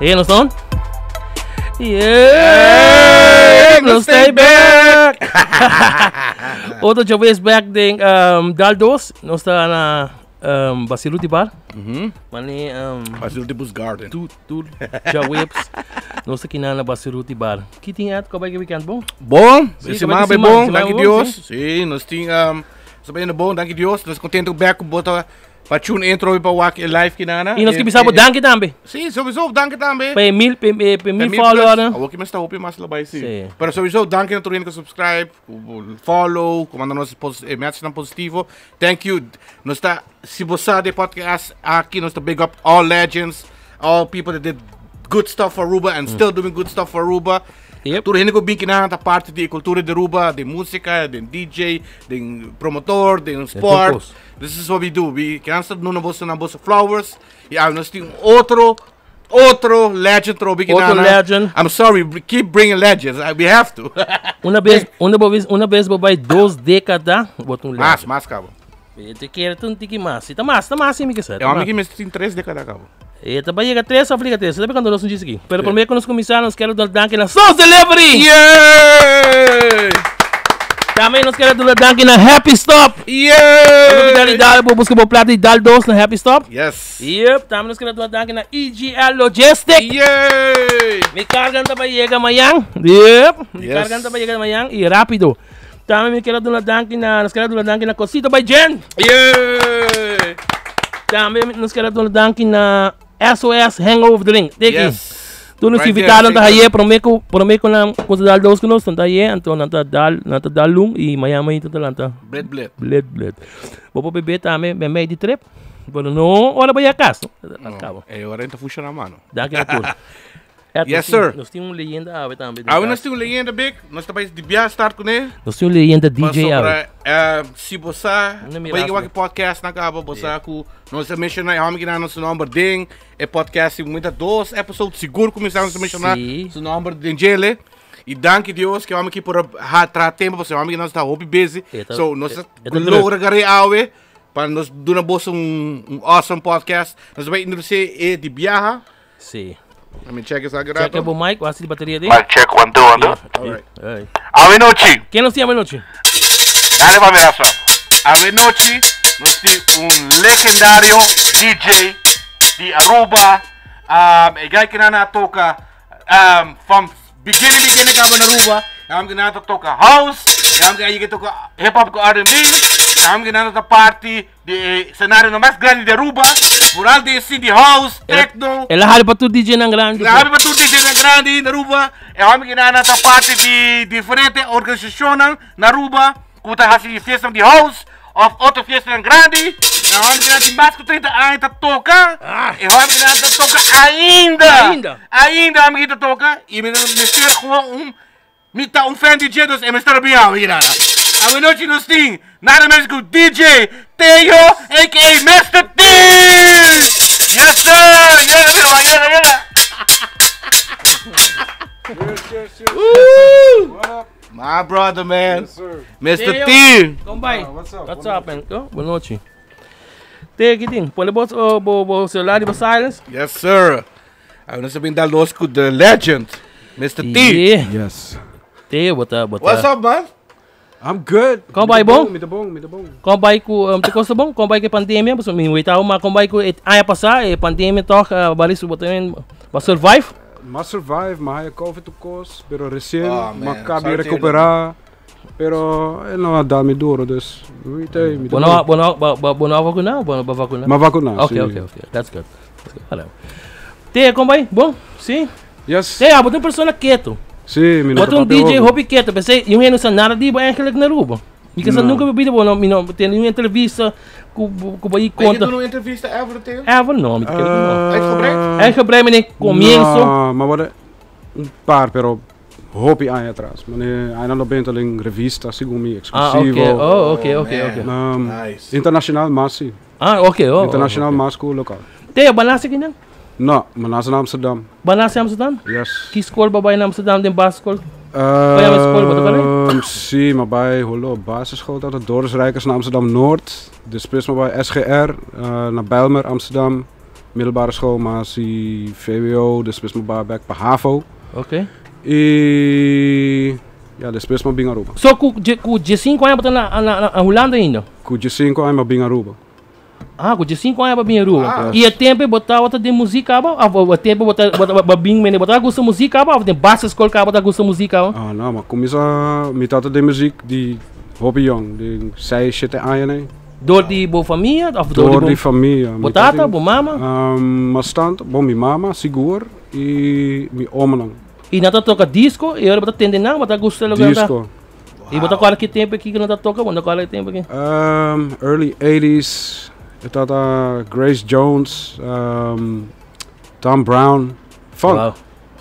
Hey, nos ta on? Yeah! Nos stay back! Otro djawees back den um, Dal 2. Nos ta na um, Basiruti Bar. Mane um, Basiruti Bus Garden. tu, tu djawees. Nos ta kina na Basiruti Bar. Ki tin at kobay ke weekend bon? Bon, Sí, semana kobay bij ke bon, semana dank je bon, Dios. Sí, nos tin um, nos ta bon, dank je Dios. Nos contento back ku bota pa tune intro pa wak e live kinana. I nos ke bisa bo danki tambe. Sí, sowieso, dank tambe. Pa e mil, pa e, pa e mil follower. Awor ki me sta hopi mas labai sí. Sí. Pero sowieso, dank na tur hende ku subscribe, ku follow, ku manda nos message nan positivo. Thank you. Nos ta, si bo sa de podcast aki, nos ta big up all legends, all people that did good stuff for Aruba and still doing good stuff for Aruba. Tur hende ku bin kinan ta parte di e cultura di Aruba, di musica, di DJ, di promotor, di sport. kos. This is what we do. We kinan sa nuna boso na boso flowers. Y ah, nos tin otro, otro legend trobi Otro kinana. legend. I'm sorry, we keep bringing legends. We have to. Una vez, una vez, una vez bo bai dos década, bota un Mas, legend. mas, cabo. Te quero un tiki mas. Si ta mas, ta mas, mi que ser. Eu amo que me tin 3 décadas, cabo. Ta bai yega 3 of liga 3. Sabe cuando nos dice aqui. Pero primeiro que nos começar, nos quero dar dank na Sauce Delivery. Yeah! Também nos quero dar dank na Happy Stop. Yeah! Dal, bo busca bo plato e dal dos na Happy Stop. Yes. Yep, também nos quero dar dank na EGL Logistic. Yeah! Mi carga ta bai yega mañan. Yep, mi Yes. carga ta bai yega mañan y rápido. Tambe mi kier duna danki na, nos kier duna danki na Cosito by Jen. Yeah! Tambe nos kier duna danki na SOS Hangover Drink. Teki. Yes. Tu nos Right there, invitaron ta thank you. haye, prome ku, prome ku nan ku dal dos ku nos, ta haye, anto nan ta dal, nan ta dal lung y mañan mainta ta lanta. Blet blet. Blet blet. Bo por bebe tambe, me mei di trip. Pero no, ora bo ya cas. No, Cabo. e ora ta funciona mano. Danki na tur. Ja, Yes, sir. Nos tin un leyenda awe tambe. Awe nos tin un leyenda big. Nos ta bai di bia start kuné. Nos tin un leyenda DJ awe. Pasobra, si bo sa, No mira bai asina. wak podcast na cabo, bo sa ku nos a menciona e homem que na nosso nombre den e podcast muita dos episode seguro começamos a mencionar Sí. su nombre den jele. E danki Dios que homem que por ha tra tempo, porque homem que nós tá hopi busy. So nos E ta logra gare awe pa nos duna boso un awesome podcast. Nos bai introducir e di biaha. Sí. Let me check esa Check rato. bo mic, wasi di bateria di. Mic check, 1, 2, 1, 2. All right. Hey. Awenochi. Ken nos tin awenochi? Dale pa mira so. Awenochi nos tin un legendario DJ di Aruba. E guy cu nan a toca from beginning beginning caba na Aruba. E homber cu nan ta toca house, e homber cu a yega toca hip hop cu R&B. E homber cu nan ta parti di e scenario mas grandi di Aruba. Vooral di e scene di house, techno. El a hali pa tur DJ nan grandi. El a hali pa tur DJ nan grandi na Aruba. E homber cu nan ta parti di diferente organisacionnan na Aruba cu ta haci fiestanan di house of otro fiestanan grandi. E homber cu nan tin mas cu 30 aña ta toca. E homber cu nan ta toca ainda. Ainda. Ainda e homber cu ta toca. Y mi mester gewoon un Mi ta un fan di dje, dus e mester bin awe hier nada. Awenochi nos tin nada menos ku DJ Teo aka Mister T! Yes sir! Yega mi ruman, yega, yega! Cheers, cheers, cheers. Woo! What up? My brother, man. Yes, sir. Mr. Teo. T. Kon bai? Ah, what's up? What's up, man? Go, bon nochi. Teo, ki tin? Pone bo, bo, bo celular riba silence. Yes, sir. Awe nos a bin dal los ku the legend, Mister T. Yeah. Yes. Teo, bo ta, bo ta. What's up, man? I'm good. Kon Mi bai ta bon? bon, mi ta bon, mi ta bon. Kon bai ku, te kosta bon? Kon bai ku e pandemia? Pasobra mi weta ma kon bai ku e aña pasá e pandemia tòg baris bo ta bo survive? M'a survive, m'a haya covid tur kos, pero resien Oh, m'a man. kabi Sorry to hear that. rekuperá. Pero e no a da mi duro, dus mi ta, mi ta Bo no, bon. bo no, bo, bo no a vakuná o bo no a vakuná? M'a vakuná, Ok, si. ok, ok. That's good. That's good. Alright. Te, kon bai? Bon? Si? Yes. Te, abo ta un persona keto. Si, mi no Bo ta un ta papia DJ hopi. hopi keto. Pensei, un hende no sa nada di bo eigenlijk na Aruba. Mi ke sa No. nunca bebida bo, no, mi no tene un entrevista ku ku bo Heb je konta. toen een entrevista ever, Theo? Ever? No, mi ta kere ku no. Uitgebreid? Uitgebreid meneer comienzo. No, maar wat un paar, pero hopi aña atras. Mane, aña 90 den revista, segun mi, Ah, ok. exclusivo. Oh, ok, ok, man. ok. Nice. Internacional mas, si. Ah, ok, oh, oh, Internacional ok. mas ku local. Theo, bo a nase kinan? No, mi a nase na Amsterdam. Bo a nase Amsterdam? Yes. Ki skol bo a bai na Amsterdam den basisschool? Bai na skol, bo ta kore? Si, mi a bai holo basisschool tabata Dorus Rijkers na Amsterdam Noord. Despues mi a bai SGR, na Bijlmer, Amsterdam. Middelbare school, m'a hasi VWO, despues m'a bai bek pa HAVO. Ok. Y ja, despues m'a bin Aruba. So ku ku 15 aña bo ta na na na Hulanda ainda? Ku 15 aña m'a bin Aruba. Ah, ku 15 aña bo a bin Aruba. Ah. Y e tempo bo tabata den muziek kaba of e tempo bo ta bo a bin mene bo ta gusta muziek kaba of den basisschool kaba bo ta gusta muziek kaba? Ah, no, m'a cuminsa mi tata den muziek di hopi yong, den seis, shete aña nei. Door di bo famia of door di Door bo di famia. Bo tata, bo mama? Mas tanto, bon mi mama sigur y mi omonan. Y nan ta toca disco y ora bo ta tende nan bo ta gusta loke nan ta. Disco. Y bo ta corda ki tempo aki nan ta toca? Bo no ta corda ki tempo aki? Early eighties e tata Grace Jones, Tom Brown, funk. Wow.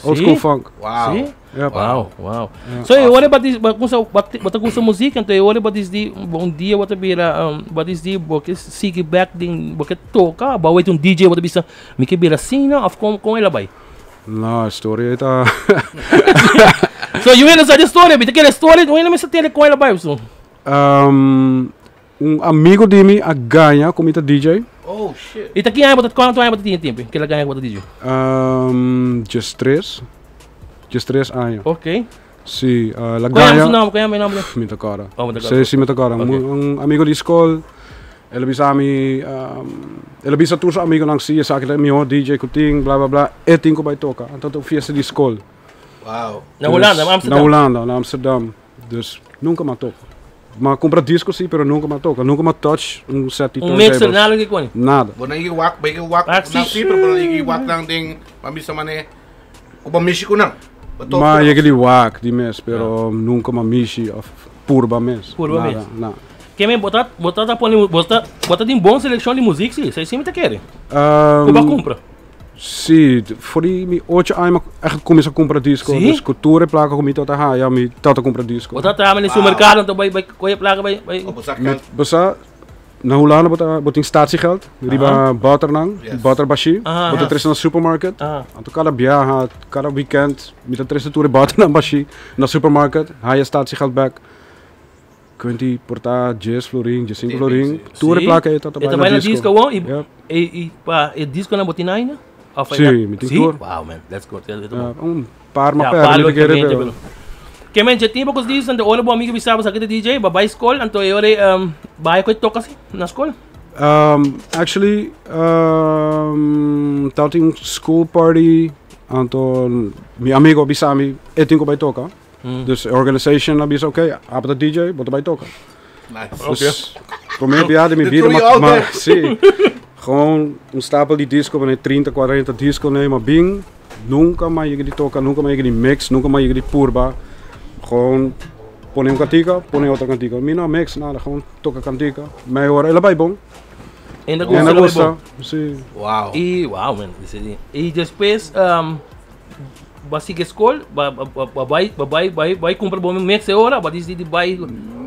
Old school funk. Wow. Si? Yep. Wow, wow. So e ora ba dis ba kusa ba ba ta gusta muziek anto e ora ba dis di un dia bo ta bira um, ba dis di bo ke sigui back den bo ke toka ba wet un DJ bo ta bisa mi ke bira asina of kon kon el a bai? No, e storia ei ta So yu hende sa di storia mi ta kere storia un hende mester tende kon el a bai so. Um, un amigo di mi a gaña ku mi ta DJ. Oh shit. I ta ki aña bo ta kuantu aña bo ta tin e tempo ke el a gaña ku bo ta DJ? Um, 13. 13 aña. Ok. Si, la Kon yama gaña. su nomber? Kon yama e nomber? Mi ta kòrda. Oh, bo ta kòrda. Si, si mi ta kòrda. Ok. Un amigo di skol, el a bisa mi, el a bisa tur su amigonan si esaki ta e mihó DJ ku tin, bla bla bla, e tin ku bai toka. Anto ta un fiesta di skol. Wow. Na Hulanda, na Dus, Amsterdam? Na Hulanda, na Amsterdam. Dus nunka m'a toka. M'a kumpra disko si, pero nunka m'a toka. Nunka m'a touch un set di Un mixer, turntables. nada di koni? Nada. Bo nan yigi wak, bo yigi wak, Ah, si. nan si, pero bo nan yigi wak nan den, bo a bisa mane. Ku bo mishi ku nan. Bo tof Ma ku nan. yega di wak di mes, pero nunka ma mishi of purba mes. Purba Nada, mes. na. Ke men bo ta bo ta ta pone bo ta bo ta tin bon selekshon di muzik si, esei si mi ta kere. Ku bo a kumpra. Si, for di mi ocho aña mi a echt kuminsa kumpra disko. Si? Dus ku tur e plaka ku mi tabata haya mi tabata kumpra disko. Bo ta traha na e supermerkado anto bai bai kohe e plaka bai bai. Bo sa Mi geld. bo sa Na Hulanda bo ta bo tin statiegeld riba boternan, boter bashi. Bo ta trese na supermarket. Anto kada biaha, kada weekend mi ta trese tur e boternan bashi na supermarket, haya statiegeld bek. Kuenti por ta dies florin, diesinco florin, tur e plaka ei ta ta bai na disco. E i pa e disconan bo tin aina? Si, mi tin tur. Wow man, that's good. Un par ma perde mi ta kere pero. Ke men dje tempo ku dies anto ora bo amigo bisa bo sa ki ta DJ bo bai skol anto e ora ei bai ku e toka si na skol? Actually tabatin un school party anto mi amigo a bisa mi e tin ku bai toka dus e organization a bisa ok abo ta DJ bo ta bai toka. Dus prome bia di mi bida ma si gewoon un stapel di disco manera 30 cuarenta disco nei ma bin. Nunca m'a yega di toca, nunca m'a yega di mix, nunca m'a yega di purba. Gewoon pone un cantica, pone otro cantica. Mi no a mix nada, gewoon toca cantica. Mei ora el a bai bon. En a gusta, el a bai bon. Si. Wow. Y wow man, y despues bo a sigui school, bo bai, bo bai, bai, bai cumpra bo mix e ora, bo a dicidi di bai?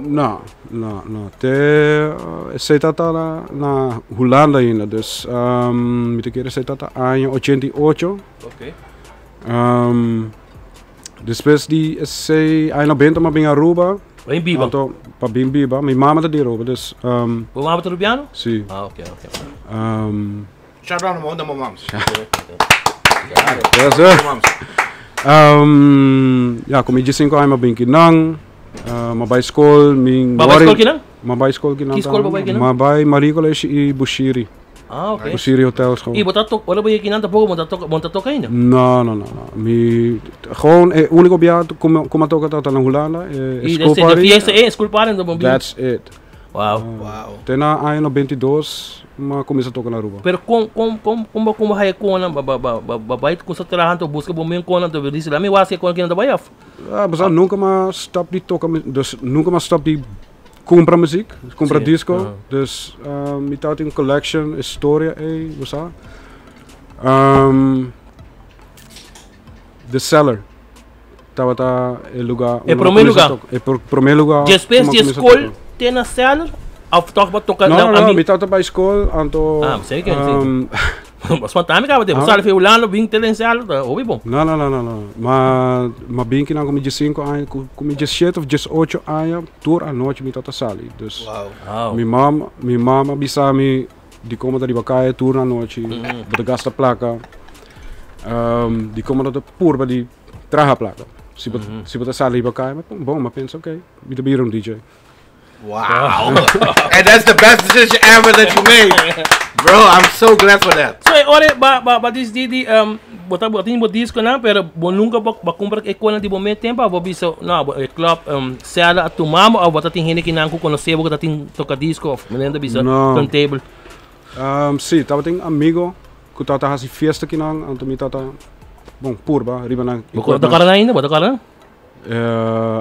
No, no, no. Te esey ta ta na Hulanda ainda, dus mi ta kere esey ta ta aña 88. Ok. Despues di esey aña 90 mi a bin Aruba. Pa bin biba? Anto, pa bin biba. Mi mama ta di Aruba, dus. Bo mama ta Rubiano? Si. Ah, ok, ok. Shout out na my moms. Yes, sir. Ja, ku mi 15 aña mi a bin kinan. Mi a bai skol, mi Bo a bai skol kinan? Mi a bai skol kinan. Ki skol bo bai kinan? Mi a bai Marie College i Bushiri. Ah, ok. Bushiri Hotel School. I bo ta tok, ora bo yega kinan tampoko bo ta toka, bo ta toka ainda? No, no, no, no. Mi, gewoon e uniko bia ku mi ku mi a toka tabata na Hulanda, e school party. I de fiesta e school party anto bo bin. That's it. Wow. Wow. Te na aña 92 mi a kuminsá toka na Aruba. Pero kon kon kon kon bo kon bo haya konan ba ba ba ba bai kuminsá traha anto buska bo men konan anto bo disi lami wak si e konan kinan ta bai af? Ah, basa nunca m'a stop di toca, dus nunca m'a stop di cumpra muziek, cumpra Sí, disco. aha. Dus mi tabatin un collection, historia ey, bo sa. The Cellar tabata e lugar E unda m'a prome cuminsa lugar? toca. E prome lugar Despues cu m'a di cuminsa school toca. te na Cellar of toch bo toca No, na no, no, ami- mi tabata bay school, anto, Ah, mi sa ken, sí. Bo spanta mi caba te, bo sali fi Hulanda bin te den Cellar, ta hopi bon. No, no, no, no, no. Ma, ma bin kinan ku mi 15 aña, ku, ku mi 17 of 18 aña, tur anochi mi tabata sali. Dus Wow. Wow. mi mama, mi mama bisa mi, di como ta riba kaya tur na nochi, bo ta gasta plaka, di como no ta purba di traha plaka. Si bo, si bo ta sali riba kaya, bon, m'a pensa, ok, mi ta bira un DJ. Wow. And that's the best decision ever that you made. Bro, I'm so glad for that. So, ora ba ba ba dis di di bo ta bo tin bo disco nan, pero bo nunca bo ba cumpra e cola di bo mes tempo, bo bisa no, bo e club sela a tumamo, of bo ta tin hende ki nan ku conoce bo ku ta tin toca disco of manera ta bisa No. Turntable. Si, tabatin amigo ku tabata hasi fiesta kinan, anto mi tabata, bon, purba riba nan Bo ta equipment. corda nan ainda? Bo ta corda?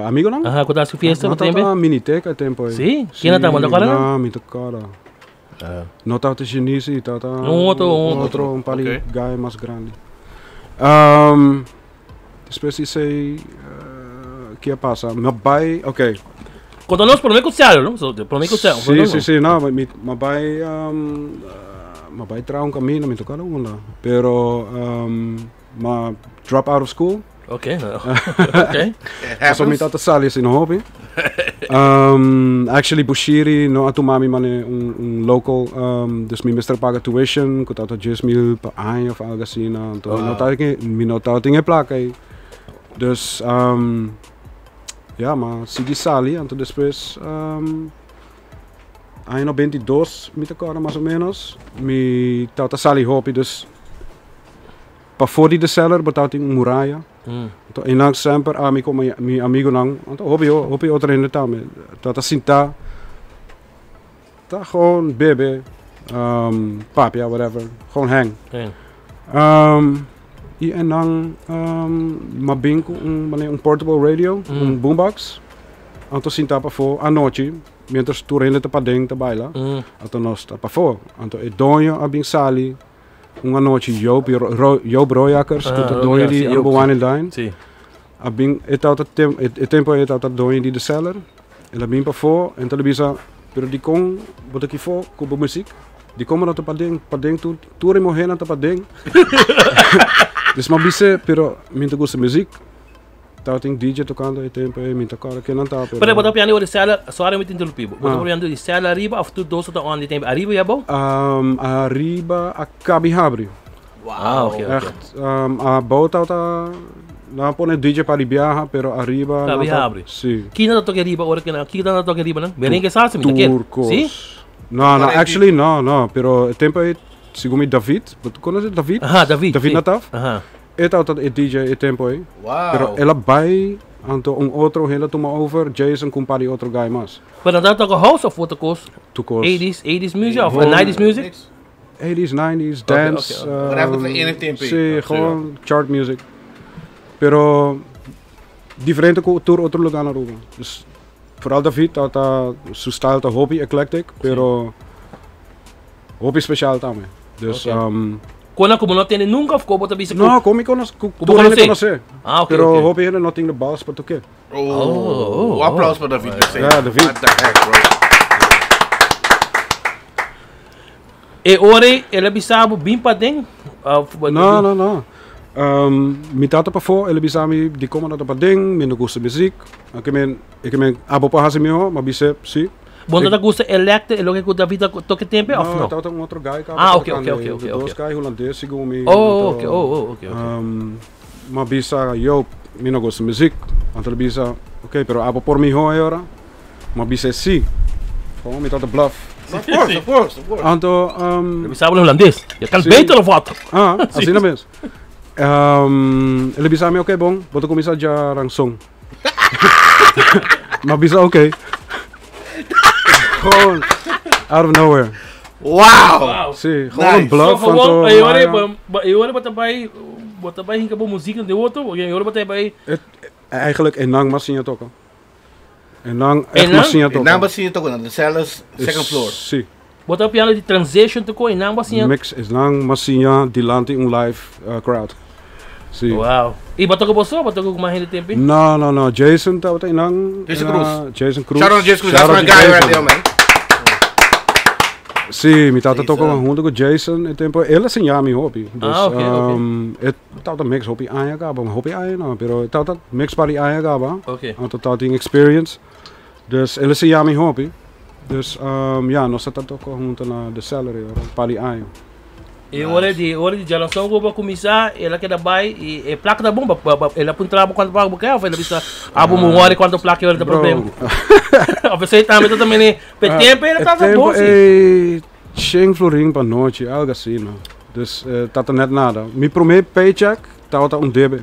Amigonan? Aha, ku ta hasi fiesta No ku tempe? tabata miniteca e tempo ei. Sí? Ken a tabata? Bo ta kòrda nan? No, mi ta kòrda. No tabata Genisi, tabata Un otro, un otro, un par di Ok. guy mas grandi. Despues di esei, ke a pasa? Mi a bai, ok. Konta nos promé ku sèl, no? So, promé ku sèl. Sí, sí, sí, no, mi, mi a bai, mi a bai traha un kaminda, mi ta kòrda unda, pero mi a drop out of school. Ok, ok. Paso mi tata sali asina hopi. Actually Bushiri no a tuma mi mane un, un local, dus mi mester paga tuition, ku tata 10.000 pa aña of algo asina. Anto mi no tabatin, mi no tabatin e plaka ei. Dus, ja, ma sigui sali, anto despues, aña 92 mi ta kòrda mas o menos, mi tata sali hopi, dus Pafó di de cellar bo tabatin un muraya. Anto einan semper ami ku mi mi amigunan, anto hopi hopi otro hende tambe, tabata sintá ta gewoon bebe, papia, whatever, gewoon hang. I einan m'a bin ku un manera un portable radio, un boombox, anto sintá pafó anochi mientras tur hende ta paden ta baila, anto nos ta pafó. Anto e doño a bin sali. Un anochi Joop, Joop Royakkers, ku ta doño di Aruba Wine and Dine. Sí. A bin, e tabata tem, e, e tempo e tabata doño di The Cellar. El a bin pafó en ta bisa, pero dikon bo ta kifó ku bo muziek? Dikon bo no ta paden? Paden tur, tur e muhernan ta paden. Dus m'a bis'é, pero mi ta gusta muziek. Tabatin DJ tocando e tempo ei, mi ta corda ken nan ta, pero... Pero bo ta piando di cellar, sorry mi ta interrumpí bo. Bo ta piando di cellar ariba of tur dos ta on di tempo? Ariba y abou? Ariba a cabi habri. Ah, ok, ok. Echt, abou tabata, nan a pone DJ pa di biaha, pero ariba nan Cabi ta- habri. Si. Kina ta toca ariba ora kina, kina ta toca ariba nan? Merengue salsa mi ta ker. Tur cos. Si? No, no, actually no, no, pero e tempo ei, segun mi David, bo ta conoce David? Aha, David, David si. Nataf? Aha. E tabata e DJ e tempo ei. Wow. Pero el a bai, anto un otro hende a tuma over, Jason ku un par di otro guy mas. Pero nan tabata toka house of otro kos? Tur kos. Eighties, eighties music of Gewoon- nineties music? Eighties, nineties, dance. oké, oké. Whatever de ene tempo ei. Sí, gewoon chart music. Pero diferente ku tur otro lugar na Aruba. Dus vooral David tabata, su style ta hopi eclectic, pero hopi special tambe. Dus, Oké. Con nan cu bo no tende nunca of cu bo ta bisa cu. No, con mi conoce, cu Cu bo tur hende conoce? conoce. Ah, oké, Pero oké. hopi hende no tin de balls pa toke. Oh, Oh, un applaus pa David Lucena. Ja, David. What the heck, bro. E ora ei el a bisa bo bin paden? Of bo No, no, no. Mi tata pafó, el a bisa mi di como no ta paden, mi no gusta muziek. Oké men, ik men, abo por haci miho, m'a bisa si. Bo no ta gusta electro e loke ku David a toke tempe of no? No, tabata un otro guy Ah, oké, oké, oké, oké, Dos oké. guy hulandes segun mi. Oh, oké, oh, oh, oké, oké. M'a bisa, yo, mi no gusta muziek. Anto el a bisa, oké, pero abo por miho e ora? M'a bisa si. Gewoon mi tabata bluff. Of course, of course, of course. Anto, El a bisa bo na hulandes. Je kan Si. beter of wat? Ah, asina mes. El a bisa mi, oké, bon, bo ta kuminsá dja ranson. M'a bisa oké. Gewoon out of nowhere. Wow! Sí, gewoon een Nice. bluff So, van gewoon, to- e ora ja. e ora bo ta bai, bo ta bai hinka bo muziek den auto, e ora bo ta bai Het, eigenlijk enang m'a siña toka. Enang echt Enang? m'a siña toka. Enang m'a siña toka na The Cellars, second floor. Sí. Bo ta piano di transition te ko enang m'a siña. Mix enang m'a siña dilanti un live crowd. Sí. Wow. I bo toka bo so, bo toka ku mas hende tempi? No, no, no. Jason tabata einan. Jason Cruz. Jason Cruz. Shout out to Jason Cruz. Shout That's out my to guy right Jason. there, man. Sí, mi tata toka Jason. hunto ku Jason e tempo. El a siña mi hopi. Dus, Ah, oké, oké. E tabata mix hopi aña kaba. Hopi aña no, pero e tabata mix pa di aña kaba. Oké. Anto tabatin experience. Dus el a siña mi hopi. Dus ja, nos ta toca hunto na The Cellar ora, un par di aña. E ora di ora di djalanson ku bo kuminsá, el a keda bai i e plaka ta bon, el a puntra bo kuantu plaka bo ke òf el a bisa abo bo wòri kuantu plaka e ora ta problema? Òf esei tambe ta tambe pe tempu el a tabata bon si. E tempu ei shen florin pa nochi, algu asina. Dus tabata nèt nada. Mi promé paycheck tabata un debe.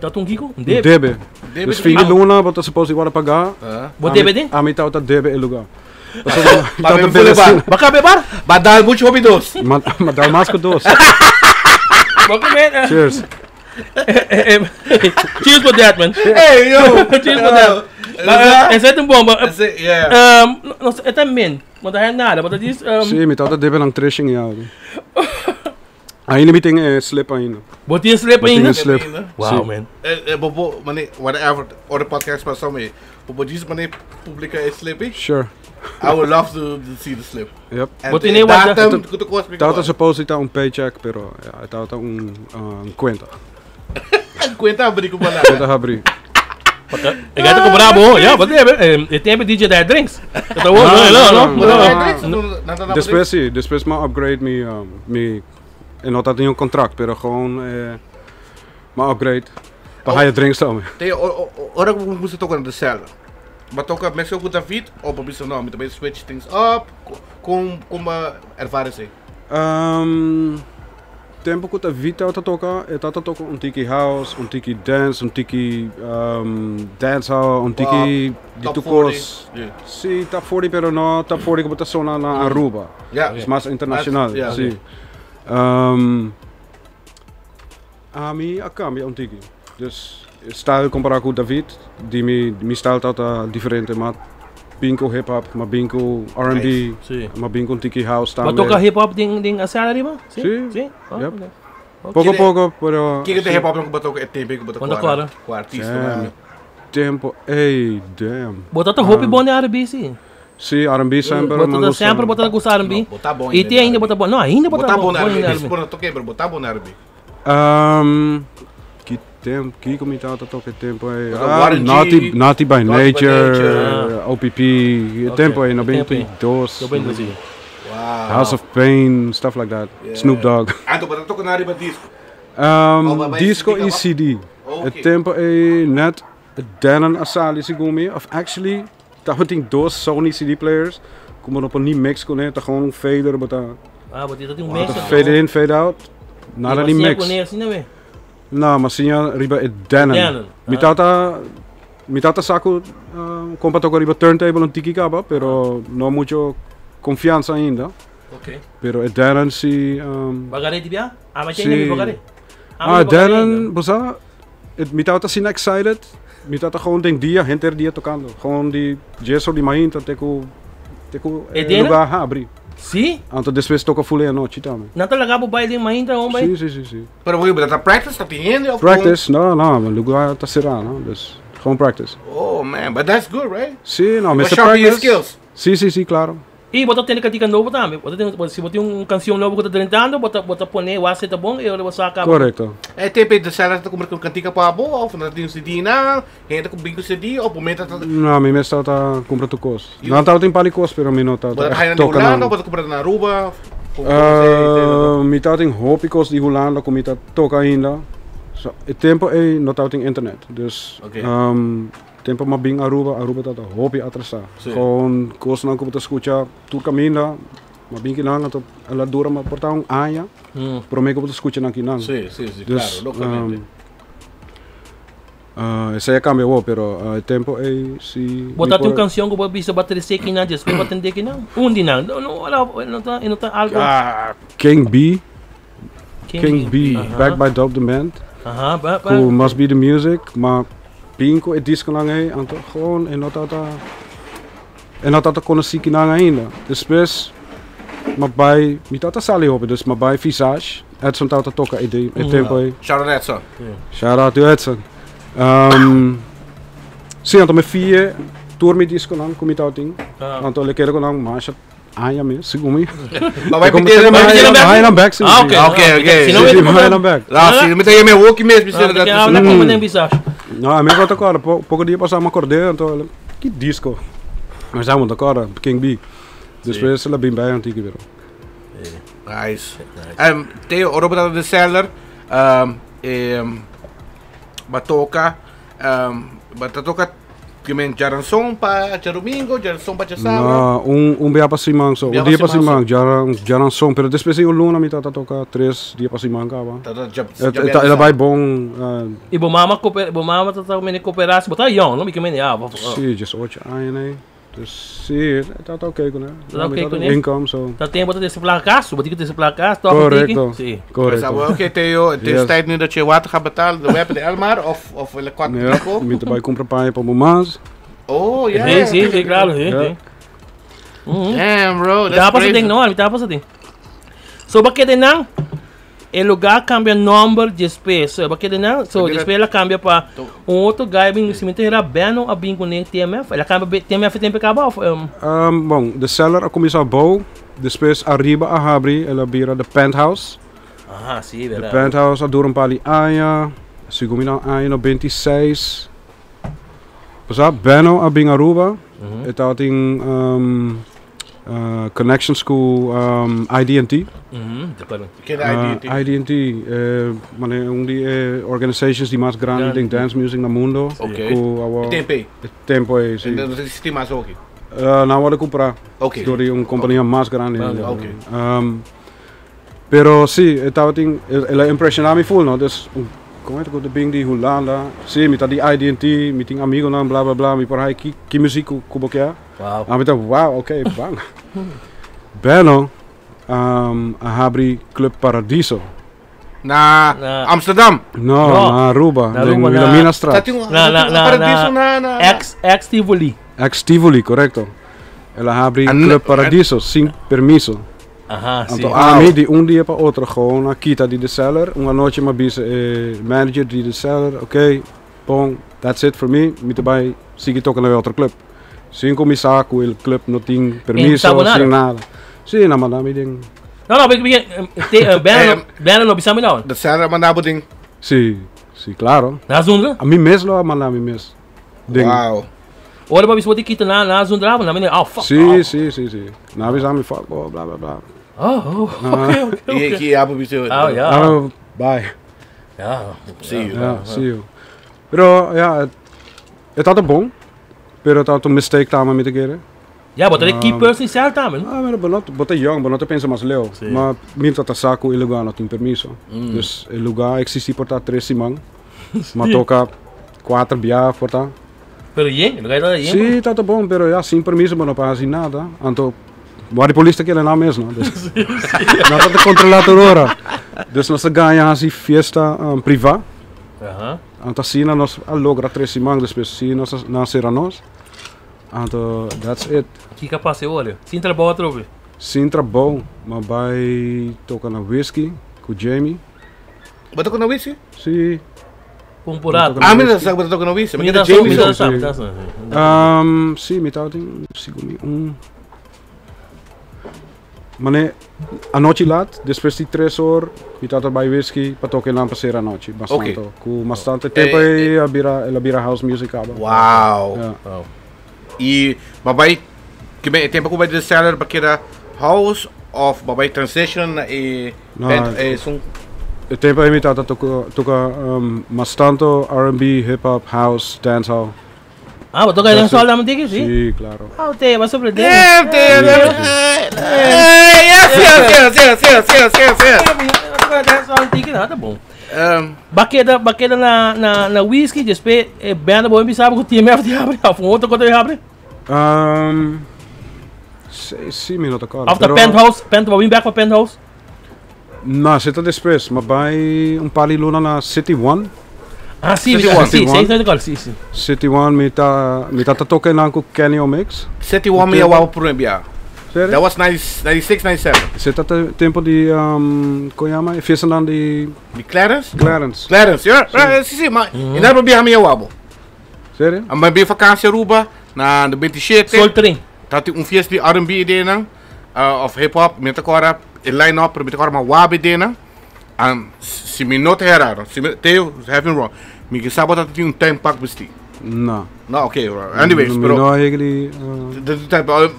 Tabata un kiko? Un debe? Debe. Dus fin di luna bo ta suppose di wòrdu pagá. Bo debe den? Ami tabata debe e lugá. Pa bebe full e bar. Bo kaba e bar? Ba dal mucho hopi dos. Ma dal mas ku dos. Bo kaba e. Cheers. Cheers for that man. Hey yo. Cheers for that. Esei ta un bon. Yeah. No e ta min. Bo ta haña nada. Bo ta dis. Si mi tabata debe nan tres shen i algu. Ainda mi tin e slip ainda. Bo tin e slip Mi tin ainda? e slip. Wow, Sí. man. Eh, eh, bo bo, mane, whatever, otro podcast pa some, bo bo djis mane publica e slip eh? Sure. I would love to, to see the slip. Yep. And Bo the tin e wanda- datum, ku ta kos mi Tata supposed ta un paycheck, pero ja, tata un un cuenta. Cuenta abri ku bala. Cuenta habri. E gato cobra bo, ja, wat debe? E tempo DJ daar drinks. Dat hoor, no, no, no. no. Despues sí, despues ma upgrade mi, mi, e no tata un contract, pero gewoon eh, ma upgrade. Pa oh. haya drinks tambe. Te, ora ku musa toca na de celda. Ma toca meestal ku David, of bisa no, mi tambe switch things up, com com ervaring se. Tempo ku ta Vita ta toka, e ta ta toka un tiki house, un tiki dance, un tiki dancehall, un tiki di Top tur 40. kos. Yeah. Sí, top 40, pero no top 40 ku bo ta sona na Aruba. Yeah. Es mas internacional, Mas, yeah. sí. Ami a kambia un tiki. Dus style kompará ku David, di mi mi style tabata diferente, ma bin ku hip hop, ma bin ku R&B, Sí. ma bin ku un tiki house Bo tambe. toka hip hop den den a sala ariba? Sí? Sí. Sí? Oh, Yep. okay. Poko Kere- poko, pero Kiko te sí. hip hop ku batoka e tempo ku Quando batoka cora. ku artista. Damn. Tempo, ey, damn. Bo tata hopi bon den R&B, sí. Sí, R&B semper Bo me tata gusta. semper bo tata gusta R&B. No, bo ta bon I ainda te ainda R&B. bo ta bon. No, ainda bo Bo ta ta bon bon R&B. R&B. Por no toke, pero bo ta bon R&B. Ki tempo, kiko mi tata toka e tempo ei? Bota Ah, Warren G, Naughty, Naughty by Naughty by Nature, Nature. OPP, e tempo ei, E tempo ei. 92. 92. Wow. House of Pain, stuff like that. Yeah. Snoop Dogg. Anto bo ta toka na riba disco. Oh, maar Disco bij i CD CD. Oké. E tempo ei net Denon a sali segun mi, of actually tabatin dos Sony CD players, ku bo no por ni mix kuné, ta gewoon un fader bo ta Ah, bo tin un mix. fade in, fade out, nada di mix. Kuné asina we. No, ma siña riba e Denon. Denon, Mi ah. tata mi tata sa ku kompa toka riba turntable un tiki kaba, pero no mucho konfiansa ainda. Ok. Pero e Denon si Bagaré di bia? Ah, ma Si. ainda mi bagaré. Ah, Denon, bo sa, mi tata asina excited, mi tata gewoon den dia, henter dia tocando. Gewoon di djeso di mainta te ku te ku E e Denon? lugar habri. Si? Anto despues toca full e anochi tambe. Nan ta laga bo bai den mainta hombre? Si, si, si, si. Pero bo ta practice ta tin hende of Practice? No, no, e lugar ta sera, no? Dus gewoon practice. Oh man, but that's good, right? Si, no, But mester sharpen your practice. skills. Si, si, si, claro. I bo ta tende cantica nobo tambe. Bo ta tende, si bo tin un cancion nobo cu ta drentando, bo ta, bo ta pone wak ta bon e ora bo saca. Correcto. E tempo de cella ta cumpra cantica pa bo of na tin CD na, hende cu bin cu CD of momento ta No, mi mes tabata cumpra tur cos. Nan tabata tin par di cos, pero mi no Bo tabata ta echt na toca Hulanda nan. of bo ta cumpra na Aruba? Mi tabatin hopi cos di Hulanda cu mi ta toca ainda. So, e tempo ey no tabatin internet. Dus, Oké. Tempo m'a bin Aruba, Aruba ta hopi atrasá. Sí. Gewoon kosnan ku bo ta skucha tur kaminda, m'a bin kinan, anto el a dura por ta un aña promé ku bo ta skucha nan kinan. Sí, sí, sí, Dus, claro, lógicamente. Esei a kambia awor, pero e tempo ei si Bo mi ta tin un por. kanshon ku bo a bisa bo a trese kinan, despues bo a tende kinan? Un di nan. No, no, no ta, e no ta algo. Ah, King B, King B, Aha. Back by Dub Demand. Aha, ba, ba. Ku Must Be The Music, ma bin ku e diskonan ei, anto gewoon e no tabata e no tabata konosí kinan ainda. Despues m'a bai, mi tabata sali hopi, dus m'a bai Visage, Edson tabata toka e di e tempo ei. Shout out Edson. Shout out to Edson. Sí, anto mi fie tur mi diskonan ku mi tabatin. Anto le kere ku nan masha aña mes, segun mi. Maar wij Como meteen te maar maar maar hij dan back Ah, oké. Ah, oké, oké. Si no Sí, weet sí, maar hij dan back. Ah, si, mi ta yeme woki mes, mi Ah, dat ah, is. la como den visage. No, a mi a acorda, poco dia pasá mi acordé, anto, ki disco? Mas amo ta kora, King B. Despues el a bin bij un tiki pero. Nice. Theo, ora bo tata The Cellar, ba toca, ba ta toca que men djaranson pa djadomingo, djaranson pa djasabra. No, un bia pa siman so, Bia un pa dia pa siman siman, djaranson, pero despues di un luna mi tata toca 3 dia pa siman caba. Tata dja, El, dja el, el a bai bon, Y bo mama cooper, bo mama tata mene coopera, bo ta jong, no? Mi ke mene, ja, bo, si, 18 aña nee. Dus si, ta oké con Ta oké con Income, so. Ta tempo ta desi placa cas, bo tin desi placa cas, toch? Correcto. Si. Correcto. Oké Theo, het is Yes. tijd nu dat je water gaat betalen, de web en de Elmar, of wil ik kwart Ja, pico? mi ta bai cumpra paña pa mi mas. Oh, ja. Si, si, si, claro, si. Ja. Si. Damn, bro, that's Daar pasa crazy. ding, no, daar pasa ding. So, bakit nang, e lugar cambia number después. So, bakit nang, so, después ela cambia pa un outro guy, bem, se me era Beno, a bem com TMF. Ela cambia TMF tem acaba of, Bom, de cellar a começar bouw. Despues arriba a habri, el a bira de penthouse. Ah, si, De verdade. penthouse a dura un par di aña. Segun mi aña 96. Pues Benno a bin Aruba. E tabatin connections cu ID&T. De acuerdo. Ken ID&T? ID&T, mane, un di organizations di mas grandi Grandi. den dance music na mundo. Oké. Cu awa- TMP. Tempo ey, si. En dat is die mas ook. Nou a wordo cumpra Oké. door di un compania mas grandi. Oké. Pero si, e tabatin, el a impresiona mi full, no? Dus, con e ta bin di Hulanda? Si, mi ta di ID&T, mi tin amigonan, bla bla bla, mi por hay ki muziek ku bo kier. Wow. Ah, mi ta, wow, oké, bang. Benno, a habri Club Paradiso. Na Na Amsterdam. No, No. na Aruba, Na den Aruba, na- Wilhelminastraat. Dat die Na, na, na, Paradiso na, na, na, Ex, ex Tivoli. Ex Tivoli, correcto. El a habri Club Paradiso, sin permiso. Aha, si. Anto ami di un dia pa otro gewoon a kita di The Cellar. Un anochi m'a bisa e manager di The Cellar, oké, bon, that's it for me. Mi ta bai sigui toca na otro club. Sin cu mi sa cu e club no tin permiso, sabo nada. sin nada. Si, nan a manda mi den. No, no, porque, te, Benno, Benno no bisa mi nou. The Cellar a manda bo den. Si, si, claro. Na zundra? Ami mes lo a manda mi mes. Den. Wow. Ora pa bisa kita na na zundra, na mene, oh fuck. Si, oh. si, si, si. Nan a bisa mi fuck, oh, bla bla bla. Oh, oh, oké, oké, Hier, oké. hier, ja, bisa. Oh, ja. Oh, bye. Ja. See you. Ja, see you. Pero ja, het had een bon. Pero het had een mistake tama met de keren. Ja, maar dat is key person zelf tamen. Ah, maar bo ta young, bo no ta pensa mas leu. Si. Maar mi tabata sa cu e lugar no tin permiso. Dus e lugar existi por ta 3 siman. M'a toca 4 bia por ta. Pero yen, lugar ta yen. Si, ta bon, pero ja, sin permiso bo no por haci nada. Anto, maar de polis ta kere na mes, no? Dus, nan ta controla tur ora. Dus nos a gaña haci fiesta priva. Anto asina nos a logra 3 siman, despues si nos a, nan a cera nos. Anto, that's it. Kico a pasa ora? Sin trabou atrobe? Sin trabou, m'a bai toca na Whisky cu Jamie. Bo a toca na Whisky? Si. Temporada. Ah, mi sa bo a toca na Whisky. Mi ta Jamie mi so. ta mi ta Si, mi tabatin sigur mi un Mane, anochi laat, despues di 3 or, mi tata bai Whisky pa toca nan pa cera anochi, bastante. Oké. Cu bastante tempo el a bira house music aba. Wow. Ja. Wow. Y b'a bai ke e tempo cu bai The Cellar pa keda house of b'a bai transition na e No, band, e son E tempo ey mi tata toca, toca mas tanto R&B, hip hop, house, dancehall. Ah, bo toca dancehall tambe tiki, si? Si, claro. Ah, te va sorprender. Damn, damn, damn. Hey, yes, yes, yes, yes, yes, yes, yes, yes. Toca dancehall tiki, no, ta bon. B'a keda, b'a keda na, na, na whisky, despues e banda bo bisa cu TMF di habri, of un otro cosa di habri? Si, si, mi no ta corda. Of ta Pero penthouse, penthouse, bo bin back pa penthouse? No, esey ta despues, m'a bay un par di luna na City One. Ah, si, City One. si, City si, One. si, si, si, si. City One, mi ta toca nan cu Kenny Omix. City One mi a wou por bia. Serio? That was 96, 97. Esey ta tempo di, con yama? E fiesta nan di Di Clarence? Clarence. Clarence, ja. Si, si, ma in daar probeer mi a wou. Serio? En bij vakantie Aruba, na de 27. Sol Train. Dat die un fiesta di R&B denen, of hip hop, mi ta corda e line up, mi ta corda m'a wabi denen. En si mi no ta hera, si mi, Theo, have me wrong. Mi ke sa bo dat die un tuinpak besti. No. No, okay. Anyways, Mi pero no a yega di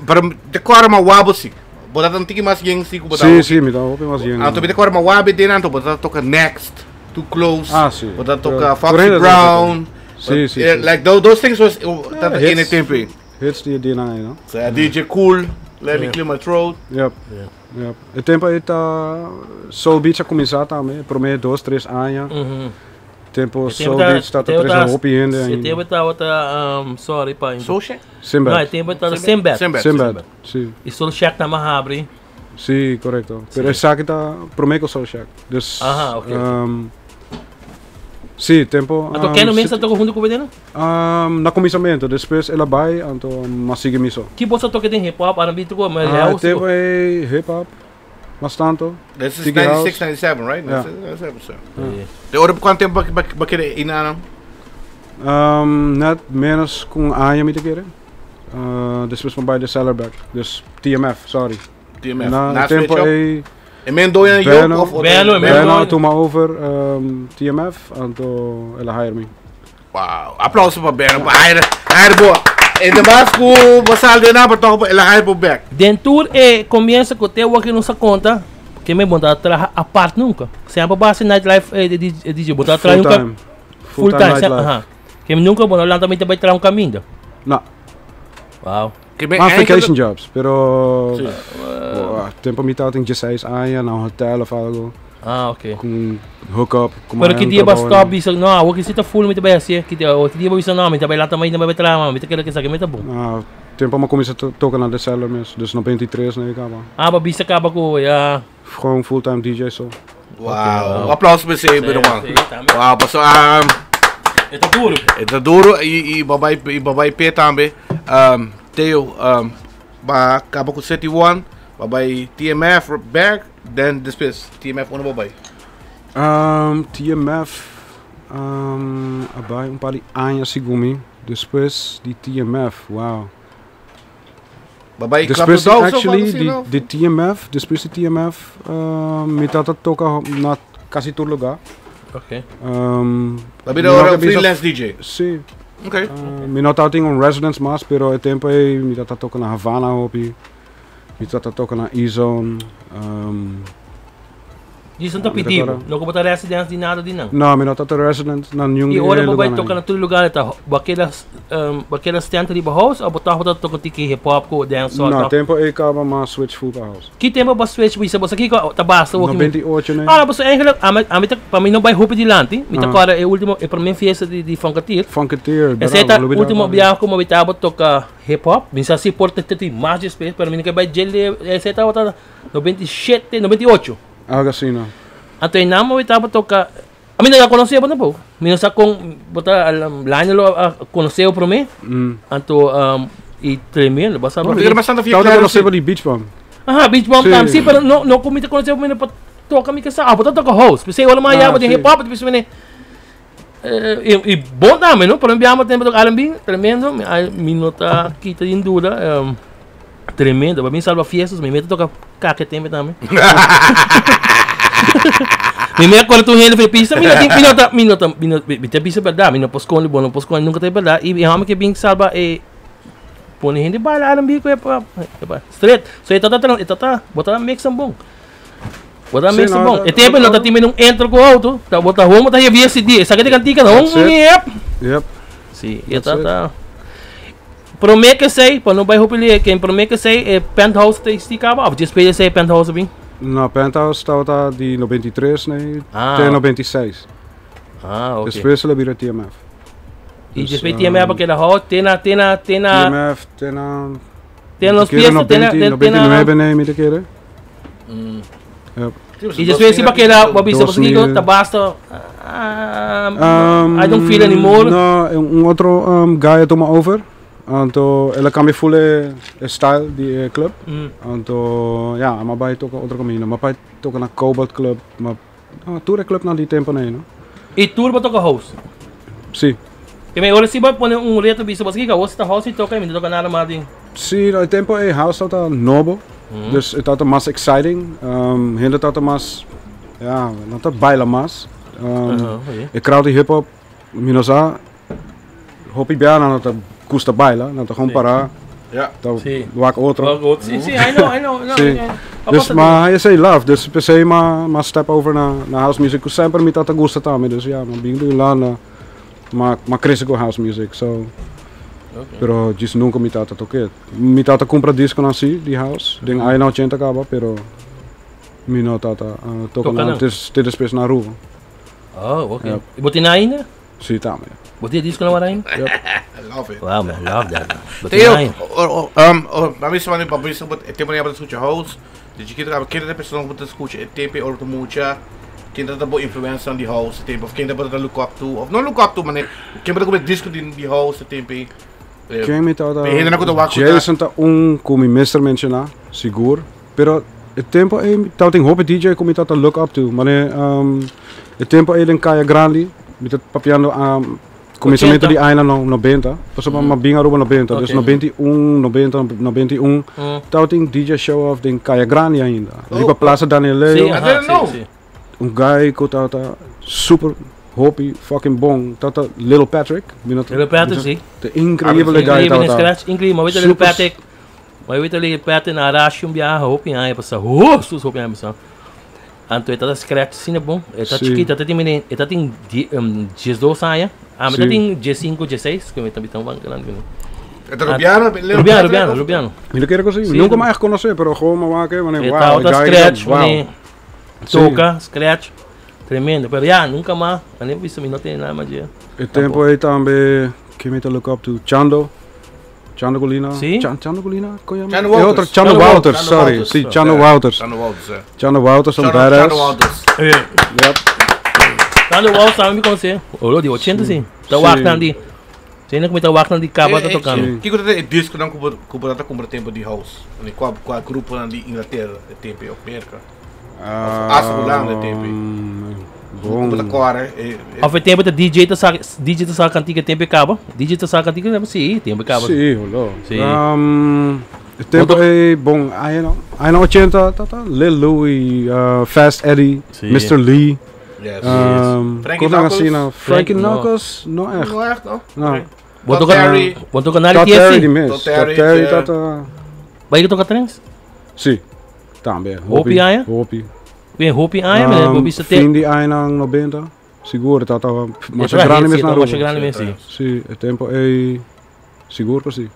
Pero te kora ma wabo si. Bo ta un tiki mas yen si ku bo ta. Si, si, mi ta hopi mas yen. Anto mi te kora ma wabe den anto bo ta toka Next, Too Close. Ah, si. Bo ta toka Pero Foxy Corrida ta Brown. Si, si, Eh, si. Like those things was ta hits. in e tempo. ei. Hits di e dianan ei, no? So, DJ Kool, Let Me Clear My Throat. Yep. Yep. E tempo ei ta Soul Beach a kuminsá tambe, promé dos, tres aña. Tempo Soul Beach ta ta trese hopi hende E ainda. tempo tabata, sorry pa. Soul Shack? Sinbad. No, e tempo tabata Sinbad. Sinbad. Sinbad, si. E Soul Shack tamba a habri. Si, korekto. Pero esaki ta promé ku Soul Shack. Dus, Aha, oké. Si, tempo. Anto Keno mes ta toka huntu ku bo? Na kuminsamentu, despues el a bai, anto m'a sigui mi so. Ki boso a toka den hip hop, R&B tuko, ma Ah, house? tempo ei hip hop, mas tanto. This is Tiki house. 96, 97, right? Ja. 96, 97, so. De ora kuantu tempu bo kere einan? Net menos ku un aña mi ta kere. Despues mi bai The Cellar bek, dus TMF, sorry. TMF. Na Na tempo switch up. ei E men doña Joop Benno. of Benno, men Benno doña. tuma over TMF, anto el a hire mi. Wow, aplauso pa Benno, pa hire, hire bo. E de mas ku bo sal den nan, pero toch el a hire bo bek. Den tur e comienzo cu te wak no sa conta, que me bonta traha apart nunca. Sempre base nightlife de DJ, bonta traha Full nunca time. full time, nightlife. aha. Que nunca bonta lanta mente bay traha un caminho. No. Wow. Que me Maar eigenlijk vacation jobs, pero Si. Boah, tempo mi tabatin 16 aña na un hotel of algo. Ah, ok. Cu un hook-up. Cu Pero un ki dia ba trabao stop na- bisa, no, awor ki si ta full mi ta bay haci, ki dia, ki dia ba bisa no, mi ta bay lanta mainta mi ta bay traha, mi ta kere esaki mi ta bon. Ah, tempo mi a cuminsa toca na The Cellar mes, dus 93 na e caba. Ah, ba bisa caba cu ya. Gewoon full time DJ so. Wow. Un aplauso pa esey, Sí, ruman. sí, tambe. Wow, paso E ta duro. E ta duro y y babay y babay pe tambe. Theo, ba caba cu City One, ba bay TMF back, then despues TMF unda bo bay? TMF a bay un par di aña segun mi. Despues di TMF, wow. Ba bay Club Despues to di Dogs of actually algo así, di no? di TMF, despues di TMF mi tata toca na casi tur lugar. Ok. Ba bira Mi no ora ta bisa freelance DJ? Si. Ok. Mi no tabatin un residence mas, pero e tempo ei mi tata toca na Havana hopi. Mi tata toca na E-Zone. Dicen ta Mi ta pidi bo, kora. no ku bo ta residence di nada di nan. No, mi no ta ta resident na niun I di ora e bo bai lugarnan toka ei. na tur lugar ta bo keda bo keda stand riba house of bo ta bo ta toka tiki hip hop ku dancehall No, tok? tempo ei kaba m'a switch full pa house. Ki tempo bo switch bo bisa bo sa kiko ta basta wak mi. 98 nee. Ah, no, pasobra eigenlijk ami ami ta pa mi no bai hopi dilanti, mi ta Aha. kòrda e ultimo e prome fiesta di di Funkateer. Funkateer, Esei bravo, ta lo bida ultimo tambe. biaha ku mi tabata toka hip hop, mi sa si por ta tin mas despues, pero mi no ke bai djele esei tabata 97, 98. Algo así, no. Anto e nan mi tabata toca, a mi no a conoce bo tampoco. Mi no sa con bo ta Lionel lo a conoce bo prome. Anto y tremendo, bo sa Porque era bastante Tabata claro, conoce sí. bo di Beach Bum. Aha, Beach Bum Sí. tam, sí, pero no, no cu mi ta conoce bo mi pa toca mi ke sa, ah, bo ta toca house. P'esei ora mas Ah, ya bo den sí. hip hop, p'esei mi eh, y, y bon tambe, no? Pero mi biaha tempo toca R&B, tremendo, mi, mi no ta kita din duda. Tremendo, pa mi salba fiestas, mi meta toca kake tembe tambe. Mi me acuerdo un hende pista, mi no mi no ta, mi no ta, mi no, mi te pista verdad, mi no pos con, bo no pos con, nunca te verdad. Y mi home que bin salba e pone hende baila R&B ko pa, pa, straight. So e tata, e tata, bota mix ang bom. Bota Sí, mix ang no, bom. E tempo no ta time nung entro ko auto, ta bota homo ta heavy CD, sa kete cantica no. That's it. Yep. Yep. Sí, e That's it. tata. Prome que sei, pa no bai hopi li, ken prome que sei, e penthouse te sticaba, of just sei penthouse bin? No, penthouse tabata di 93, nee, Ah. te 96. Ah, ok. Despues el a bira TMF. Y Dus, despues TMF porque la ho, tena, tena, tena, TMF, tena, tena los mi ta kere pies, tena, tena, tena, 99, nee, mi ta kere. Yep. Y despues si pa keda, bo bisa, Dos bo kiko, mil. ta basta, I don't feel anymore. No, un otro guy a tuma over. Anto el a cambia full e, e style di e club. Anto ja, m'a bai toca otro camino. M'a bai toca na Cobalt Club. Ma no, tur e club na di tempo nee, no? Y tur bo toca house? Si. Que me ora si bo pone un reto bisa, bo kiko, bo ta house y toca, mi no toca nada mas di. Si, no, e tempo e house tabata nobo. Dus e tabata mas exciting. Hende tabata mas, ja, nan ta baila mas. Aha, oye. E crowd di hip hop, mi no sa. Hopi bia nan no ta gusta baila, nan ta gewoon para, ta wak otro. Si, si, I know, I know. No, Si. Dus ma esey love, dus p'esey ma ma step over na na house music ku semper mi tabata gusta tambe, dus ya, mi a bin di Hulanda, ma ma krese ku house music, so pero djis nunka mi tabata tok'é. Mi tabata kumpra diskonan si di house den añanan ochenta kaba, pero mi no tabata toka nan te despues na Aruba. Oh, ok. I bo tin nan ainda? Si, tambe. Bo tin e disco nan ainda? Yep. I love it. Wow, man, love that. Bo tin Teo, ainda? pa mi semana pa bisa bo e tempo nan tabata scucha house, di chikito kaba ken ta e persona ku bo ta scucha e tempo ora bo ta mucha, ken ta bo influencer di house e tempo of ken ta bo ta look up to of no look up to mane ken bo ta kumpra disco di house e tempo ei. Ken mi tabata E hendenan ku ta wak ku ta Jason ta un ku mi mester menciona, sigur. Pero e tempo ei tabatin hopi DJ ku mi tabata look up to. Mane e tempo ei den Kaya Grandi, mi ta papiando kuminsamentu di añanan nobenta, pasobra mi a bin Aruba nobenta, dus 91, 90, 91, tabatin DJ show off den Kaya Grandi ainda, riba Plaza Daniel Leo. Un guy ku tabata super hopi fucking bon tabata Little Patrick. Little Patrick, si. Ta increíble guy tabata. Increíble, ma wita Little Patrick. Ma wita Little Patrick na Arashi un biaha hopi aña pasa. Ho, sus hopi aña pasa. Anto e tabata scratch asina bon. E ta chikito, e ta tin mene, e ta tin 12 aña. Ami ta tin 15, 16, ku mi ta bita un ban grandi. E ta Rubiano? Rubiano, Rubiano, Rubiano. Mi lo kere kosi. Nunca mi a echt konosé, pero gewoon mi wak e, mane, E wow, e tabata guy scratch, wow. mane. Toca, scratch, tremendo. Pero ya, nunca mas. A nem visto, mi no tiene nada mas dje. E tempo ei tambe, ken mi ta look up to? Chando. Chando Colina. Sí. Chan, Chando Colina? Kon yama? Chando E otro, Wouters. Chando Chando Wouters, Chando sorry. Wouters. Sí, Chando Ja, Wouters. Chando Wouters, ja. Chando Wouters, un Chando, badass. Chando Wouters. Yep. Chando Wouters tambe mi conoce. Olo di 80 sí. Ta Sí. wak nan di. Sino ku mi ta wak nan di kaba ta Eh, eh, tokando. Kiko ta e disconan ku bo ku bo ta kumpra tempo di house? Ni kua kua gruponan di Inglaterra e tempo ei of Merka? Of hasta Hulanda e tempo ei? Bon. Ku bo ta kore e e Of e tempo ta DJ ta sa DJ ta sa kantika e tempo e kaba? DJ ta sa kantika e tempo? Sí, tempo e kaba. Sí, holo. Sí. E tempo ei, bon, añanan añanan ochenta ta ta Lil Louis, Fast Eddie, Sí. Mister Lee. Yes. Um, Frankie Kosnan Knuckles? asina. Frankie Frank, no. Knuckles, no echt. No echt, no? No. Bo Todd toka, Terry. bo toka na Todd Terry TSC. di mes. Todd Todd Terry, Terry ja. tata. Ba je toka trends? Si. Tambe. Hopi aña? Hopi. Bien, hopi aña, um, bo bisa te. Fin di añanan 90. Sigur, tata. Masha grandi mes na Aruba. Masha Aruba. grandi mes, si. Si, e tempo ei. Sigur ku si.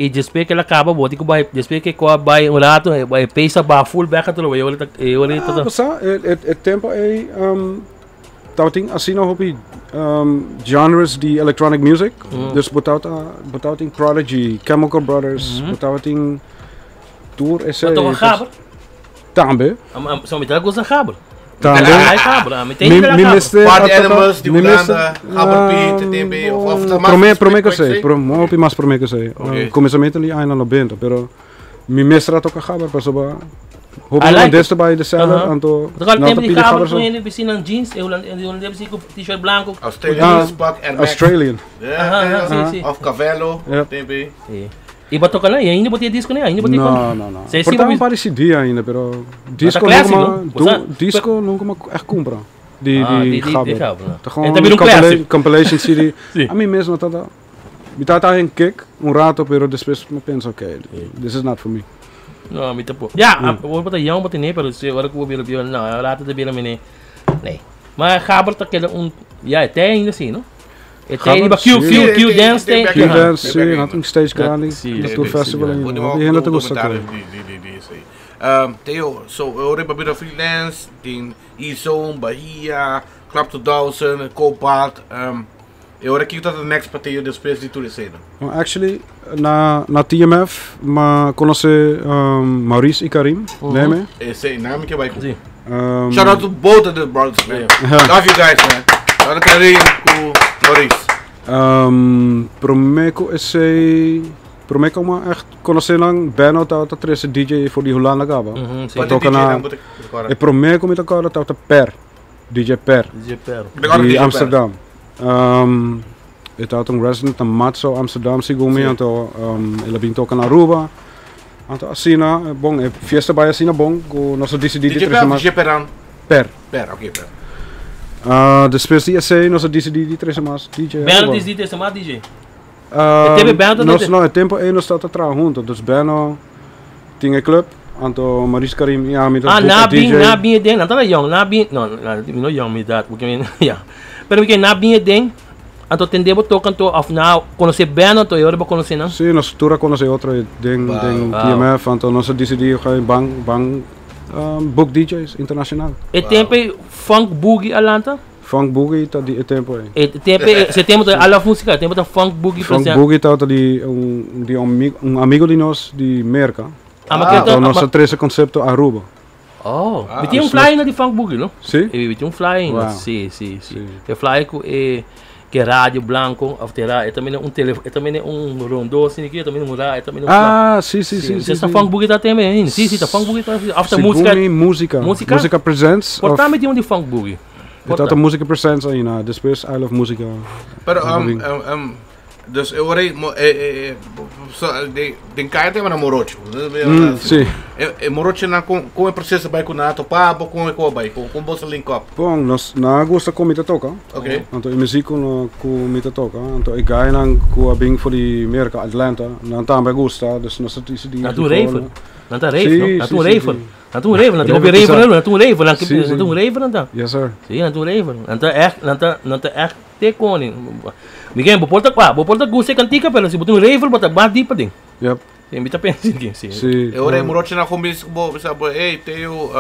I despues ke el a kaba bo tin ku bai despues ke kua bai un rato e bai pesa baha full bek atrobe e ora ta e ora ta Ah, sa e e e tempo ei um, tabatin asina hopi um, genres di electronic music. Dus bo tabata bo tabatin Prodigy, Chemical Brothers, bo tabatin tur esei. Bo toka gaber? Tambe. Am so mi ta gusta gaber. Tambe. Ai gaber, a mi Mi tem mi mester Party a toka- Animals di mi mester- Hulanda, Gabber Piet, TB, of of ta mas Prome prome quick que sei, sei? pro hopi mas prome que sei. Oké. Kuminsamentu di añanan 90, pero mi mester a toka gabber pasobra hopi I like holandés ta bai de cellar, Aha. anto Toka nan tempo ta di pidi gabber gabber ku so. hende bisti nan jeans e holandés e holandés bisti ku t-shirt blanco. Australian Ah, Spark Air Max. Australian. Ja, Aha, ja. aha, si, si. Of Cavello, Yep. TB. Si. I bo toka nan, i ainda bo tin e disco nan, ainda bo tin No, no, no. Si, Por si, ta bo un par di CD ainda, pero disco nunca clásico, ma, no? Bo sa- disco nunca ma echt compra. Di, Ah, di di- di- gabber. di gabber, no. Ta E gewoon ta bira un compila classic. compilation CD. Si. A mi mes no tata. Mi tata een kick, un rato, pero despues mi pensa, okay, this is not for me. No, mi tampoco. Ja, mm. bo ta jong, bo tene, pero si ora ku bo bira bieu, no, later ta bira mene. Nee. Maar gabber ta keda un, ja, e te ainda si, no? E te riba Q, Q, Q Dance te. Q Dance, si, nothing stage grandi, Si, Tour Festival Bo ainda. di Hopi hende ta gusta documentario koe. di di di di esei. Theo, so ora riba bira freelance, tin E-Zone, Bahia, Club 2000, Cobalt, e ora kiko ta ta next pa Theo despues di tur eseinan? Well, actually, na na TMF m'a conoce Maurice y Karim, Neme. Esei, nan mi ke bai ku. Si. Shout out to both of the brothers, man. Love you guys, man. Shout out Karim ku Maurice. Prome ku esei, prome ku mi echt konosé nan, Benno tabata trese DJ for di Hulanda kaba. Mm -hmm, Wat Toka DJ na, nan bo ta kòrda? e prome ku mi ta kòrda tabata Per, DJ Per. DJ Per. Mi ta kòrda Di DJ Per. Amsterdam. E tabata un resident na Matzo, Amsterdam, segun mi, anto el a bin toka na Aruba. Anto asina, bon, e fiesta bai asina bon ku nos a disidí di DJ trese Per of mas DJ Peran? Per. Per, oké, Per. Despues di esey nos a dicidi di trece mas DJ Benno Aruba. dicidi trece mas DJ? E tempo Benno ta Nos, no, e tempo ey nos tabata traha hunto. Dus Benno tin e club, anto Maurice Karim y ami ta Ah, boek na e bin, DJ. na bin e den, nan tabata yong, na bin, no, na, mi no yong mi edad, porque mi, ya. Pero mi ke na bin e den, anto tende bo toca anto, of na conoce Benno anto e ora bo conoce nan? Sí, nos tur a conoce otro den, den Wow. TMF, anto nos a dicidi ga ban, ban boek DJ's internacional. E tempo ei Funk Boogie a lanta? Funk Boogie ta di e tempo ei. E tempo ei, se tempo ta I Love Musica, e tempo ta Funk Boogie Funk present. Boogie tabata di un di un un amigo di nos di Merca. Ah, ma ke ta, Nos a trece concepto Aruba. Oh, mi tin un flyer na di Funk Boogie, no? Si? E mi tin un flyer Wow. Si, si, si. Si. E flyer cu e ke radio blanco of te ra, e tambe un tele, e tambe un rondo asina aki, e tambe un ra, e tambe un Ah, si, si, si, si. si, Ta si. Funk Boogie ta teme ainda. Si, si, ta Funk Boogie ta, of ta Segun musica. mi musica. Musica? Musica Presents. Por of tambe tin un di Funk Boogie. E ta ta Musica Presents ainda, despues I Love Musica. Pero, Algo bin. Dus e ora mo e e so de den kai tema na morocho. Si. E e morocho na con con e processo bai con na topa bo con e ko bai con con bosa link up. Bom, nos na gusta con mi ta toca. Okay. Anto e muziek no ku mi ta toca. Anto e guy nan ku a bing for di Merca, Atlanta, nan tambe gusta, dus nos a dicidi Na di tu gewoon, raver. Nan ta rave, Si, no? Na si, tu si, raver. si. Na tu raver, na tu Raver raver, pisa. na tu raver, na Si, si. tu raver nan ta. Yes sir. Si, na tu raver. Nan ta echt, nan ta, nan ta echt te koning. Miguel, bo por ta qua, bo por ta gusta e cantica, pero si bo tin un raver, bo ta mas dieper den. Yep. Si, mi ta pensa aki, si. Si. E ora e morocho na con bis bo bisa bo hey Teo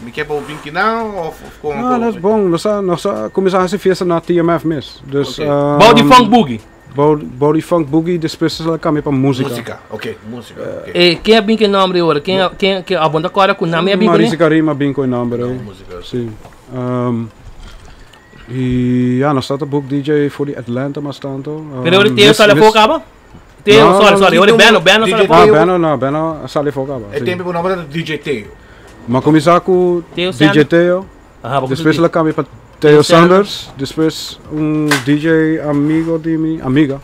mi ke bo binki now of of con Ah, dat is bom. Nos a, nos a cuminsa haci fiesta na TMF mes. Dus, Okay. Bou di Funk Boogie. Bou, bou di Funk Boogie, despues a cambia pa musica. Musica, ok, musica. Okay. E ken a bin cu e nomber ora? Ken, ken, ken, abonda cora cu name a bin cu Maurice Karim a bin cu e nomber. No, musica. Si. Y ja, nos ta book DJ for di Atlanta mas tanto. Pero ora Teo sale afo caba? Teo, No, sorry, no, sorry, ora DJ Benno, Benno sale afo. Ah, Benno, no, Benno sale afo caba. E tempo cu nomber DJ Teo. Ma cuminsa cu Teo DJ Sanders. Teo. Aha, porque Despues tu el a cambia pa Teo Teo Sanders. Sanders. Despues un DJ amigo di mi, amiga,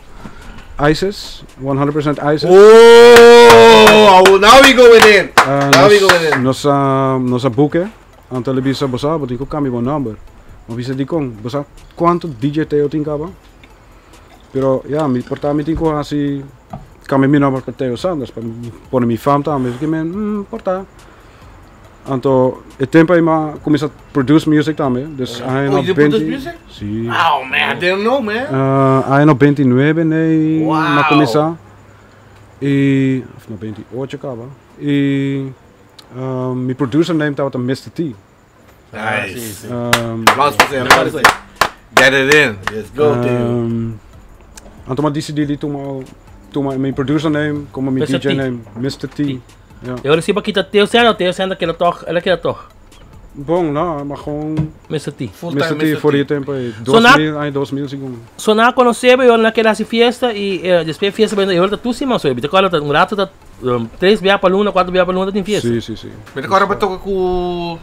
Isis, 100% Isis. Oh, now we going in. Now we going in. Nos a, nos a boeken. Anto el a bisa, bo sa, bo tin ku cambia bo number. Bo bisa di kon, bo sa cuanto DJ Teo tin caba? Pero ja, mi por ta mi tin ku hasi cambia mi number pa Teo Sanders, pa pone mi fam tambe. Así que men, por ta. Anto, e tempo ei m'a cuminsa produce music tambe. Dus hij Oh, nog you produce 20 music? Si. Oh man, I didn't know man. Hij nog 29 nee, Wow. m'a cuminsa. Y, of no 28 caba. Y, mi producer name tabata Mister T. Nice. Um, Applaus pa esey, applaus pa esey. Get it in. Let's go, dude. Anto m'a dicidi di tuma, tuma mi producer name como mi Mr. DJ T. name, Mister T. T. Ja. E ora si pa kita Teo Sanders, Teo Sanders keda toch, el a keda toch. Bom, no, maar gewoon Mister T. Full Mister time T Mr. voor T. die tempo, eh, So na- 2000, eind 2000 seconden. So na conoce e ora na keda hasi fiesta y despues fiesta e ora ta tur siman so, e ora ta un rato ta 3 bia pa luna, 4 bia pa luna tin fiesta. Si, si, si. Mi ta corda pa toca cu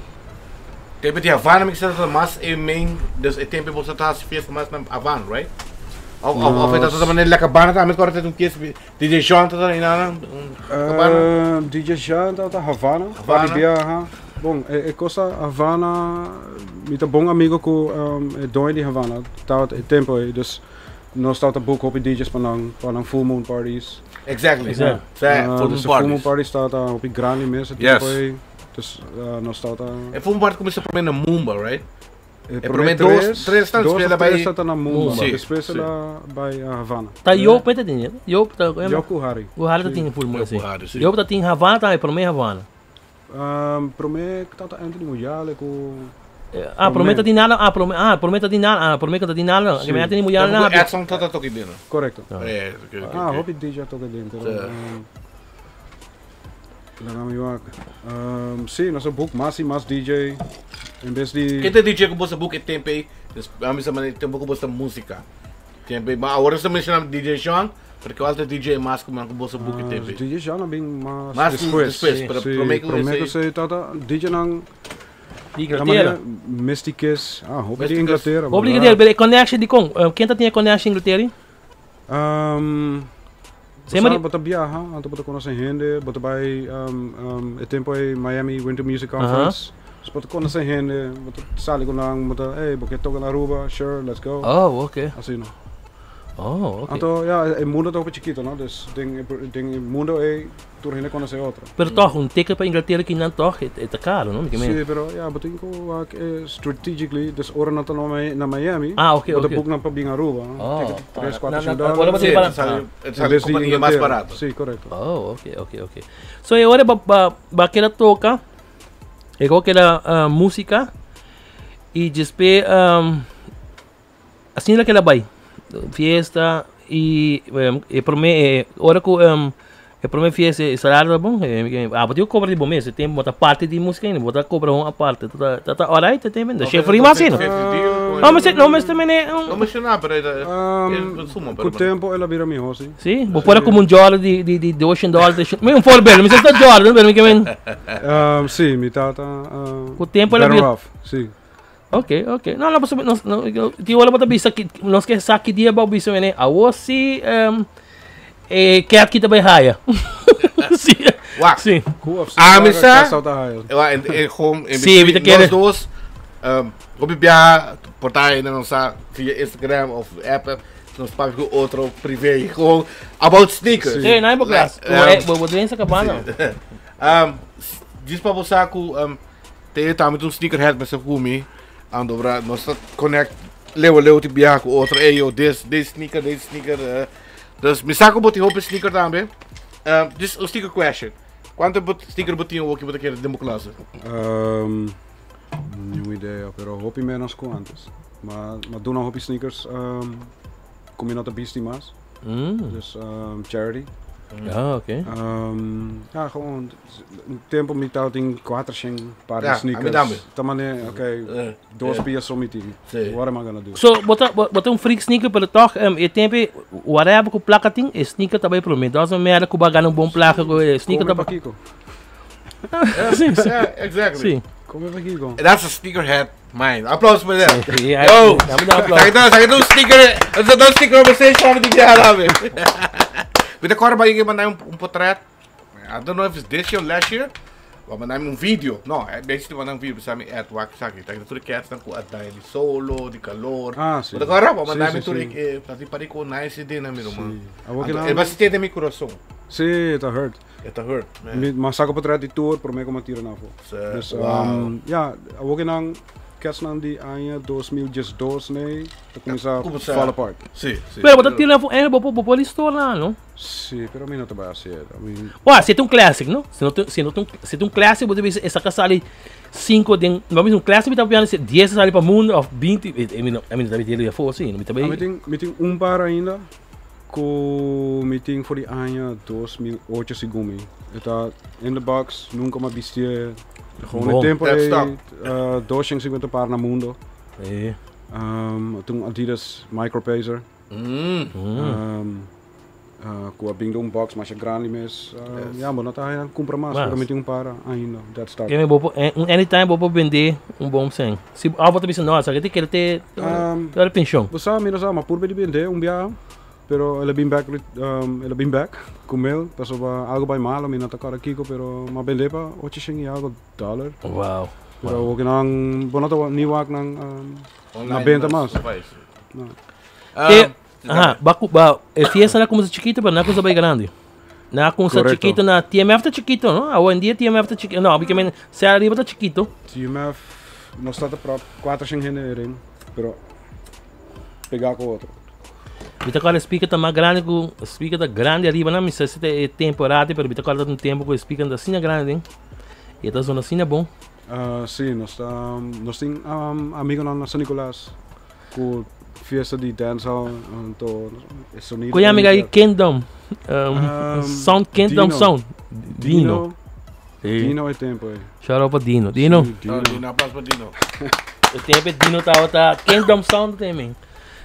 tempo di Havana, mi ta mas e main, dus e tempo bo ta hasi fiesta mas na Havana, right? Of, of, of e ta manera La Cabana tambe, mi ta corda un fiesta, DJ Jean ta na na, un Cabana. DJ Jean ta ta Havana, Havana. Havana. Biaha. Bom, e, e cosa Havana, mi ta bon amigo cu e doño di Havana, ta e tempo e, dus nos ta boek op DJ's pa nan, pa nan full moon parties. Exactly. Exactly. Sa, full moon Dus de full moon parties. parties ta ta op die grandi mes, e Yes. tempo e, dus nos ta ta E full moon party começa primeiro na Mumba, right? E prome prome dos, tres staan dos spelen of bij- tres staat na Mumba. Si, Despues si. la bij Havana. Ta Joop met het ding, hè? Joop ta, Joop Kuhari. Kuhari ta tin full moon, si. Joop Kuhari, si. Joop ta tin Havana tambe, prome Havana. Prome tata Anthony Muyale ku Ah, prome ta tin nada, ah, prome, ah, prome ta tin nada, ah, prome ta tin nada. Si. Ke Anthony Muyale Tampoco na. Edson tata toki binnen. Correcto. Ah, ja, oké, oké, Ah, oké. hopi DJ toka den, pero, Si. Laga mi wak. Si, nos a boek mas y mas DJ. En bes di Ken ta DJ ku boso boek e tempo ei? Dus, ami sa mane tempo ku boso musica. Tempo ei, ma awor sa menciona DJ Jean, porque altijd DJ mas ku man ku boso boek e Ah, tempo ei. DJ Jean a bin mas Mas despues. despues, pero Si, prome ku prome ku esei- esei tata DJ nan Di Ja, Inglaterra. maar Misty Kiss. Ah, hoop Misty di Inglaterra. Hoop di Inglaterra, pero connection di kon. Ken ta tin connection Inglaterra? Zeg maar die- Bota viaja, anto bota conoce gente, bota bij e tempo e Miami Winter Music Conference. Dus bo ta conoce hende, bo ta sali cu nan, bo ta, hey, bo ke toca na Aruba? Sure, let's go. Oh, ok. Asina. Oh, ok. Anto, ja, e mundo ta hopi chikito, no? Dus den e, den e mundo ey tur hende conoce otro. Pero toch, un ticket pa Inglaterra kinan toch, e ta caro, no? Mi ke meen. Sí, pero ja, bo tin cu wak strategically, dus ora nan ta na Miami, Ah, ok, bo ta ok. book nan pa bin Aruba, no? Oh, Ticket ah, tres, na- cuatro na- cien na- dólar. ora bo Sí, tin para- e ta sali, e ta En sali vez di compania mas Inglaterra. barato. Sí, correcto. Oh, ok, ok, ok. So e ora ba, ba, ba keda toca, e go keda música, y después asina la keda bay. Fiesta y e prome e ora cu e prome fiesta e salario ta bon ah bo tin cu cobra di bo mes e tempo bo ta parti di musica ainda bo ta cobra un aparte ta ta ta alright e tempo ainda chef rima asina no mester no mester mene No menciona pero e ta e suma Cu tempo el a bira miho si. Si bo por a como un jòrda di di di doshen dòler treshen mi un voorbeeld mi sa ta jòrda pero mi ke men Si mi tata Cu tempo el a better bira off si. Ok, ok. No, no, pasobra nos, no, tin ora bo ta bisa ki, nos ke sa ki dia bo bisa mene, awo si um, e cat ki ta bai haya. Si. Wak. Si. Ku of Ah, mi sa. Sa ta haya. Wa, en, en, gewoon, en Sí, mi ta kere. Nos dos, hopi biaha, por ta hende nos sa via Instagram of app, nos papia ku otro privé, gewoon about sneakers. Sí, no hay bo klas. Like, Bo, bo den sa kabana. Djis pa bo sa ku, Te tambe ta un sneakerhead mester ku mi. Ando bra nos ta connect leu leu ti biaha ku otro. Ey yo this this sneaker this sneaker. Dus mi sa ku bo tin hopi sneaker tambe. Just un sneaker question. Kuantu bo sneaker bo tin awoki bo ta kere den bo closet? Niun idea, pero hopi menos ku antes. Ma ma duna hopi sneakers ku mi no ta bisti mas. Dus charity. Ah, ok. Ja, gewoon Un tempo mi tabatin kuater shen par di Ja, a mi sneakers. tambe. Ta mane, ok, dos pia so mi tin. Sí. What am I gonna do? So, bo ta, bo, bo ta un freak sneaker, pero toch, e tempo, whatever ku plaka tin, e sneaker ta bai prome. Doesn't matter ku bo a gana un bon plaka ku e sneaker Come ta pa kiko. Sí, sí. Yeah, exactly. Sí. Come pa kiko. That's a sneakerhead mind. Aplauso pa dat. Sí, ja, Yo! ja, mi da aplauso. Sa kita, sa kita un sneaker, sa kita un sneaker conversation di biaha tambe. Mi ta kòrda bai manda un, un portret. I don't know if it's this year or last year. Wa manda mi un video. No, eh, basically manda un video bisa mi Ed wak esaki. Ta kita tur e cats nan ku a daña di solo, di calor. Ah, si. Bo ta kòrda? Wa manda Si, mi si, tur si. e, ta di pari ku nice idea na mi ruman. Si. Awor ki Anto, nan- e basta den mi kurason. Si, ta hurt. E ta hurt, man. Mi ma saka portret di tur promé ku mi a tira nan afó. Si, Dus, wow. ja, awor ki nan Kersnan di aña 2012 nee ta kuminsá Kuminsá. fall apart. Si, si. Pero bo ta tira afó, eh, bo por bo por restore no? Si, pero mi no ta bai hasi et. I mean, Wah, si ta un classic, no? Si no ta, si no ta un, si ta un classic, bo ta bisa esaki a sali cinco den, bo bisa un classic mi ta piensa si dies a sali pa mundo of binti, I mean, I mean, ta bai tira afó si, no mi ta bai. Ah, mi tin, mi tin un par ainda ku mi tin for di aña 2008 segun mi. E ta in the box, nunca mi a bistié. Gewoon Bon. e tempo Dead ei, stock. 250 par na mundo. Eh. Tin un Adidas Micropacer. Ku a bin den un box masha grandi mes. Yes. Ja, bo no ta haña kumpra mas, Mas. pero mi tin un par ainda, dead stock. Keme bo por, un anytime bo por bende un bon sen. Si abo bo ta bisa no, esaki te kere te, te ora pension. Bo sa, mi no sa, ma purbe di bende un biaha. Pero el a bin bek, el a bin bek ku mel, pasobra algo bai malo, mi no ta kòrda kiko, pero m'a bend'é pa ocho shen i algo dòler. Wow. Pero awor ku nan, bo no ta ni wak nan na benta mas. No. Te, aha, ba ku, ba, e fiesta na kuminsa chikito, pero na kuminsa bai grandi. Na kuminsa Correcto. chikito na TMF ta chikito, no? Awor en dia TMF ta chikito, no, porque men, Serra Riba ta chikito. TMF, nos ta ta prop kuater shen hende erin, pero pegá ku otro. Mi ta kòrda e speaker ta mas grandi ku e speaker ta grandi ariba nan mi sa si ta e temporada pero mi ta kòrda ta un tempu ku e speaker ta asina grandi den i e ta zona asina bon. Si nos ta nos tin amigonan na San Nicolas ku fiesta di dancehall anto e sonido Ku yama e Kingdom Sound Kingdom Sound Dino Dino e tempu ei. Shout out pa Dino Dino Dino Dino aplauso pa Dino. E tempu Dino tabata Kingdom Sound ta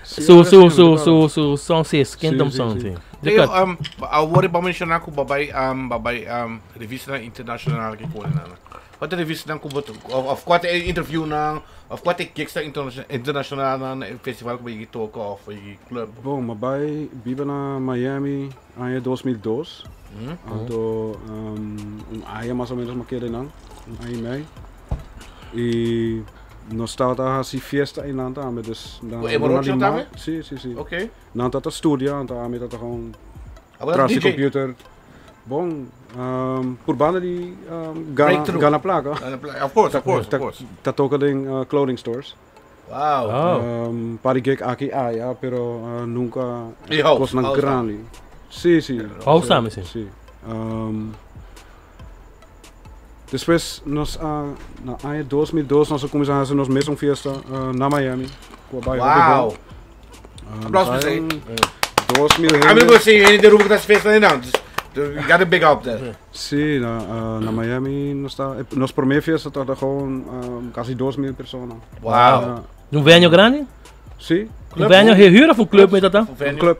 Su, su, su, su, su, son sis, Kingdom Sí, sí, Sound, sí. sí. Teo, Record. awor bo a menciona cu bo bay, bo bay revistanan internacional ki cone nan. Cua ta e revistanan cu bo ta, of, of cua ta e interviewnan, of cua ta e gigsnan internacionalnan na e festival cu bo yegi toca of yegi club? Bon, mi a bay biba na Miami aña 2002. Anto, un aña mas o menos mi a keda einan, un aña y mei. I nos tabata hasi fiesta einan tambe, dus na Ku e morocho tambe? Si, si, si. Oké. Nan tabata studia, anto ami tabata gewoon tras di computer. Bon, por banda di gana, gana plaka. Gana plaka, of course, of course, of course. Ta toka den clothing stores. Wow. Oh. Par di gig aki aya, pero nunca cosnan grandi. Si, si. House tambe, si. Si. Despues nos a, na aña 2002 nos a cuminsa haci nos mesun fiesta na Miami. Cu a bay hopi bon. Wow. Aplauso pa esey. 2000 hende. Ami por si hende di Aruba cu ta haci fiesta nan. You gotta big up there. Si, na, na Miami nos ta, nos prome fiesta tabata gewoon casi 2000 persona. Wow. Un venue grandi? Si. Un venue gehuurd of un club met dat dan? Un club.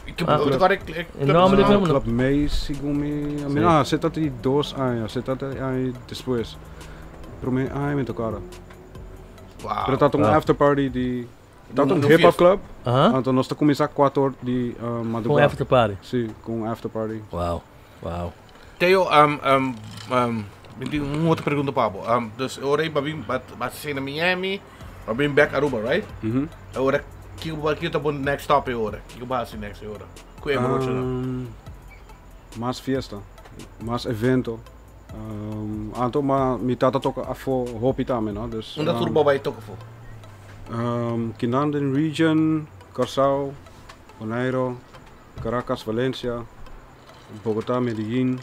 E nomber di club? Club May, segun mi. Mi no, se ta di dos aña, se ta di aña despues. Prome aña mi toca. Wow. Pero ta un after party di, ta un hip hop club. Anto nos ta cuminsa cuatro or di madrugada. Con after party? Si, con after party. Wow, wow. Theo, mi tin un otro pregunta pa bo. Dus ora ei bo bin, bo a na Miami, bo bin back Aruba, right? Mm -hmm. Ora, kiko kiko ta bo next stop e ora? Kiko bo hasi next e ora? Ku e morocho nan? Mas fiesta, mas evento. Anto ma mi tata toka afo hopi tambe, no? Dus, Unda tur bo bai toka afo? Kinan den region, Curaçao, Bonaire, Caracas, Valencia, Bogotá, Medellín,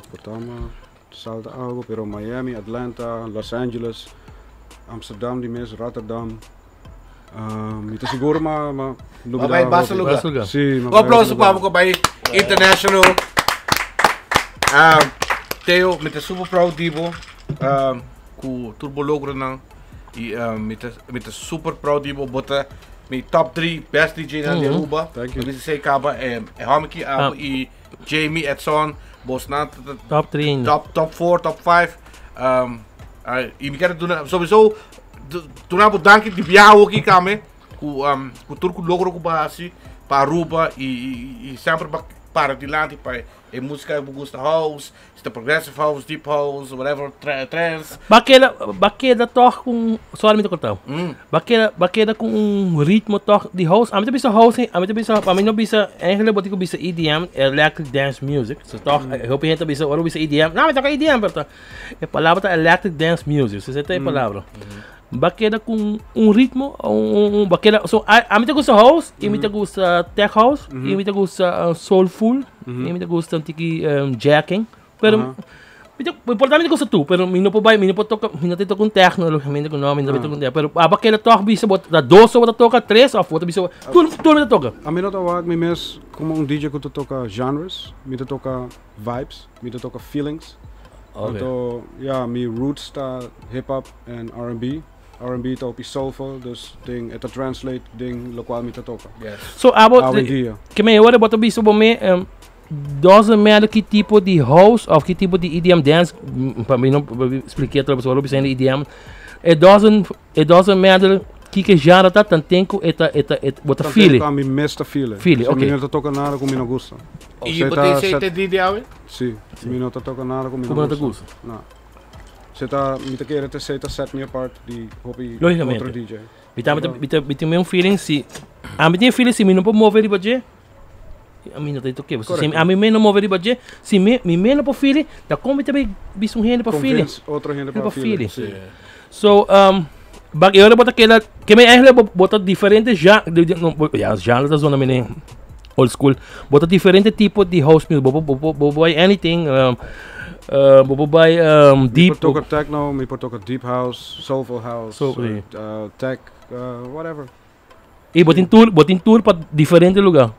Bogotá, salta algo, pero Miami, Atlanta, Los Angeles, Amsterdam di mes, Rotterdam. Mi ta sigur ma ma lubida. Bai basta lugar. Basta lugar. Si, Un aplauso pa bo bai international. Theo, mi ta super proud di bo. Ku tur bo logronan. I mi ta mi ta super proud di bo. Bo ta mi top 3 best DJ nan di Aruba. Thank you. Mi bisa sei kaba e hòmber ki abo i Jamie Edson. Bosnan Top 3. Top top 4, top 5. I mi kier duna sowieso duna bo danki di biaha hoki kame ku ku tur ku logro ku bo hasi pa Aruba i i semper bo para dilanti pa e musika ku bo gusta house, si ta progressive house, deep house, whatever, trance. Bo a keda bo a keda tog ku un, sorry mi ta korta bo, bo a keda bo a keda ku un ritmo tog di house, ami ta bisa house, ami ta bisa ami no bisa eigenlijk bo tin ku bisa EDM, electric dance music, so tog hopi hende ta bisa ora bo bisa EDM, no mi toka EDM pero ta E palabra ta electric dance music, si ta e palabra. Ba keda ku un ritmo, un, ba keda, so a, a mi ta gusta house, y mi ta gusta tech house, y mi ta gusta soulful, y mi ta gusta un tiki jacking. Pero mi ta, por ta mi ta gusta tur, pero mi no por bai, mi no por toca, mi no ta toca un techno, logicamente ku no, mi no ta toca un techno, pero aba keda toch bisa bo ta dos bo ta toca, tres of bo ta bisa tur, tur mi ta toca. Ami no ta wak mi mes como un DJ ku ta toca genres, mi ta toca vibes, mi ta toca feelings. Anto ya mi roots ta hip hop en R&B. R&B ta hopi soulful, dus den e ta translate den locual mi ta toca. So abo, Awendia. ke me ora bo ta bisa bo me doesn't matter ki tipo di house of ki tipo di EDM dance, pa mi no spliké atrobe pasobra lo bisa hende EDM, it doesn't it doesn't matter kiko e genre ta, tanten ku e ta e ta bo ta Tanten feel ku ami mes ta feel e. Feel e, Si mi oké. no ta toca nada ku mi no gusta. I bo ta esei te di di awe? Si, mi no ta toca nada cu mi Cu no bo no ta gusta. gusta. No. Se ta, mi ta kere te esey ta set me apart di hopi Logicamente. otro DJ. Mi ta, mi ta, mi tin un feeling si, ami tin e feeling si mi no por move riba dje, ami no ta toke. Pasobra si Correcto. ami me no move riba dje, si mi, mi me no por feeling, ta con mi ta bay bisa un hende pa feeling? Convince otro hende Hende pa pa feeling. feeling. Si. So, bak e ora bo ta keda, ke men eigenlijk bo, bo ta diferente ja, di, di, no, bo, ja, genre ta zona mene old school. Bo ta diferente tipo di house music. Bo, bo, bo, bo, bo bai anything, bo por bai Mi deep. por toca techno, mi por toca deep house, soulful house, Soul, sí. tech, whatever. Y bo tin tour, bo tin tour pa diferente lugar.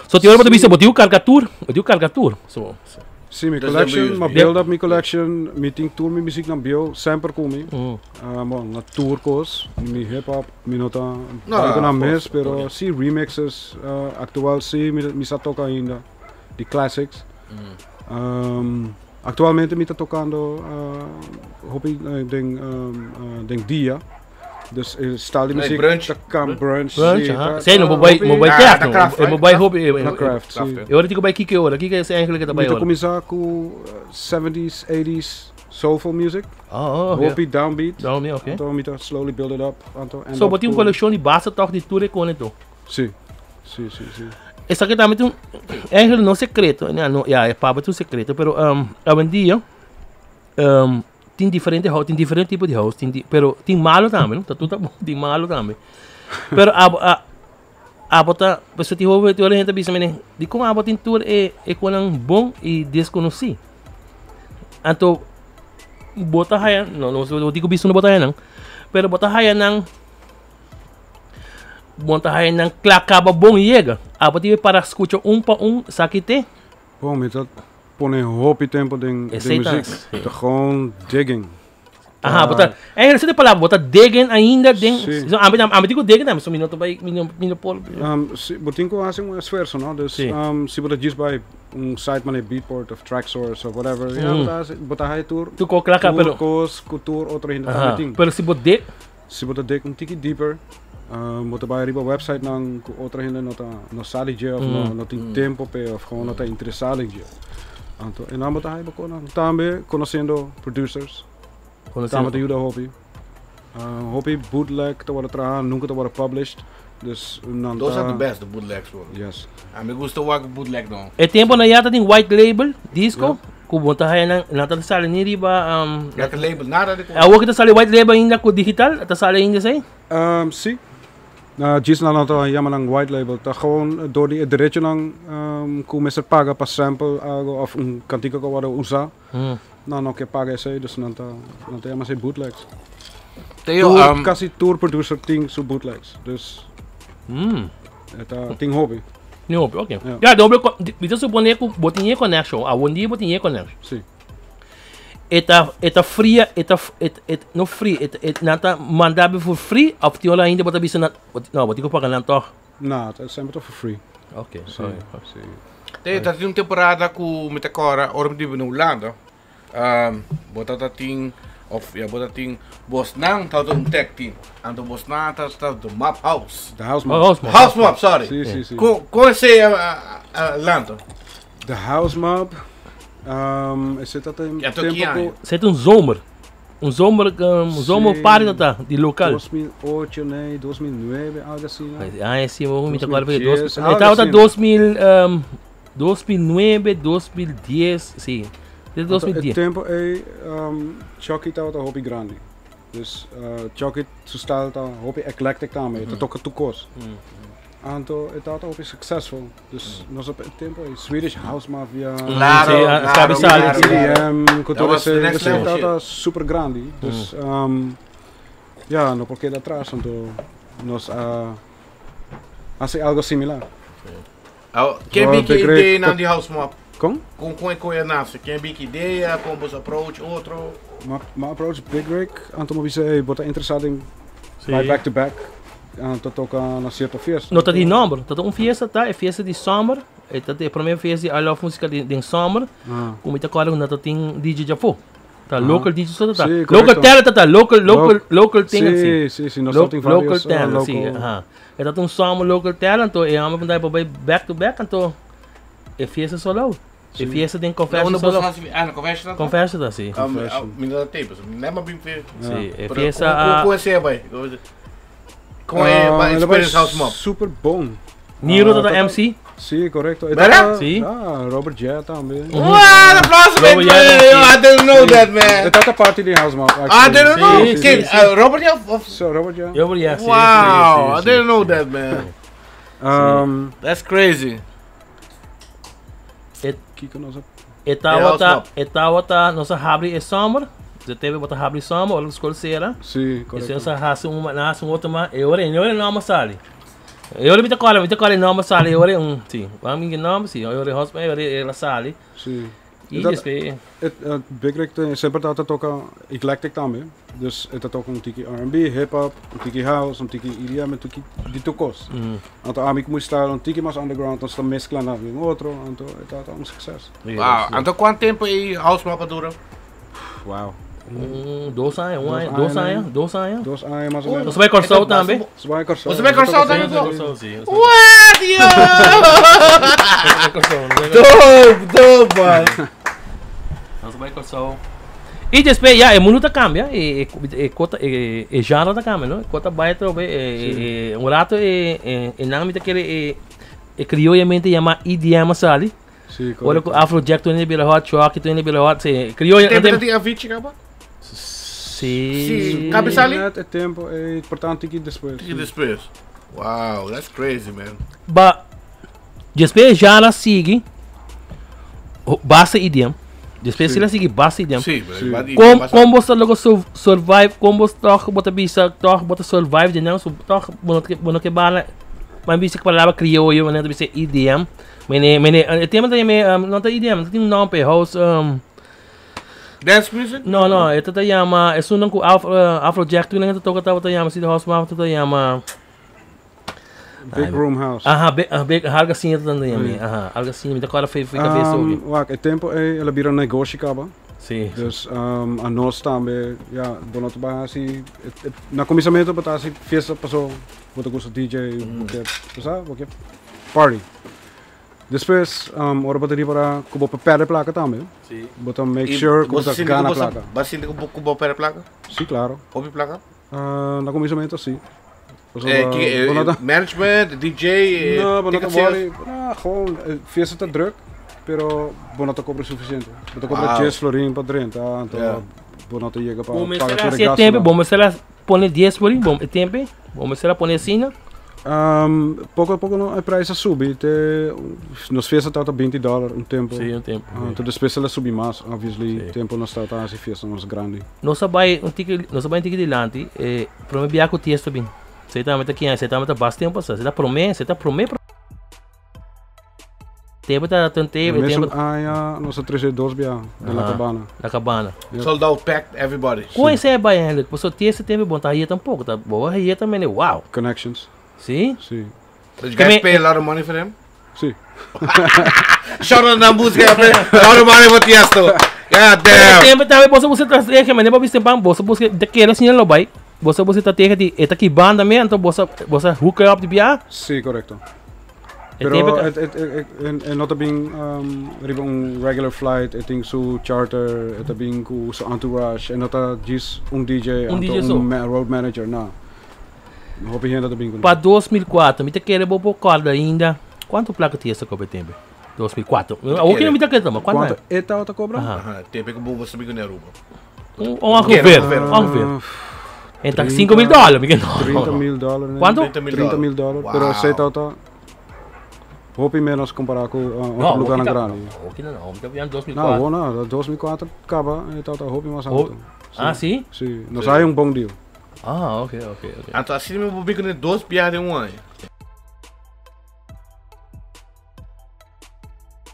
So ti ora bo ta bisa, bo tin un carga tour, bo tin un carga tour. So, so. Sí, mi Dus collection, dan ma bu- build up mi collection, mi tin tur mi muziek nan bieu, semper ku mi. Bon, na tur kos, mi hip hop, mi no ta No, algo na of course, mes, pero oké. sí remixes, actual sí, mi, mi sa toka ainda, di classics. Actualmente mi ta tocando hopi den den dia. Dus e style di Nee, muziek brunch. ta kan brunch. Brunch, sí, aha. ta- Sí, no ta bo bai, hopi- bo bai Ah, techno. na craft, Bo right? bai hopi. Na craft, Craft, sí. ja. E ora ti ku bai kiko e ora? Kiko is eigenlijk ta Mi bai ta ora? kuminsá ku 70s, 80s, soulful music. Oh, okay. Hopi downbeat. Down, okay. Anto mi ta slowly build it up. Anto end So, up bo tin un ku- coleccion di basta toch di tur e cone to. Si. Si, si, si. Esaki tambe tin un, eigenlijk no secreto, no, no, ja, e papa tin un secreto, pero um, awendia um, tin diferente house, tin diferente tipo di house, tin di, pero tin malo tambe, no? Ta tur ta bon, tin malo tambe. Pero abo, a, abo ta, pasobra tin hopi, tin ora hende ta bisa mene, dikon abo tin tur e, e konan bon i deskonosí? Anto, bo ta haya, no, no, no digo bisa no bo ta haya nan, pero bo ta haya nan, bo ta haya nan kla kaba bon yega. Abo tin para skucha un pa un, sa ki te? Bon, mi ta pone hopi tempo den, den Esei ta, muziek. si. Ta gewoon digging. Aha, bo ta, eigenlijk esei ta e palabra, bo ta digging ainda den, Si. so, ami, ami tin ku digging tambe, so mi no ta bai, mi no, mi no por. Si, bo tin ku hasi un esfuerso, no? Dus, Si. si bo ta djis bai un site manera Beatport of Traxsource of whatever, ja, bo ta hasi, bo ta haya tur, Tur kos kla kaba, tur pero kos ku tur otro hende Aha, tambe tin. pero si bo dig. Si bo ta dig un tiki deeper, bo ta bai riba websitenan ku otro hende no ta, no sa di dje of no, no tin tempo p'e of gewoon no ta interesá den dje. Anto, e nan bo ta haya bo konan. Tambe konosiendo producers. Tambe ta yuda hopi. Hopi bootleg ta wòrdu traha, nunka ta wòrdu published. Dus nan ta. Those are the best, the bootlegs bro. Yes. A mi gusta wak bootleg no. E tempo nan ya ta tin white label disco ku bo ta haya nan, nan ta sali ni riba. Record label, nada di. Awor ki ta sali white label ainda ku digital, ta sali ainda esei? Si. Djis nan nan ta yama nan white label. Ta gewoon door di e derechonan ku mester paga pa sample algo of un kantika ku a wòrdu usa. Nan no ke paga esei, dus nan ta nan ta yama esei bootlegs. Teo, Tur, um, kasi tur producer tin su bootlegs. Dus e ta tin hopi. Tin hopi, ok. Ja. Ja, doble, mi ta supone ku bo tin e connection, awor bo tin e connection. Si. E ta, e ta fria, e ta, e, e, no free, e, e, nan ta manda bo for free, of tin ora ainda bo ta bisa nan, no, bo tin ku paga nan toch? No, ta semper ta for free. Ok, Si, ok. si. Teo, ta tin un temporada ku mi ta kora, ora mi biba na Hulanda. Bo ta tin, of ja, bo ta tin, bosnan ta un tag team. Anto bosnan ta ta the Mob House. The House Oh, Mob. House Mob. House Mob, sorry. Si, si, si. Kon esei a lanta? The House Mob. Esei ta tem Ja, to ki tempo aña? ku Esei ta un zomer. Un zomer, un zomer Si. party ta ta, di local. 2008, nee, 2009, algo asina. Ah, si, mi ta acorda 2010, dos, algo tabata asina. 2000, 2009, 2010, si. De Anto, e 2010. tempo ei, Chucky tabata hopi grandi. Dus Chucky su style ta hopi eclectic tambe, e ta toca tur cos. Anto e tabata hopi successful. Dus nos op e tempo ei Swedish House Mafia, Claro, Si, claro, sabi sali, claro, si. claro. EDM, cu That tur was the ese, next ese level tabata super grandi. Dus ja, no por keda atras, anto nos a haci algo similar. Oh, ken Oh, bin ku Big Rig, idea nan di House Mob? Con? Kon kon e nace? Ken bin ku idea, kon bo approach otro? M'a approach Big Rig, anto m'a bisa, hey, bo ta interesa den Si. bai back to back, anto toca na cierto fiesta. No ta di nomber, ta un fiesta ta, e fiesta di summer, e ta e prome fiesta di I Love Musica den summer, Ah. cu mi ta corda cu ta tin DJ Jafo. Ta local DJ so ta. Si, Local correcto. talent ta, local local local thing Si, si. si, si, nos Lo tin local varios talent, si, local. aha. E ta un summer local talent, to e amo pa bai back to back, anto e fiesta solo. E fiesta den Confession Unda solo. bos hasi, ah, na Confession? Confession ta, si. Confession. Mi no ta tempo, mi no bin fe. Si, e Pero fiesta kon a kon esei bai? Kon e Ah, bai el a bai experience House Mob? Super bon. Niro Ah, ta MC. Si, correcto. E Verdad? Si. Ah, Robert Jet tambe. What? Aplauso, man. Robert Jet, Yo, I didn't know that, man. E ta parti di House Mob, I actually. didn't know. Si, si, Ken, si. Robert Jet of So, Robert Jet. Robert Jet, si, Wow, si, I si, didn't know that, man. That's crazy. Kiko nos E tabata, e tabata, nos a habri e summer. De teve bota habri summer, ora skol sera. Si, E correcto. se nos hasi un, hasi un otro ma, e ora, e ora no sali. E ora mi ta kola, mi ta kola no sali, e ora un, si. Wa mi no, si, e ora hospa, e ora ela sali. Si. E despues, Het, Big Rig semper ta toca eclectic tambe. Dus e ta toca un tiki R&B, hip hop, un tiki house, un tiki EDM, un tiki di tur cos. Anto ami cu mi style un tiki mas underground, anto ta mescla na un otro, anto e ta un succes. Wow. Anto cuanto tempo e House Mob a dura? Wow. Un, 2 aña, un Dos aña, 2 aña, aña, 2 aña. 2 aña mas o menos. Nos bai Corsou tambe. Nos bai Corsou. Nos bai Corsou tambe? Corsou, si. What? Yo! Corsou, Dope, dope, man. Nos bai Corsou. Y despues, ya, e mundo ta cambia, e, e, e, cota, e, e genre ta cambia, no? E cota bai trobe, e, e, un rato e, e, e nan mi ta kere e, e criollamente llama EDM a sali. Sí, Ora cu correcto. Afrojack toen in bira hot, Chucky toen in bira hot, sí, criolla. Tempo dat die Avicii kaba? Sí. Sí. Cabe sali? Net e tempo é importante que depois. Die después. Wow, that's crazy, man. Ba, despues genre sigue, basta EDM. Despues Sí. sila sigue basta EDM. Sí, Sí. maar die- Kom, maar- kom bosta logo survive, kom bos toch bota bisa, toch bota survive de não, so, toch bono que bala, mas bisa que palavra crioulo, né, bisa EDM. Mene, mene, o tema também, não tá EDM, não tem um nome, house, Dance music? não, não, ito tá chama, é um com Afro, Afrojack, tu não toca tá chama, se house mafia tá chama. Big Room House. Aha, big, big, algo assim tá também, aha, algo assim, me tá agora foi foi cabeça Um, um, wak, e tempo é ela vira negócio kaba. Sim. Dus a nós também, ja, bono te baha si na começamento bota si fiesta passou, bota gosto DJ, porque, sabe, porque party. Depois, ora bota para kubo perde placa também. Sim. Bota make E sure que você bota sente gana que você- placa. Você sente que o perde placa? Sim, claro. Hobby placa? Na começamento sim. Management, DJ, No, maar ticket dat sales. worry. Gewoon, fiesta tá druk, pero bono te cobra suficiente. Bota cobra Wow. 10 florin para 30, então Ja. bono te chega para Bom, pagar será tudo se gasto. tempo, bom, será pone 10 por aí, bom, tempo, bom, será pone assim, né? Pouco a pouco no, a prijs subi, te, nos fiesta tá 20 dólares um tempo. Sim, um tempo. Então depois ela subi mais, obviously, Sim. tempo não está tá, assim fiesta mais grande. Nossa vai um tique, nossa vai um tique dilante, prome biaco tiesto bem. Você tá meta aqui, você tá meta bastante tempo, você tá prome, você tá prome. Tempo tá tanto tempo, Mesmo tempo ah, nossa 32 bia, de La Ah. Cabana. na cabana. Sold out, packed, everybody. Com esse é bem, eigenlijk, você tem esse tempo bom, tá aí tampouco, tá boa, aí também, né? Uau. Connections, Sim? sim. Did you guys Kami- pay a lot of money for them? Sim. Shout out Nambus, guys. A lot of money for Tiesto. God damn. Tempo também você você traz que mas nem para você você você de que assim não vai. Você você tá tem que eta que banda mesmo, então você você hook up de bia. Sim, correcto. E Pero tempo het, het, het, en, en not bing riba un regular flight, het ding su charter, het bing ku su entourage en dat gis un DJ, Un anto DJ so. un road manager, na. Hoop je dat bing Para 2004, me te querer vou corda ainda. Quanto placa tinha essa Copa tempo? 2004. O que não me tá querendo, mas quanto? Quanto eta ota cobra? Aham. Aha, tempo que o você me ganhou Aruba. Um um Quero ver, ver. um ver. Então 5 mil 30 dólares, me não. 30 mil dólares. né? Quanto? 30 mil 30 mil dólares, Wow. pero aceita ota hoop je menos comparado com outro lugar na grande. Não, aqui não, não, não, 2004. Não, bom, não, 2004 acaba, eta ota hoop je mais alto. Ah, sim? Sim, nós há um bom deal. Ah, ok, ok, ok. Então assim eu vou ganhar dois piadas em um ano.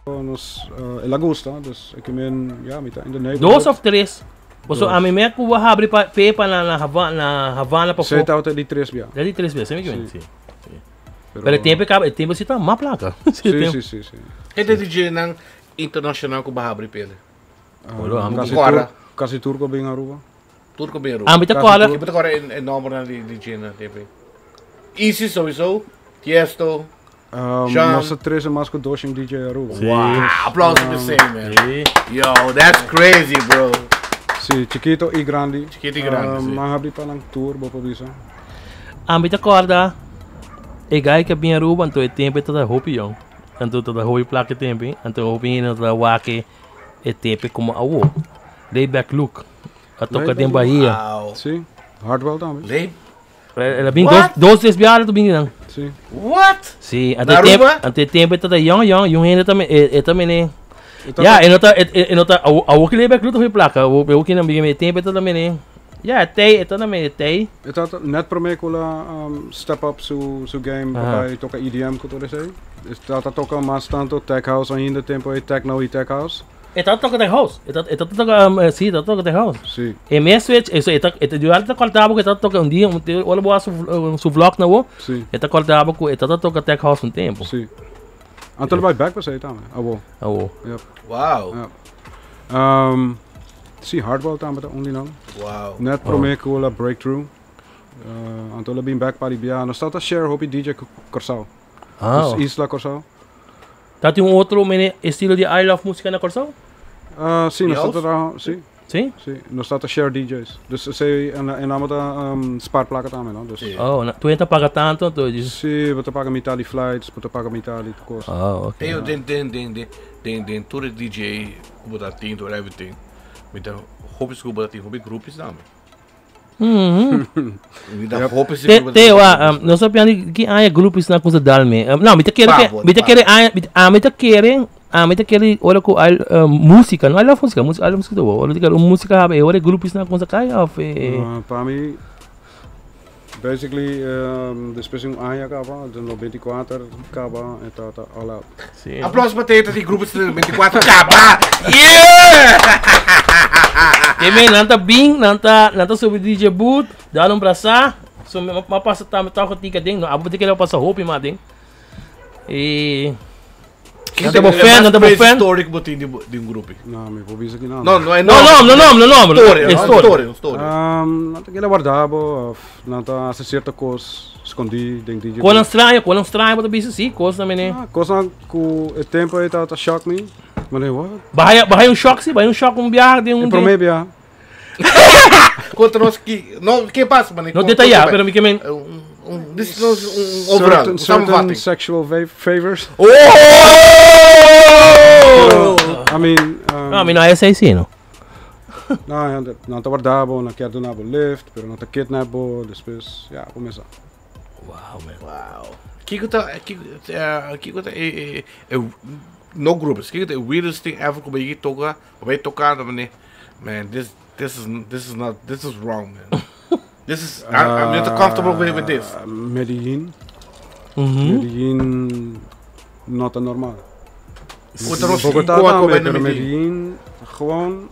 Nos, ela gosta, dus ik meen, ja, met in de neighborhood. Dois of três? Você Dois. a mim mesmo que abre pa pepa na na Havana, na Havana para Zet altijd die tres, ja. Já de três vezes, sempre que vem, Sim. sim. Pero tempo acaba, tempo se tá uma placa. Sim, sim, sim, sim. Quem é DJ nang internacional com Barra Pedro? Olha, amo Kasi, Agora. Tur kasi Turco bem Aruba. Turco bem Aruba. Ah, me tá Kasi cola. Ik heb het gewoon een nummer naar die DJ na TV. Easy sowieso. Tiesto. Jean. Nossa tres é mais que dois em DJ Aruba. Sim. Wow, applaus for the same, man. Sim. Yo, that's crazy, bro. Sim, Chiquito e Grande. Chiquito e Grande, sim. Maar heb die pa lang tour, bopa bisa. A mim tá corda. E gai que bem Aruba, então é tempo tá da hope jong. Então tá da hope placa tempo, então hope não tá wake é tempo como a wo. Layback look. A toca Laid em back Bahia. Wow. Sim. Hardwell também. Lame. Ela bem dois, What? dois três biadas tu bem não. Sim. What? Sim, Na até tempo, Aruba? até tempo tá da young young, young ainda também, é também né. Então, Ja, en dat en dat a o que layback look foi placa, o o que não bem tempo tá também né. Ja, tem, tá também tem. Het had net per me kola step up su su game Aha. bij toka EDM ko sei. Dus dat had ook al maar tanto tech house ainda tempo e techno e tech house. E tá toca de house. E tá e tá toca um, sim, tá toca de house. Sim. E me switch, eso, eta eta eu tá cortava que tá toca um dia, um dia, olha boa su su vlog na wo. Sim. Eta cortava que eta toca tech house um tempo. Sim. Anto bij back was het dan. Ah, wel. Oh. Yep. Wow. Ja. Sim, Hardwell também only dan. Wow. Net Oh. prome kola breakthrough. Anto la been back party bia. No staat share hopi DJ Corsau. Ah. Dus Isla Corsau. Tá tem um outro mene estilo de I love música na Corsão? Sim, no House? staat daar, sim. Si? Si, nos ta share DJs. Dus esey en en nan ta spaar placa tambe, no? Dus Si. Oh, na, tu ta paga tanto, tu dices. Si, bo ta paga mitad di flights, bo ta paga mitad di cos. Oh, ok. Teo, den, den, den, den, den, den tur e DJ ku bo ta tin, tur everything. Mi ta hopi ku bo ta tin hopi groupies tambe. Mi ta hopi Te, Teo, ah, um, nos a di ki aña groupies na kusa dal me. Um, no, mi ta kere, Pabo, mi ta kere aña, mi, ah, mi ta kere, ah, mi ta kere ora ku al, um, música, no, I love música, música, I love música bo. Ora ku música habe, ora groupies na kusa kai of eh. Pa mi, basically, despues di un aña caba, den 94 caba, e ta ta all out. Si. Aplauso pa Teo di grupo 24 caba. Yeah! E men nan ta bin, nan ta, nan ta subi DJ booth, dal un brasa. So mi ma pasa tambe toch tika den, no abo te kere pasa hopi ma den. E Nan ta bo fan, nan ta bo fan. Story ku bo tin di di un grupo. No, mi por bisa ki nan. No, no, No, no, no, no, no, no. Story, E no, story. story, un story. Nan ta kere warda bo of nan ta hasi cierto cos scondi den DJ Konan booth. straño, konan straño bo ta bisa si, kosnan mene. Ah, kosnan ku e tempo ei ta ta shock mi. Mane, what? Bahaya, bahaya un shock si, bahaya un shock un biaha den E un prome biaha. Conta nos ki, no, ke pasa, mane? No detaya, pero mi ke men. Un, un, this is un overall, Certain, un certain samenvatting. sexual favors. Oh! I mean, No, mi no a esei si, no. No, ja, nan ta warda bo, nan kier duna bo lift, pero nan ta kidnap bo, despues, ja, bo mesa. Wow, man. Wow. Kiko ta, kiko, kiko ta e, e, e, no groups, kiko ta e weirdest thing ever ku bo yegi toka, bo bai toka, mane, man, this, this is, this is not, this is wrong, man. This is, I'm not comfortable with this. Medellin. Medellin no ta normal. Conta nos Bogotá con tambe, bai na pero Medellin. Medellin gewoon,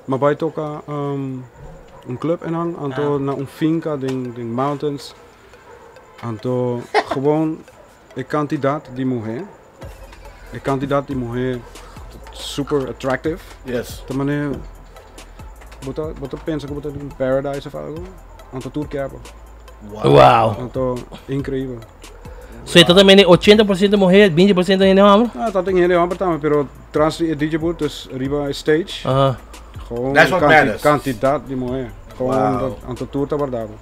mi a bai toca un club en dan, anto na un finca den, den mountains. Anto gewoon e cantidad di muher, e cantidad di muher super attractive. Yes. Ta manera, bo ta, bo ta pensa cu bo ta in paradise of algo, anto tur kier bo. Wow. Wow. Anto increibel. So ta tambe 80% muher, 20% hende homber? Ah, ta tin hende homber tambe, pero tras di e DJ booth, dus riba e stage, gewoon That's what matters. cantidad di muher. Gewoon Wow. dat, anto tur ta warda bo.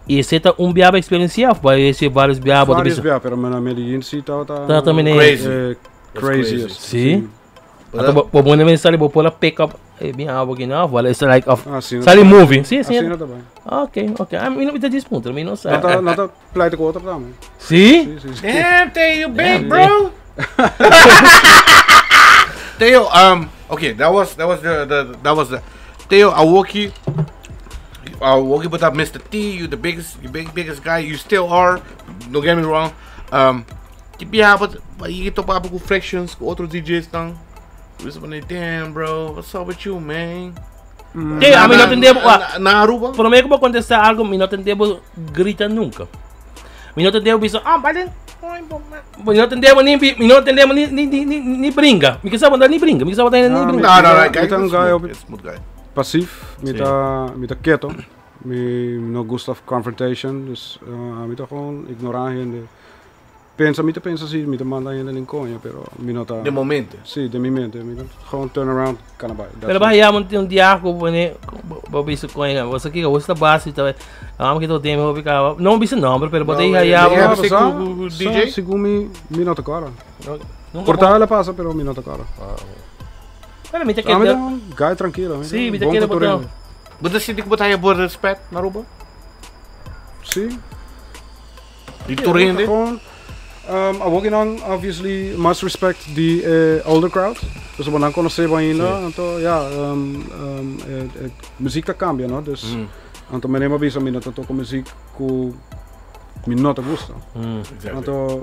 Y esey ta un biaba experiencia of bai ese varios biaba? Varios biaba, pero na Medellin si ta ta Ta tambe Crazy. Eh, crazy. Crazy. Si? But Anto bo bo ne sali bo por a pick up e bin abo ki no, wala it's like of Ah, si, no sali ta- movie. Si, si. Asina ta bai. Ok, ok. Ah, mi no ta dispunta, mi no sa. No ta, no ta pleita cu otro tambe. Si? Si, si, si. Damn, Teo, you big, Damn, bro. Teo, okay, that was the, the that was the Teo Awoki. Awoki, but that Mr. T, you the biggest, you big biggest guy. You still are. Don't get me wrong. Yeah, but you get to pop with frictions, otro DJs dan. Damn, bro, what's up with you, man? Teo, ami no tende bo. Na Aruba? Prome cu bo contesta algo, mi no tende bo grita nunca. Mi no tende bo bisa, ah, balen. Mi no tende bo ni, mi no tende bo ni, ni, ni, ni, ni bringa. Mi ke sa bo ni bringa, mi ke sa bo ni Ah, bringa. No, no, no, Mi guy, ta un smooth, guy op- smooth guy. Passief, mi ta, mi ta keto. Mi no gusta confrontation, dus mi ta gewoon ignora hende. Pensa, mi ta pensa si, mi ta manda hende den coño, pero mi no ta... De momento. Si, den mi mente. Mi ta gewoon turn around, cana bai. That's Pero it. bai ya un dia cu pone bo bisa con bo sa kico bo ta base ta amo ki to tem hopi ka no bisa nomber pero bo ta No, ya eh, Ah, eh, sa, cu sa, DJ? Segun mi, mi no ta cara. Nunca Por ta la pasa, pero mi no ta cara. Pero mi ta Ah, mi kere ta un guy tranquilo. mi Si, ta mi ta bon kere culturero. botão. Bo ta sinti cu bo ta haya bon respet na Aruba? Si. Di tur hende? Gewoon, awor cu nan, obviously, must respect the older crowd. Dus we nan conoce ainda. Anto, ja, muziek ta cambia, no? Dus, anto, mi a bisa, mi no ta toca muziek cu mi no ta gusta. Anto,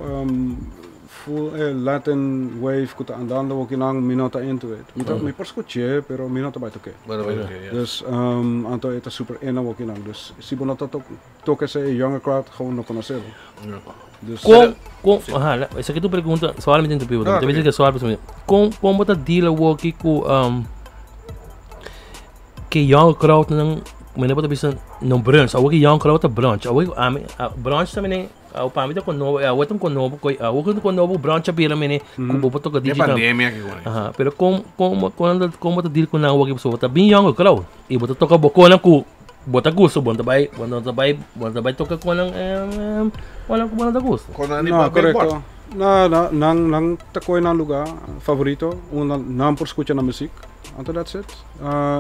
full Latin wave cu ta andando awor cu nan, mi no ta into it. Mi, ta, mi por scucha, pero mi no ta bai toca. Bueno, bueno, okay, yeah. Dus, anto, e ta super in awor cu nan. Dus, si bo no ta toca e younger crowd, gewoon no conoce. Dus, Con con aha, esaki tu pregunta, solamente interrumpi, Ah, tambe ok. cu solamente con con bo ta deal awor cu cu young crowd nan. Mene bo ta bisa no brunch, awor ki young crowd ta brunch. Awor ami brunch ta mene awo pa mi ta con nobo, awor ta un con nobo coi, awor ta con nobo brunch a bira mene cu bo por toca DJ pandemia ki con. Aha, pero con con con con bo ta deal cu nan awor ki pasobra bo ta bin young crowd y bo ta toca bo conan cu bo ta gusta, bo no ta bay bo no ta bay bo no ta bay toca conan conan cu bo no ta gusta. Conan di No, correcto. No, no, nan nan ta coge nan lugar favorito unda nan por scucha nan muziek. Anto that's it.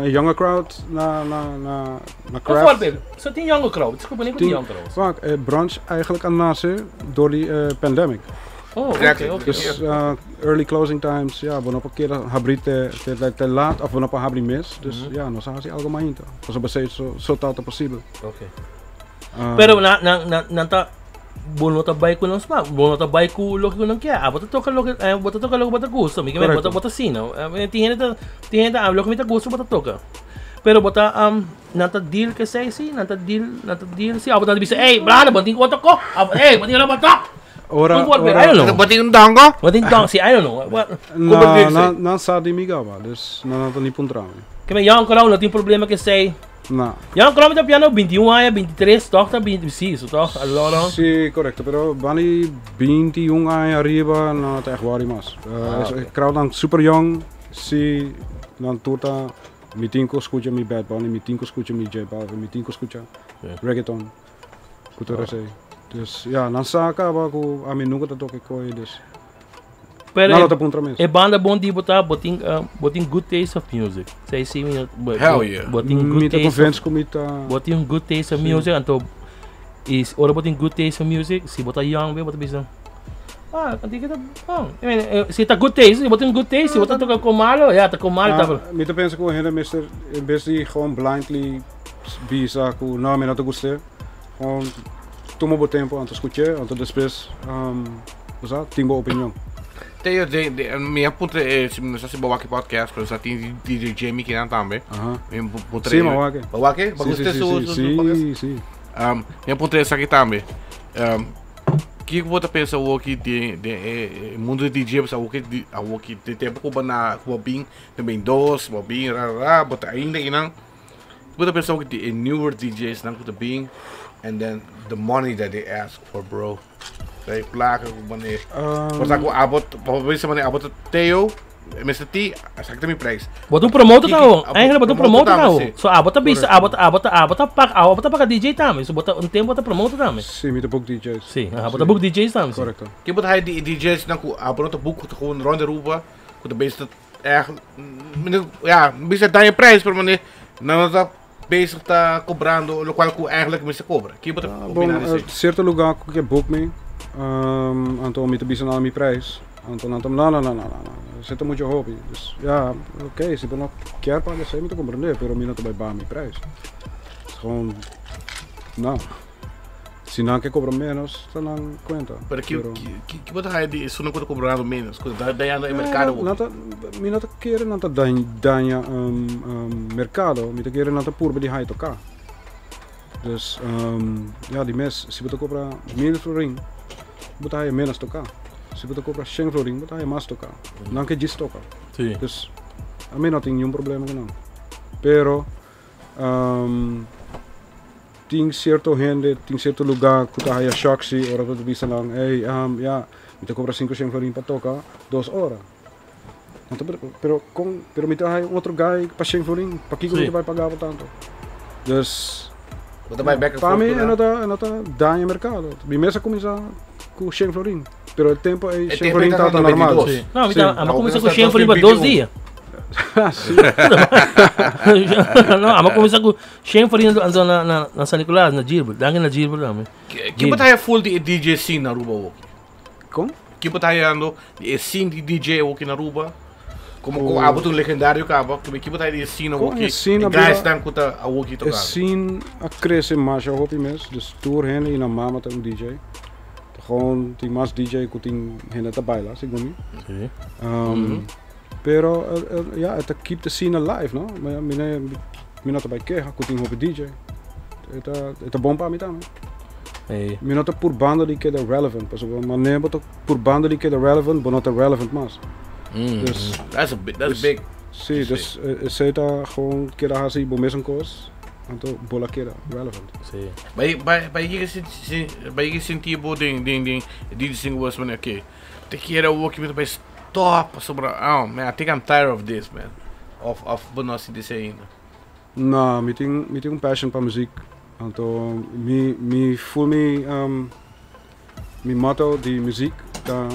E younger crowd na na na na craft. Bijvoorbeeld, so tin younger crowd. Disculpa, ni tin younger crowd. Wak, e brunch eigenlijk a nace door di pandemic. Oh, oké, oké. Dus early closing times, ja, bo no por keda habri te te te laat of bo no por habri mes. Dus ja, nos a haci algo mainta. Pasobra esey so so ta ta posibel. Oké. Pero nan nan nan nan ta bo no ta bai ku nan smak, bo no ta bai ku loke ku nan kier. Abo ta toka loke eh, bo ta toka loke bo ta gusta. Mi ke men bo ta bo ta asina. Tin hende ta tin hende ta loke mi ta gusta bo ta toka. Pero bo ta nan ta deal ku esei si, nan ta deal nan ta deal si. Abo ta bisa ey brada bo tin ku otro ko. Abo ey bo tin otro ko. Ora ora I don't know. Bo tin un dongo? Bo tin dongo si, I don't know. No, nan nan sa di mi gaba, dus nan no ta ni puntra mi. Ke men young crowd no tin problema ku esei. No. Jan Cromie ta piano 21 aña, 23, toch ta 20, si, so toch, alora. Si, correcto, pero bani 21 aña arriba no ta echt worry mas. Ah, okay. Crowd dan super young, si, nan tur ta, mi tin ku scucha mi Bad Bunny, mi tin ku scucha mi J Balvin, mi tin ku scucha yeah. reggaeton, ku tur esei. Dus ja, nan sa kaba ku ami nunca ta toka koe, dus. Pero No, no te puntra mes. E banda bon di bo ta, bo tin, bo tin good taste of music. Say si mi, bo, Hell yeah. bo tin good Mi ta taste of, convince ku mi ta. bo tin good taste of music, anto is ora bo tin good taste of music, si bo ta young be, bo ta bisa, ah, anto ke ta bon. I mean, si ta good taste, si bo tin good taste, si bo ta toka con malo, ya ta con malo ta. Ah, mi ta pensa ku hende mester en bes di gewoon blindly bisa ku no, mi no ta gust'é, gewoon tuma bo tempo anto skuch'é, anto despues Bo sa tin bo opinion. Teo, de, de, mi a puntra, eh, si no sa si bo wak e podcast, pero sa tin DJ Jamie kinan tambe. Aha. Mi a puntra Sí, ma wak e. Bo wak e? Bo Sí, gusta sí, su, sí, su, sí, su podcast? sí, sí. Mi a puntra esaki tambe. Kiko bo ta pensa awoki den, den e, e mundo di DJ, pues awoki, di, awoki, de tempo ku bo na, ku bo bin, den bin dos, bo bin, ra, ra, ra, bo ta ainda einan. Bo ta pensa awoki di e newer DJs nan ku ta bin, and then the money that they ask for, bro. Bij placa ku mane. Por sa ku abo, bo bisa mane abo ta Theo, Mr. T, esaki ta mi prijs. Bo ta un promotor Kiki, ta abo Eigenlijk bo ta un promotor promotor ta tambe, si. So abo ta bisa, abo ta abo ta abo ta pak abo ta paga DJ tambe. So bo ta un tempo bo ta promotor tambe. Si, mi ta book DJ's. Si, aha, bo ta book DJ's tambe. Si. Correcto. Ke bo ta haya di e DJ's nan ku abo no ta book ku ta gewoon rond Aruba, ku ta bezig ta echt, ja, bisa daña prijs, pero mane nan no ta Bezig ta cobrando locual cu eigenlijk mester cobra. Kico bo ta opina di Bon, esey? cierto lugar cu ke book mi, anto mi ta bisa nan mi prijs. Anto nan ta, no, no, no, no, no, esey ta mucho hopi. Dus ja, ok, si bo no kier paga esey mi ta comprende, pero mi no ta bay baha mi prijs. Es gewoon, no. Si nan ke cobra menos, ta nan cuenta. Pero ki bo ta haya di esunnan cu ta cobrando menos, cu ta dañando e mercado hopi? Nan ta, mi no ta kere nan ta daña mercado, mi ta kere nan ta purba di haya toca. Dus, ya, di mes, si bo ta cobra mil florin, bo ta haya menos toca. Si bo ta cobra shen florin, bo ta haya mas toca. Nan ke djis toca. Dus, ami no tin niun problema cu nan. Pero, Tin cierto hende, tin cierto lugar cu ta haya shock si ora cu ta bisa nan, ey, ya, mi ta cobra cinco shen florin pa toca dos ora. Nan ta pero con, pero mi ta haya un otro guy pa shen florin, pakico mi ta bay paga bo tanto? Dus, Bo ta bay back and pa forth mi cu e nan. no ta, e no ta daña mercado. Mi mes a cuminsa cu shen florin, pero e tempo ey E shen tempo ey florin ta tabata normal. 92. Sí. No, mi ta, Sí. a cuminsa cu Awor shen florin pa dos dia. Sí. No, a cuminsa cu Shen Farina anto na na na San Nicolas na Gilbert. Danki na Gilbert tambe. Ki bo ta haya full di e DJ scene na Aruba awoki? Kon? Ki bo ta hayando di e scene di DJ awoki na Aruba? Como ku abo ta un legendario kaba, ki bo ta haya di e scene Kon awoki? e scene E a bira guys nan ku ta awoki E tokando. scene a krese masha hopi mes, dus tur hende i nan mama ta un DJ. Ta gewoon tin mas DJ ku tin hende ta baila, segun mi. Sí. Pero ya, e ta keep the scene alive, no? Mi mi no ta bai keha ku tin hopi DJ. E ta e ta bon pa mi tambe. Ey. Mi no ta purbando di keda relevant, pasobra manera bo ta purbando di keda relevant, bo no ta relevant mas. Dus That's a big, that's dus big. Si, dus esei ta gewoon keda hasi bo mesun kos. Anto bo la keda relevant. Si. Bai bai bai yega si si bai yega sinti bo den den den di di sing was man okay. Te kier awo ki mi ta bai stop pasobra oh man I think I'm tired of this man. Of of bo no a sinti esei ainda? No, mi tin mi tin un passion pa muziek. Anto mi mi ful mi um, mi motto di muziek ta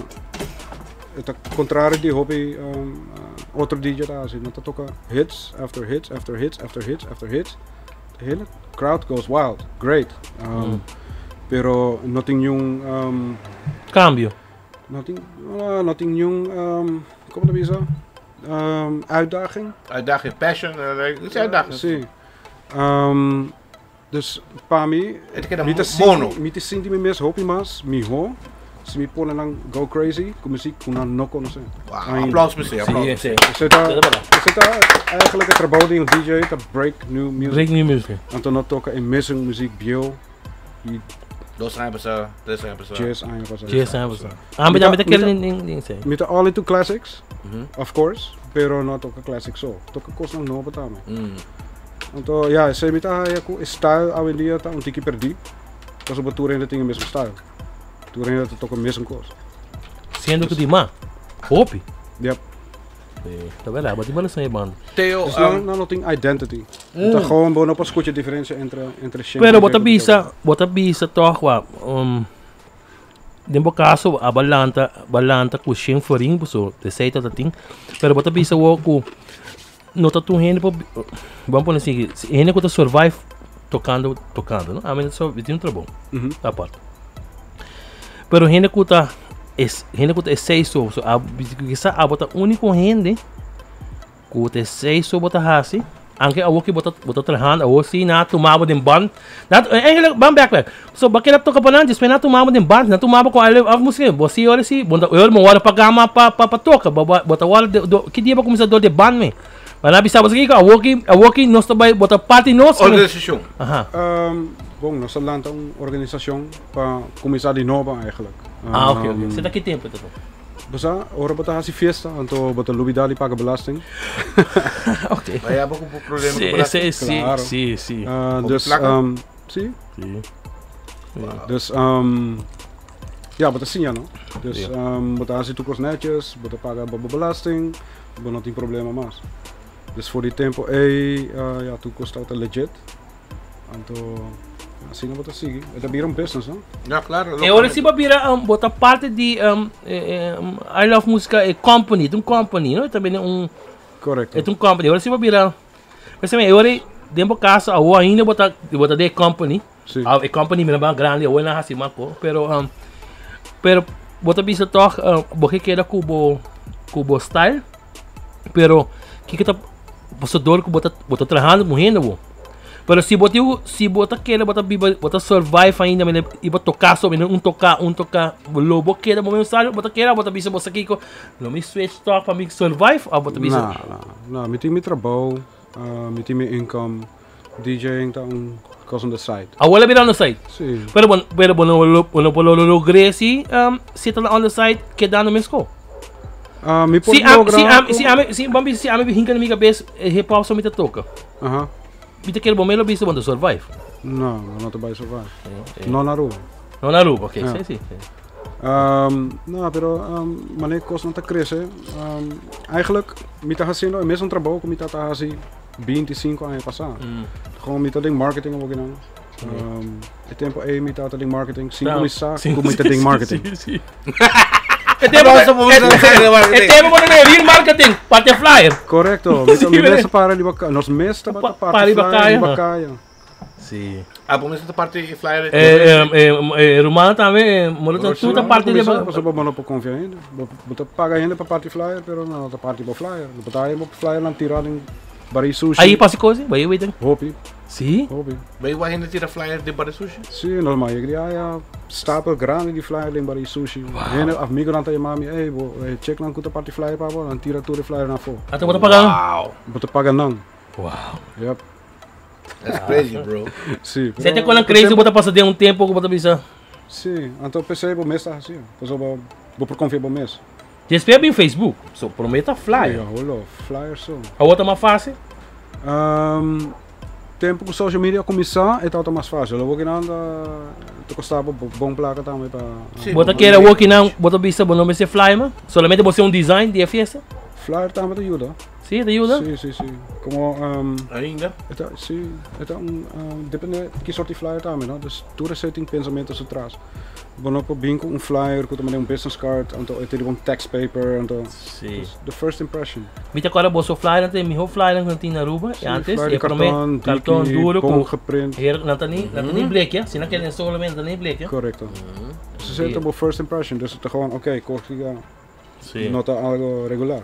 e ta contrario di hopi um, otro DJ ta hasi. Nan ta toka hits after hits after hits after hits after hits. De hele crowd goes wild. Great. Um, mm. Pero no tin niun um, cambio. No tin uh, no tin niun um, como ta bisa? Um, uitdaging. Uitdaging, passion, uh, is uitdaging. Si. Um, dus pa mi, Het keda mi ta mono. sinti, mi ta sinti mi mes hopi mas miho si mi pone nan go crazy ku muziek ku nan no konosé. Wow, Ainda. applaus mesé, applaus. Si, si. Esei ta, Esei ta berdad. esei ta eigenlijk e trabou di un DJ ta break new music. Break new music. Anto no toka e mesun muziek bieu di Dos aña pasá, tres aña pasá. dies aña pasá. Dies aña pasá. Ah, mi ta mi ta kere nin nin esei. Mi ta all into classics, Mhm. of course, pero no toka classics so. Toka kosnan nobo tambe. Mm. Anto, ya, esei mi ta haya ku e style awendia ta un tiki perdí, pasobra tur hende tin e mesun style. Tur hende ta toka mesun kos. Siendo ku di ma, hopi. Yep. Ta berdad, bo tin balason e banda. Theo, Dus nan, nan no tin identity. Ta gewoon bo no por skucha diferensia entre entre shen Pero bo ta bisa, bo ta bisa tòg wa, um, den bo kaso a ba lanta, ba lanta ku shen forin, paso esei ta ta tin. Pero bo ta bisa wou ku No ta tur hende por, ban pone así, hende ku ta survive tokando, tokando, no? Ami so, mi tin un trabou, apart. Pero hende ku ta, es, hende ku ta esei so, so a, kisa abo ta úniko hende ku ta esei so bo ta hasi, anke awor ki bo ta, bo ta trahando, awor si nan a tuma bo den band, nan, eigenlijk, ban bek bek, so bo a keda toka pa nan, despues nan a tuma bo den band, nan a tuma bo ku ale of musica, bo si ora si, bo ta ora bo wòrdu pagá mas pa pa pa toka, bo bo bo ta wòrdu do do ki dia bo kuminsá dor di band men? Ma nan a bisa bo kiko, awor ki awor ki nos ta bai bo ta parti nos. Organisashon. Aha. Bon, nos a lanta un organisashon pa kuminsá di nobo eigenlijk. Ah, oké, oké. Esei ta ki tempu ta? Bo sa, ora bo ta hasi fiesta, anto bo ta lubidá di paga belasting. Oké. Bai abo ku problema ku belasting? Si, si, Claro. si, si. Dus, plaka? si. Si. Dus, ja, bo ta siña, no? Dus, bo ta hasi tur kos netjes, bo ta paga bo belasting, bo no tin problema mas. Dus for di tempo ei, ja, tur kos tabata legit. Anto, asina bo ta sigui. E ta bira un business, no? Ja, claro. E ora si bo bira, bo ta parti di I Love Musica, e company, ta un company, no? E ta bini un... Correcto. E ta un company. E ora si bo bira, Pensami, e ora den bo casa awo ainda bo ta bo ta den e company. Sí. E company mira mas grandi awo nan hasi mas ko, pero um, pero bo ta bisa toch um, bo ke keda ku bo ku bo style, pero kiko ta pasobra dor ku bo ta bo ta trahando ku hende bo. Pero si bo tin si bo ta keda bo ta biba bo ta survive ainda mene i bo toka so mene un toka un toka lo bo keda bo mesmo style bo ta keda bo ta bisa bo sa kiko lo mi switch toch pa mi survive of bo ta bisa No, no, no, mi tin mi trabou, mi tin mi income, DJing ta un cos on the side. Awor a bira on the side? Si. Pero bo pero bo no lo bo no por lo logr'é si si ta on the side kedando mesco? Mi por Si ami logra si ami si ami si bo bisa si ami hinka na mi kabes hip hop so mi ta toka. Aha. Mi ta kere bo melo bisa bo no ta survive. No, bo no ta bai survive. No na Aruba. No na Aruba, ok. Ja. Si, si. No, pero manera cosnan ta crece, eigenlijk mi ta haciendo e mesun trabou cu mi tata haci 25 aña pasa. Gewoon mi ta den marketing awor kinan. E tempo ey mi tata den marketing, sin cu mi sa cu mi ta den marketing. Si, si. E tempo, e tempo bo ta den real marketing, parti flyer. Correcto, mi ta mi mes ta para riba ca, nos mes tabata parti flyer riba caya. Si. Ah, bo mes ta parti e flyer. E e rumannan tambe, moro ta tur ta parti riba. Pasobra bo no por confia hende. Bo ta paga hende pa parti flyer, pero nan no ta parti bo flyer. Bo ta haya bo flyer nan tira den bari sushi. Ayi pasa cos, bo weten. Hopi. Si? Hopi. Bay wak hende tira flyer den bari sushi? Si, normal. Yega di haya stapel grandi di flyer den bari sushi. Hende, amigonan ta yama mi, ey, bo check nan ku ta parti flyer pa bo, nan tira tur e flyer nan afo. Ata bo ta paga nan? Wow. Bo ta paga nan. Wow. Yep. That's crazy, bro. Si. Sete kon nan crazy bo ta pasa den un tempo ku bo ta bisa. Si, anto p'esei bo mes ta hasi. Pasobra bo por konfia bo mes. Despues a bin Facebook, so prome ta flyer. Ja, holo, flyer so. Awor ta mas facil? Tempo ku social media a kuminsá e tabata mas fásil. Awor kinan ta ta kosta bo bon plaka tambe pa. Sí, Bo ta kere awor kinan bo ta bisa bo no mester flyer ma? Solamente bo hasi un design di e fiesta? Flyer tambe ta yuda. Sí, ta yuda? Sí, sí, sí. Komo Ainda? e ta sí, e ta un depende ki sort di flyer tambe no. Dus tur esei tin pensamentu su tras. Bo no por bin ku un flyer ku ta manera un business card anto e tin riba un tax paper anto Sí. the first impression. Mi ta kòrda boso flyernan ta e mihó flyernan ku nan tin na Aruba Sí, antes flyer di e promé karton, karton diki, duro bon ku geprint. her nan ta ni nan ta ni blekia si nan kere den solamente nan ta ni blekia. Korekto. Dus esei ta bo first impression dus ta gewoon oké kos ki Sí. no ta algo regular.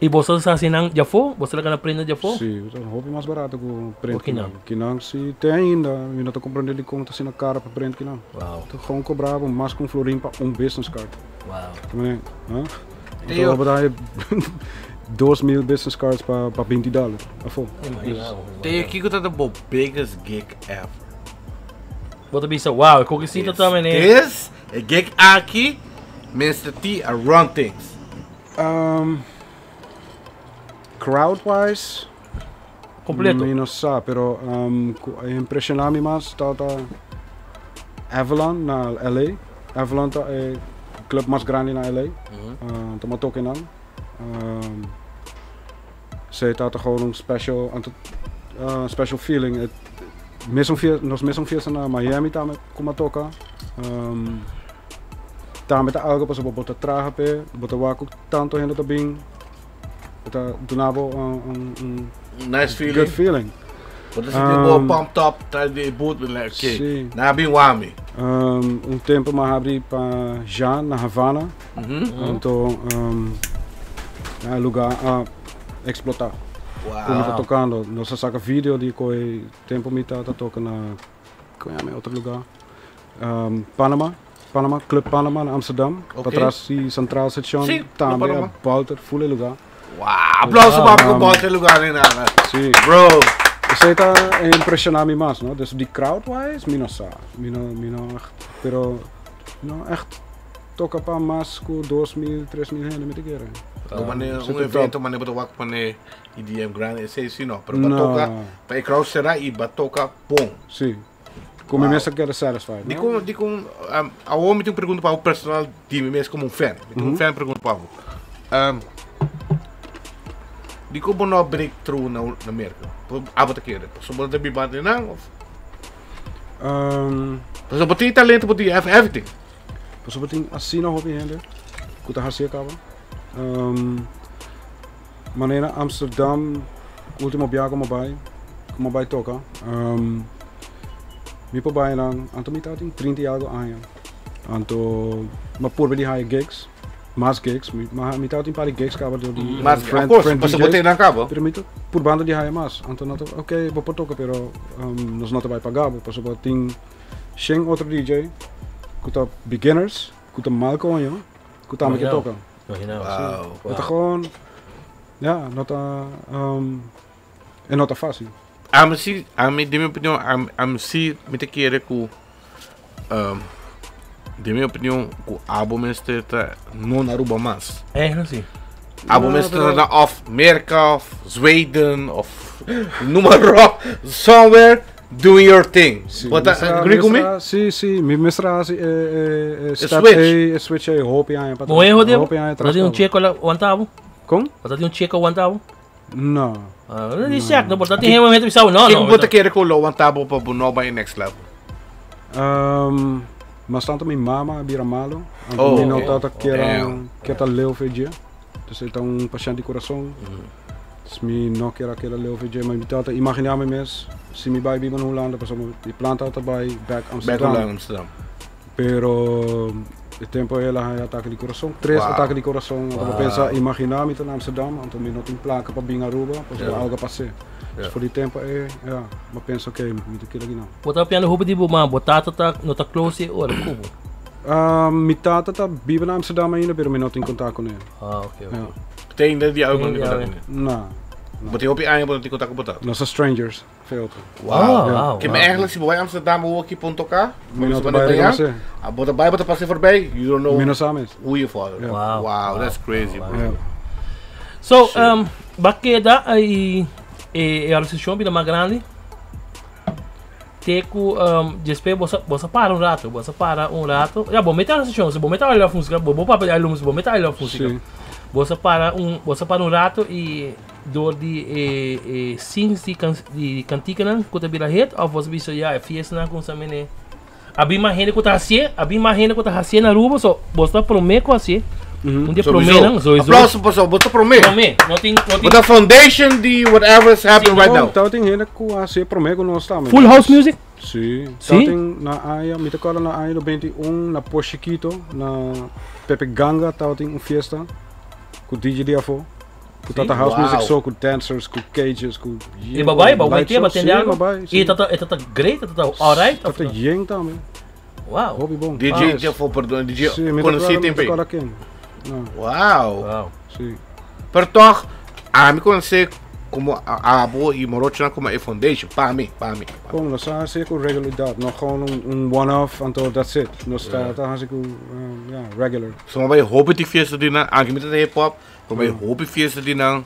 I boso sa hasi nan djafó? Boso ta gana prenda djafó? Sí, ta hopi mas barato ku prent Por kinan? kinan. Kinan si te ainda, mi no ta komprende dikon ta asina karo pa prent kinan. Wow. Ta gewoon kobra bo mas ku un florin pa un business card. Wow. Ta mane, ha? Teo. Anto bo ta haña 2000 business cards pa pa 20 dollar afó. Imagina bo. Teo, kiko ta bo biggest gig ever? Bo ta bisa, wow, e kokisito ta mane. This, e gig aki, Mister T a run things. Um, crowd wise, Completo. Mi no sa, pero um, ku a impresiona mi mas tabata Avalon na LA. Avalon ta e club mas grandi na LA. Ta m'a toke nan. Um, esei tabata gewoon un special, anto, special feeling. E mesun fiesta, nos mesun fiesta na Miami tambe ku m'a toka. Um, Tambe ta algo pasobra bo ta traha p'e, bo ta wak ku tantu hende ta bin, e ta duna bo un un Nice feeling. good feeling. Bo ta sinti bo pumped up tras di e boot, bo like, okay, Sí. nan a bin wak mi. Un tempu mi a habri pa Jean na Havana, anto e lugar a eksplotá. Wow. Ku mi ta tokando, nos a saka video di ku e tempu mi ta toka na, ku yama e otro lugar? Panama, Panama, Club Panama na Amsterdam, Ok. patras di Centraal Station, Sí, Club tambe Panama. a bolter full e lugar. Wow, aplauso pa Um, ku bolter lugar ni nada. Sí. Bro, Esei ta impresiona mi mas, no? Dus di crowd wise, mi no sa. Mi no, mi no echt, pero no echt toka pa mas ku 2000, 3000 hende mi ta kere. No mane Zit un er evento top. mane bo ta wak mane EDM grande esei si no, pero No. batoka pa e crowd sera i batoka bon. Sí. Ku mi mes a keda satisfied, no? Dikon, dikon, um, awor mi tin un pregunta pa bo personal di mi mes komo un fan. Mi tin un fan pregunta pa bo. Um, dikon bo no a break through na, na Merka? Abo ta kere? Pasobra bo no ta biba nan of? Um, Pasobra bo tin talento, bo tin everything. Pasobra tin asina hopi hende ku ta hasi a kaba. Um, manera Amsterdam, ultimo biaha ku mi a bai, ku mi a bai toka, um, mi por bai nan, anto mi tabatin 30 i algo aña. Anto mi a purba di haya gigs, mas gigs, mi, mi tabatin un par di gigs kaba dor di Mas, friend, of course, friend pasobra bo DJs. tin nan kaba. Pero mi ta purbando di haya mas. Anto nan ta, ok, bo por toka, pero um, nos no ta bai paga bo, pasobra tin shen otro DJ ku ta beginners, ku ta mal koño, ku tambe ke toka. Imagina. Wow. E ta gewoon, ja, no ta, um, e no ta fácil. Ami si, ami di mi opinion, ami, ami si mi ta kere ku, um, di mi opinion ku abo mester ta no na Aruba mas. Eigenlijk si. Abo No, mester pero- ta na of Merka of Zweden of noem maar op, somewhere doing your thing. Sí, Bo ta mi mester- agree ku mi? mi mester- Sí, sí, mi mester hasi e, e, e step switch. E, e switch e hopi aña pa Moe jodé. Hopi aña Bo ta tin un checo la wantabo? Kon? Bo ta tin un checo wantabo? No. Ah, no di sec, no, bo ta tin geen momento bisa, no, Kiko no. bo ta kere ku lo wantabo pa bo no bai next level? Um, mas tanto mi mama a bira malo. Anto Oh, mi no okay. tata kier Damn. kier ta leu fe dje. Dus e ta un pashent di kurason. Dus mi no kier a keda leu fe dje. Ma mi tata imaginá mi mes si mi bai biba na Hulanda pasobra mi plan tabata bai bek Bek Amsterdam. Hulanda, Amsterdam. Pero e tempo el a haña atake di kurason. Tres Wow. atake di kurason. Anto mi pensa imaginá mi ta na Amsterdam anto mi no tin plaka pa bin Aruba pasobra algo a pas'é. Dus for di tempo ei ya mi a pensa oké mi ta keda akinan. Bo ta piando hopi di bo mama, bo tata ta no ta close e ora ku bo? Mi tata ta biba na Amsterdam ainda pero mi no tin kontak kuné. Ah oké oké. Ja. Te ainda di algo no tin Ja, kontak ja. kuné? No. Bo tin hopi aña bo no tin kontak ku bo tata? Nos ta strangers, veel otro. Wow. Wow, Ke wow. mi eigenlijk si bo bai Amsterdam bo wou ki punto ka, Mi no bo ta bai reconoce. Bo ta bai bo ta pasa voorbij, you don't know Mi no sa mes. who your father. Ja. Wow. Wow, that's crazy bro. Ja. So, um, ba keda i E organisashon bira mas grandi. Te ku despues bo sa bo sa para un rato, bo sa para un rato. Ya bo mete organisashon, si bo mete I love musica, bo bo papia di I love musica, bo mete I love musica. Si. Bo sa para un bo sa para un rato i dor di e e scenes di kan di kantikanan ku ta bira hit of bo sa bisa ya e fiestanan kuminsá mene A bin mas hende ku ta hasié, a bin mas hende ku ta hasié na Aruba, so bo ta promé ku hasié. Un di e proménan, sowieso. Aplauso paso, bo ta promé. Promé, no tin, no tin. Bo ta foundation di whatever is happening right now. Tabatin hende ku hasié promé ku nos tambe. Full house music? Sí. Sí? Tabatin na aña, mi ta kòrda na aña 21 na Pos Chiquito, na Pepe Ganga tabatin un fiesta ku DJ di afó. Ku tata house music so, ku dancers, ku cages, ku E babai, babai te, batende algo? E tata, e tata great, e tata alright? Tata yen tambe. Wow. Hopi bon. DJ Jeffo, perdon, DJ conocí tempo. Sí, mi ken. Wow. Wow. Sí. Pero toch, ami conoce como abo y Morocho como e foundation, pa mi, pa mi. Bon, nos ta hasi ku regularidat, no gewoon un one-off, anto that's it. Nos ta hasi ku, ja, regular. So, mi bai hopi di fiesta di nan, anke mi ta hip hop, Por mi hopi fiesta di nan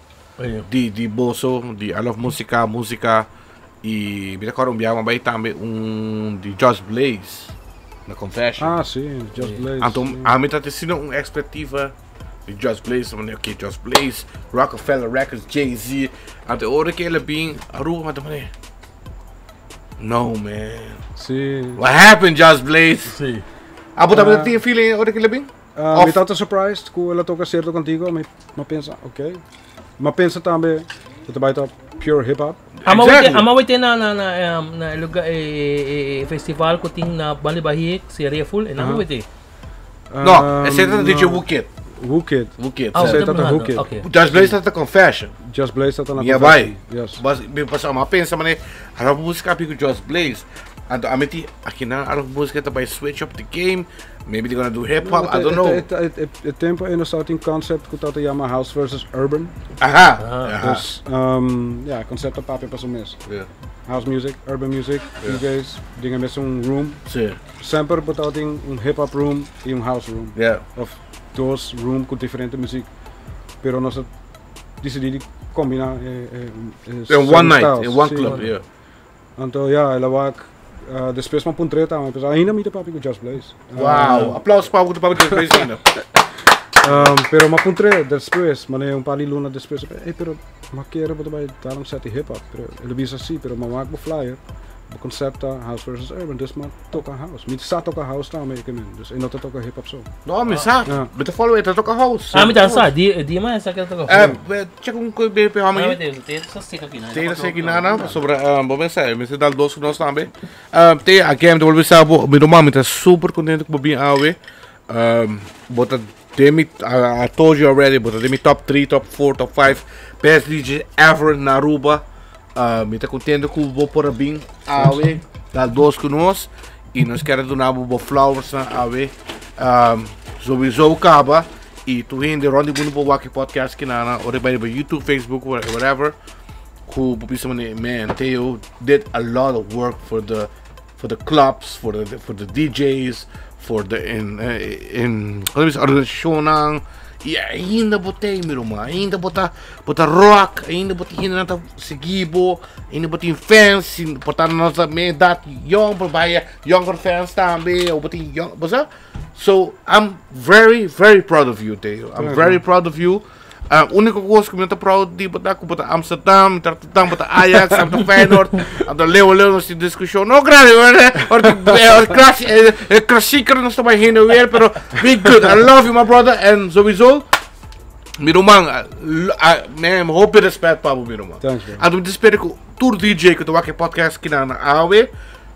di di boso di I love musica musica y mi ta acorda un biaha mi bai tambe un di Just Blaze na Confession. Ah si, Just Blaze. Anto ami ta teciendo un expectiva di Just Blaze, mi ok Just Blaze, Rockefeller Records, Jay-Z. Anto ora ke el a bin Aruba mi ta mane no man. Si. What happened Just Blaze? Si. Abo tambe tin e feeling ora ke el a bin? Mi tabata surprised ku el a toka sierto kantiku. Mi a pensa, ok. Mi a pensa tambe ku ta bai ta pure hip hop. Exactly. Ama wete na na na na e lugar e festival ku tin na Banda Bahia seria full e nan wete. No, esei ta DJ Wukid. Wukid. Wukid. Ah, Esei ta Wukid. Okay. Just Blaze ta Confession. Just Blaze ta na Mi a bai. Yes. Bas mi pasa mi a pensa mane a música ku Just Blaze. Anto a meti aki nan a música ta bai switch up the game. Maybe they're gonna do hip hop, I don't know. E tempo ei nos tabatin concept ku tabata yama house versus urban. Aha, aha. Dus, ja, concept ta papia pa su mes. House music, urban music, DJs, den e mesun room. Si. Semper bo tabatin un hip hop room i un house room. Of dos room ku diferente muziek. Pero nos a disidí di kombiná e In one night, in one club, yeah. Anto ya, el a wak despues mi a puntr'é tambe, mi pensa ainda mi ta papia ku Just Blaze. Wow, aplauso pa bo ku ta papia ku Just Blaze ainda. Pero mi a puntr'é despues, manera un par di luna despues, ey pero mi a kere bo ta bai dal un set di hip hop, pero el a bisa si, pero mi a wak bo flyer, bo concept ta house versus urban, dus mi a toka house. Mi sa toka house tambe e kemen, dus e no ta toka hip hop so. No, mi sa, mi ta follow e ta toka house. Ah, mi ta sa, di di mas sa ke ta toka house. Check un koe BP hòmber Ah, hier. te te sa seka ki na. Te sa seki nana, pasobra bo mester sa, mester dal dos ku nos tambe. Te again, te bolbe sa bo, mi ruman, mi ta super contento ku bo bin awe. Bo ta den mi, I told you already, bo ta den mi top 3, top 4, top 5 best DJ ever na Aruba. Mi ta contento ku bo por a bin awe, dal dos ku nos. Y nos kier a duna bo bo flowers nan awe. Sowieso kaba. Y tur hende rond di mundo por wak e podcast kinana ora bai riba YouTube, Facebook, whatever. Ku por bisa mane, man, Theo did a lot of work for the for the clubs, for the for the DJs, for the in in hoe bisa organisationnan. Y ainda bo tei mi ruman, ainda bo ta bo ta rock, ainda bo tin hendenan ta sigui bo, ainda bo tin fans, por ta nan ta me edat yong, por bai younger fans tambe, o bo tin young, bo sa? So I'm very very proud of you Theo. I'm very proud of you. Uh, único cosa que me ta proud di bota ku bota Amsterdam, ta Rotterdam, bota Ajax, ta Feyenoord, ta Leeuwen Leeuwen nos discussión. No grave, or or klas eh klassieker nos ta bij heen en weer, pero be good. I love you my brother and sowieso mi ruman, man, hopi respect pa bo mi ruman. Thanks, bro. Anto mi ta spera ku tur DJ ku ta wak e podcast kina na awe,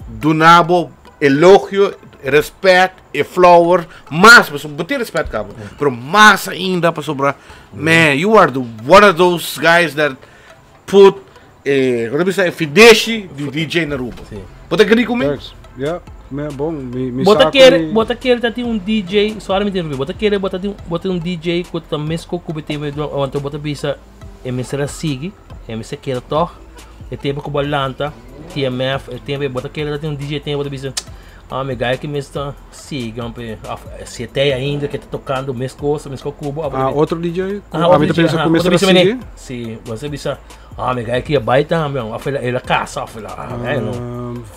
duna bo elogio, respet e flower mas pasobra bo tin respet caba pero mas ainda pasobra man you are the one of those guys that put e como ta bisa e fideshi di DJ na Aruba bo ta agree cu mi? Thanks. Yeah, me bon mi mi Bo ta sa cu kere mi bo ta kere ta tin un DJ sorry mi interrumpí bo ta kere bo ta tin bo tin un DJ cu ta mes cu cu bo tin anto bo ta bisa e mester a sigui e mester keda tog e tempo cu bo a lanta TMF e tempo bo ta kere ta tin un DJ tempo bo ta bisa. Ah, mi guy cu mes ta sigui pe of si e ta ainda cu ta tocando mes cos, mes cos cu bo. Ah, otro DJ cu ami ta pensa cu mester a sigui? Si, bo ta bisa, ah, mi guy aki a bay tambe, of el a casa, of el a, ah, guy no.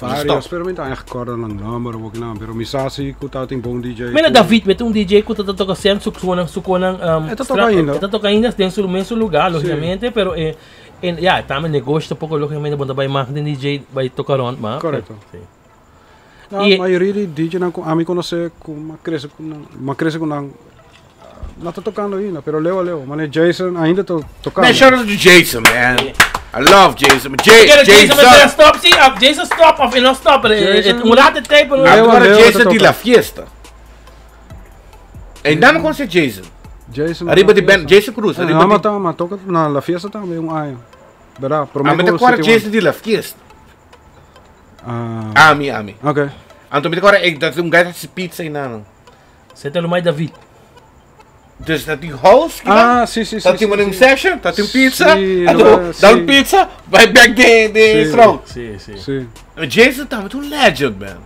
Varios, pero mi ta echt corda nan nomber of nan, pero mi sa si cu ta tin bon DJ. Mira David, mi ta un DJ cu ta toca sempre su conan, su conan, E ta toca ainda. E ta toca ainda den su mesun lugar, logicamente, pero e, ya, tambe negoshi tampoco logicamente bo ta bay mag den DJ bay toca rond, ma. Correcto. Si. Na Y- mayoria di DJnan ku ami konosé ku m'a krese ku nan, m'a krese ku nan, no ta tokando ainda, pero leu a leu. Mane Jason ainda ta tokando. Man, shout out to Jason, man. I love Jason. J Kere Jason Jason. mester stop si, of Jason stop of e no stop, pero e- e- Jason- un rato e tape, pero- Leo a Agora leo Jason ta di toka. La Fiesta. En dan conoce Jason. Jason Arriba na di band, fiesta. Jason Cruz, Ah, arriba no, ma di- ta, ma toka na La Fiesta tambe un aña. Berda, promé Ah, mi ta ku acorda City One. Jason di La Fiesta. Ah. Ami, ami. Ok. Anto mi ta acorda, eh, dat un guy dat pizza in nano. Zet er mij David. Dus dat die house, kila? Ah, si, si, si. Dat die si, een si. session, dat die pizza, Si, anto no, si. dan pizza, bij back de Si. trouw. Si, si. Si. Jason ta un legend, man.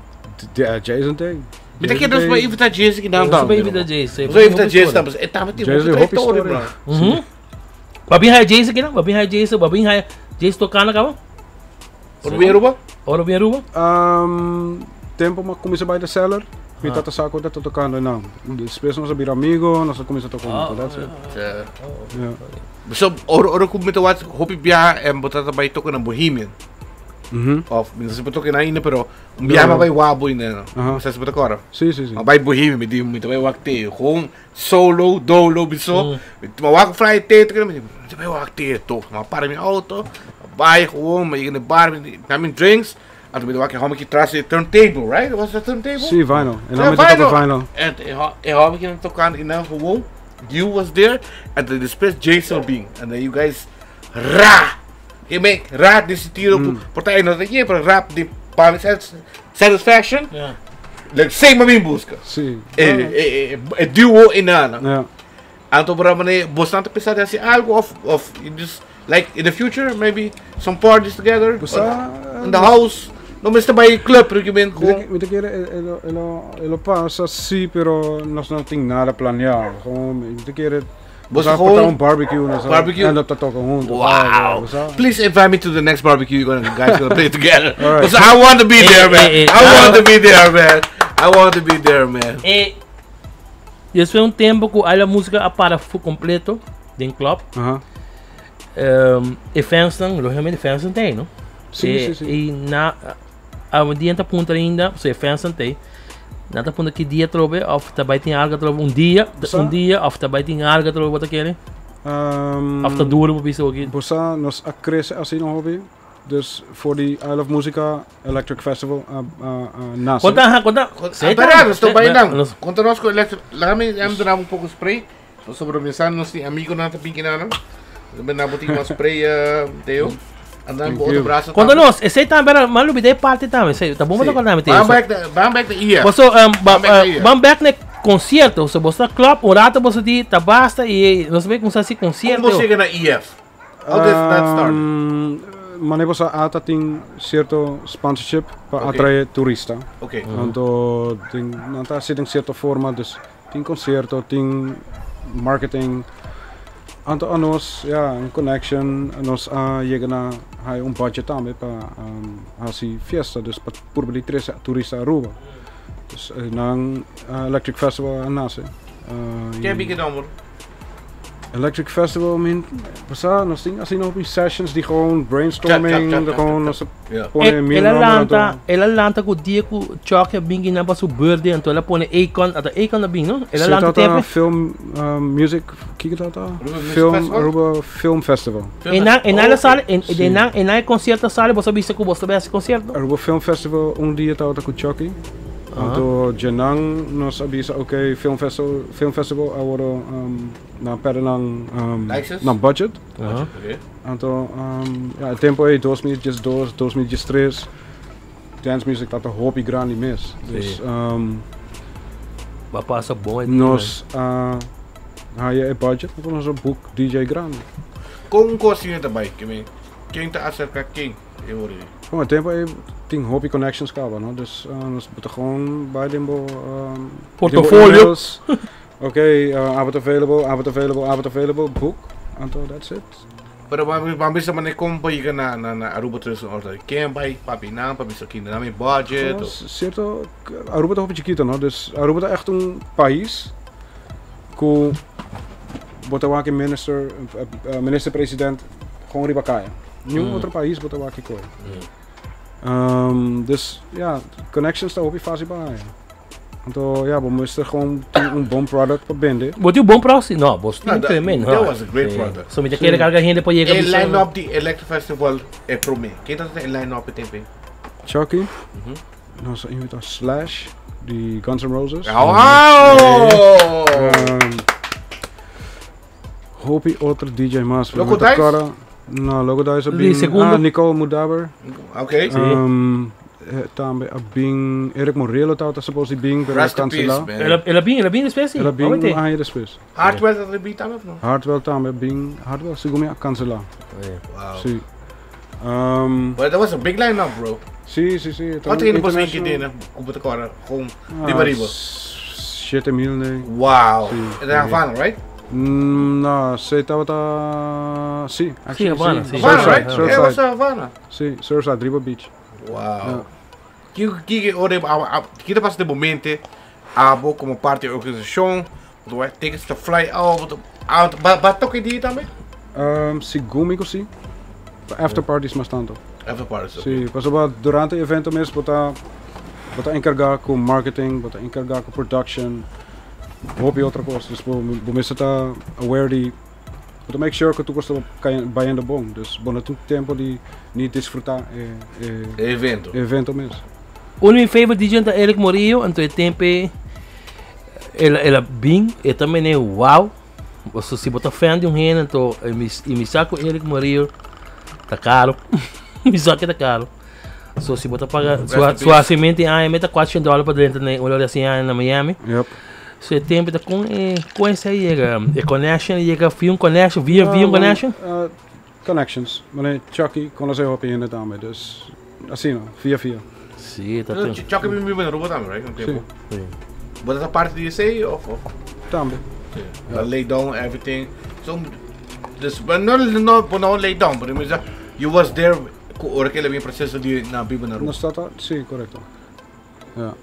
Jason tem. Mi ta kere nos invita Jason ki dan Nos dan. bay invita Jason. Nos invita Jason dan. E taba tin Jason hopi hopi story, story. bro. Mhm. Babin haya Jason ki na? Babin haya Jason, babin haya Jason tocando caba? Por wie Aruba? Ora bin Aruba? Tempo m'a cuminsa bay The Cellar, mi tata sa cu ta tocando nan. Despues nos a bira amigo, nos a cuminsa toca hunto, that's it. Yeah. So, ora ora cu mi ta wak hopi biaha en bo tata bay toca na Bohemian. Of, mi no sa si bo toca na ainda, pero un biaha mi a bay wak bo ainda. Aha. No sa si bo ta acorda. Si, si, si. Mi a bay Bohemian, mi di, mi ta bay wak Teo. Gewoon solo, dolo, biso. Mi wak fly Teo, mi di, mi ta bay wak Teo toch. Mi a para mi auto, Bai gewoon, mi yega na e bar, mi na mi drinks, anto mi ta wak e homber ki tras e turntable, right? Was dat turntable? Sí, vinyl. E nan mi ta toka vinyl. En e homber ki nan tokando i nan gewoon, you was there, en dan despues Jason bin, en dan you guys ra! Je make ra den sentido ku, por ta e no ta ye, pero rap di pa mi satisfaction, like same a bin buska. Sí. E duo i nan. Ja. Anto por manera bosnan ta pensa di hasi algo of of you just like in the future maybe some parties together Bosa in the house no mester bai club pero ki men Mi ta kere e lo e lo e lo pasa si pero nos no tin nada planea gewoon mi ta kere Bosa bosa por ta gewoon un barbecue nos barbecue end up ta toca hunto Wow bosa please invite me to the next barbecue you gonna guys gonna play together Alright. Bosa I want to be there man Eh, eh, I want to be there man I want to be there man. E despues un tempo cu a la musica a para fu completo den club. Aha. E fansnan, logicamente fansnan ta ey, no? Sí, E, sí, sí. E na a un dia ta puntra ainda, so e fansnan ta ey. Nan ta puntra ki dia trobe of ta bay tin algo trobe un dia, Sa? un dia of ta bay tin algo trobe bo ta kere. Of ta duro bo bisa oki. Bo sa nos a crece asina hopi. Dus voor di I Love Musica Electric Festival a a nace. Conta, ha, conta. Ah, pera, nos ta bai nan. Conta nos cu Electric, laga mi em duna un poco spray. Pasobra mi sa nos tin amigonan ta binki nan. Nos benda bo tin mas spray, Teo. Anda bo otro brazo Conta nos, esey tambe era, m'a lubida e parti tambe, esey, ta bon bo ta corda mi, Teo. Ban back na, ban back na EF. Boso, Ban back na EF. ban back na e concierto, so boso ta club, un rato boso di ta basta y nos bay cuminsa haci concierto. Con bo yega na EF? How did that start? Mane boso ata tin cierto sponsorship pa atrae turista. Anto tin nan ta haci den cierto forma, dus tin concierto, tin marketing. Anto anos, ya, un connection, nos a yega na haya un budget tambe pa haci fiesta, dus pa purba di trece turista Aruba. Dus nan Electric Festival a nace. Ken biki nomber? Electric Festival, min, pasa, nos tin asina hopi sessions di gewoon brainstorming, Tjap, tjap, tjap, gewoon tjap, nos a Ja. pone El mil a nomber lanta, anto. el a lanta ku dia ku Chucky a bin guinan pa su birthday, anto el a pone Akon, ata Akon a bin, no? El a Se lanta tata tempo. film, music, kiko tata? Aruba Music Film, Festival? Aruba Film Festival. E nan, e nan la Oh, sali, e, Sí. e nan, e nan e concierto a sali, boso a bisa ku boso ta bai hasi concierto? Aruba Film Festival un dia tabata ku Chucky. Anto djenan nos a bisa ok film festival film festival a worde nan perde nan License? nan budget. Aha. Oké. Anto ja e tempo ei 2012 2013 dance music tabata hopi grandi mes. Dus Ba pasa bon e dia. nos a haya e budget anto nos a book DJ grandi. Kon un kos asina ta bai? Ken ta aserka ken e ora ei? Bon e tempo ei. Tin hopi connections caba, no? Dus nos bo ta gewoon bay den bo Portofolio. Den bo emails. Ok, abo ta available, abo ta available, abo ta available, book. Anto that's it. Pero ban bisa manera con bo yega na na na Aruba Tourism Authority. Ken bay papia nan pa bisa ki nan mi budget? Oh, cierto, Aruba ta hopi chikito, no? Dus Aruba ta echt un pais cu bo ta wak e minister, minister president gewoon riba caya. Niun otro pais bo ta wak e koe. Dus ja, connections ta hopi fácil pa haña. Anto ja, bo mester gewoon tin un bon product pa bende. Bo tin un bon product? No, bo tin No, tremendo. that was a great product. So mi ta kere carga hende pa yega E bisa. line-up di Electro Festival e prome. Ken ta e line-up e tempo ei? Chucky, nos a invita Slash di Guns N' Roses. Wow! Hopi otro DJ mas. Loco Dice? No, Loco Dice a Di bin. segundo. Ah, Nicole Mudaber. Ok. Sí. Tambe a bin Eric Morello tabata supposed di bin, pero Rest in peace, cancela. man. El a bin despues, sí. El a bin Awete. un aña despues. Hardwell ta bin tambe of no? Hardwell tambe a bin. Hardwell segun mi a cancela. Wow. Sí. But that was a big line-up, bro. Sí. Cuanto hende boso tin ki cu bo ta cora gewoon riba riba? 7000, nee. Wow. Sí. E ta Havana, right? No, si tabata, si, actually, Havana, si. si. Havana, Surfside, right? Surfside. Yeah, was Havana. Si, Surfside, riba beach. Wow. Ja. Kiko ora kiko ta pasa den momento abo como parte di organisacion, bo ta tickets ta fly out, out, ba toca e dia tambe? Segun mi cu si. After parties mas tanto. After parties, ok. Si, pasobra durante e evento mes bo ta encarga cu marketing, bo ta encarga cu production, hopi otro cos. Dus bo mester ta aware di, bo ta make sure cu tur cos ta bayendo bon. Dus bo no tin tempo di ni disfruta e E evento. e evento mes. Un di mi favorite DJ ta Eric Morillo, anto e tempo el a bin, e ta mene wow. Boso si bo ta fan di un hende, anto e mi, e mi sa cu Eric Morillo ta caro. Mi sa cu ta caro. So si bo ta paga Rest su in su peace. hacimente aña meta 400 dólares pa drenta na un hora así na Miami. So e tempo ta con e con ese yega e connection yega via un connection via un connection. Connections. Meneer Chucky conoce hopi hende tambe, dus asina, via via. Si, ta Pero tem. Chucky biba na Aruba tambe, right? Un tempo. Si. Si. Bo ta parte di esey of of? Tambe. Si. Ta lay down everything. So dus but no no bo no lay down, but you was there cu ora cu el a bin proceso di na biba na Aruba. Nos tata, si, corecto. Ja.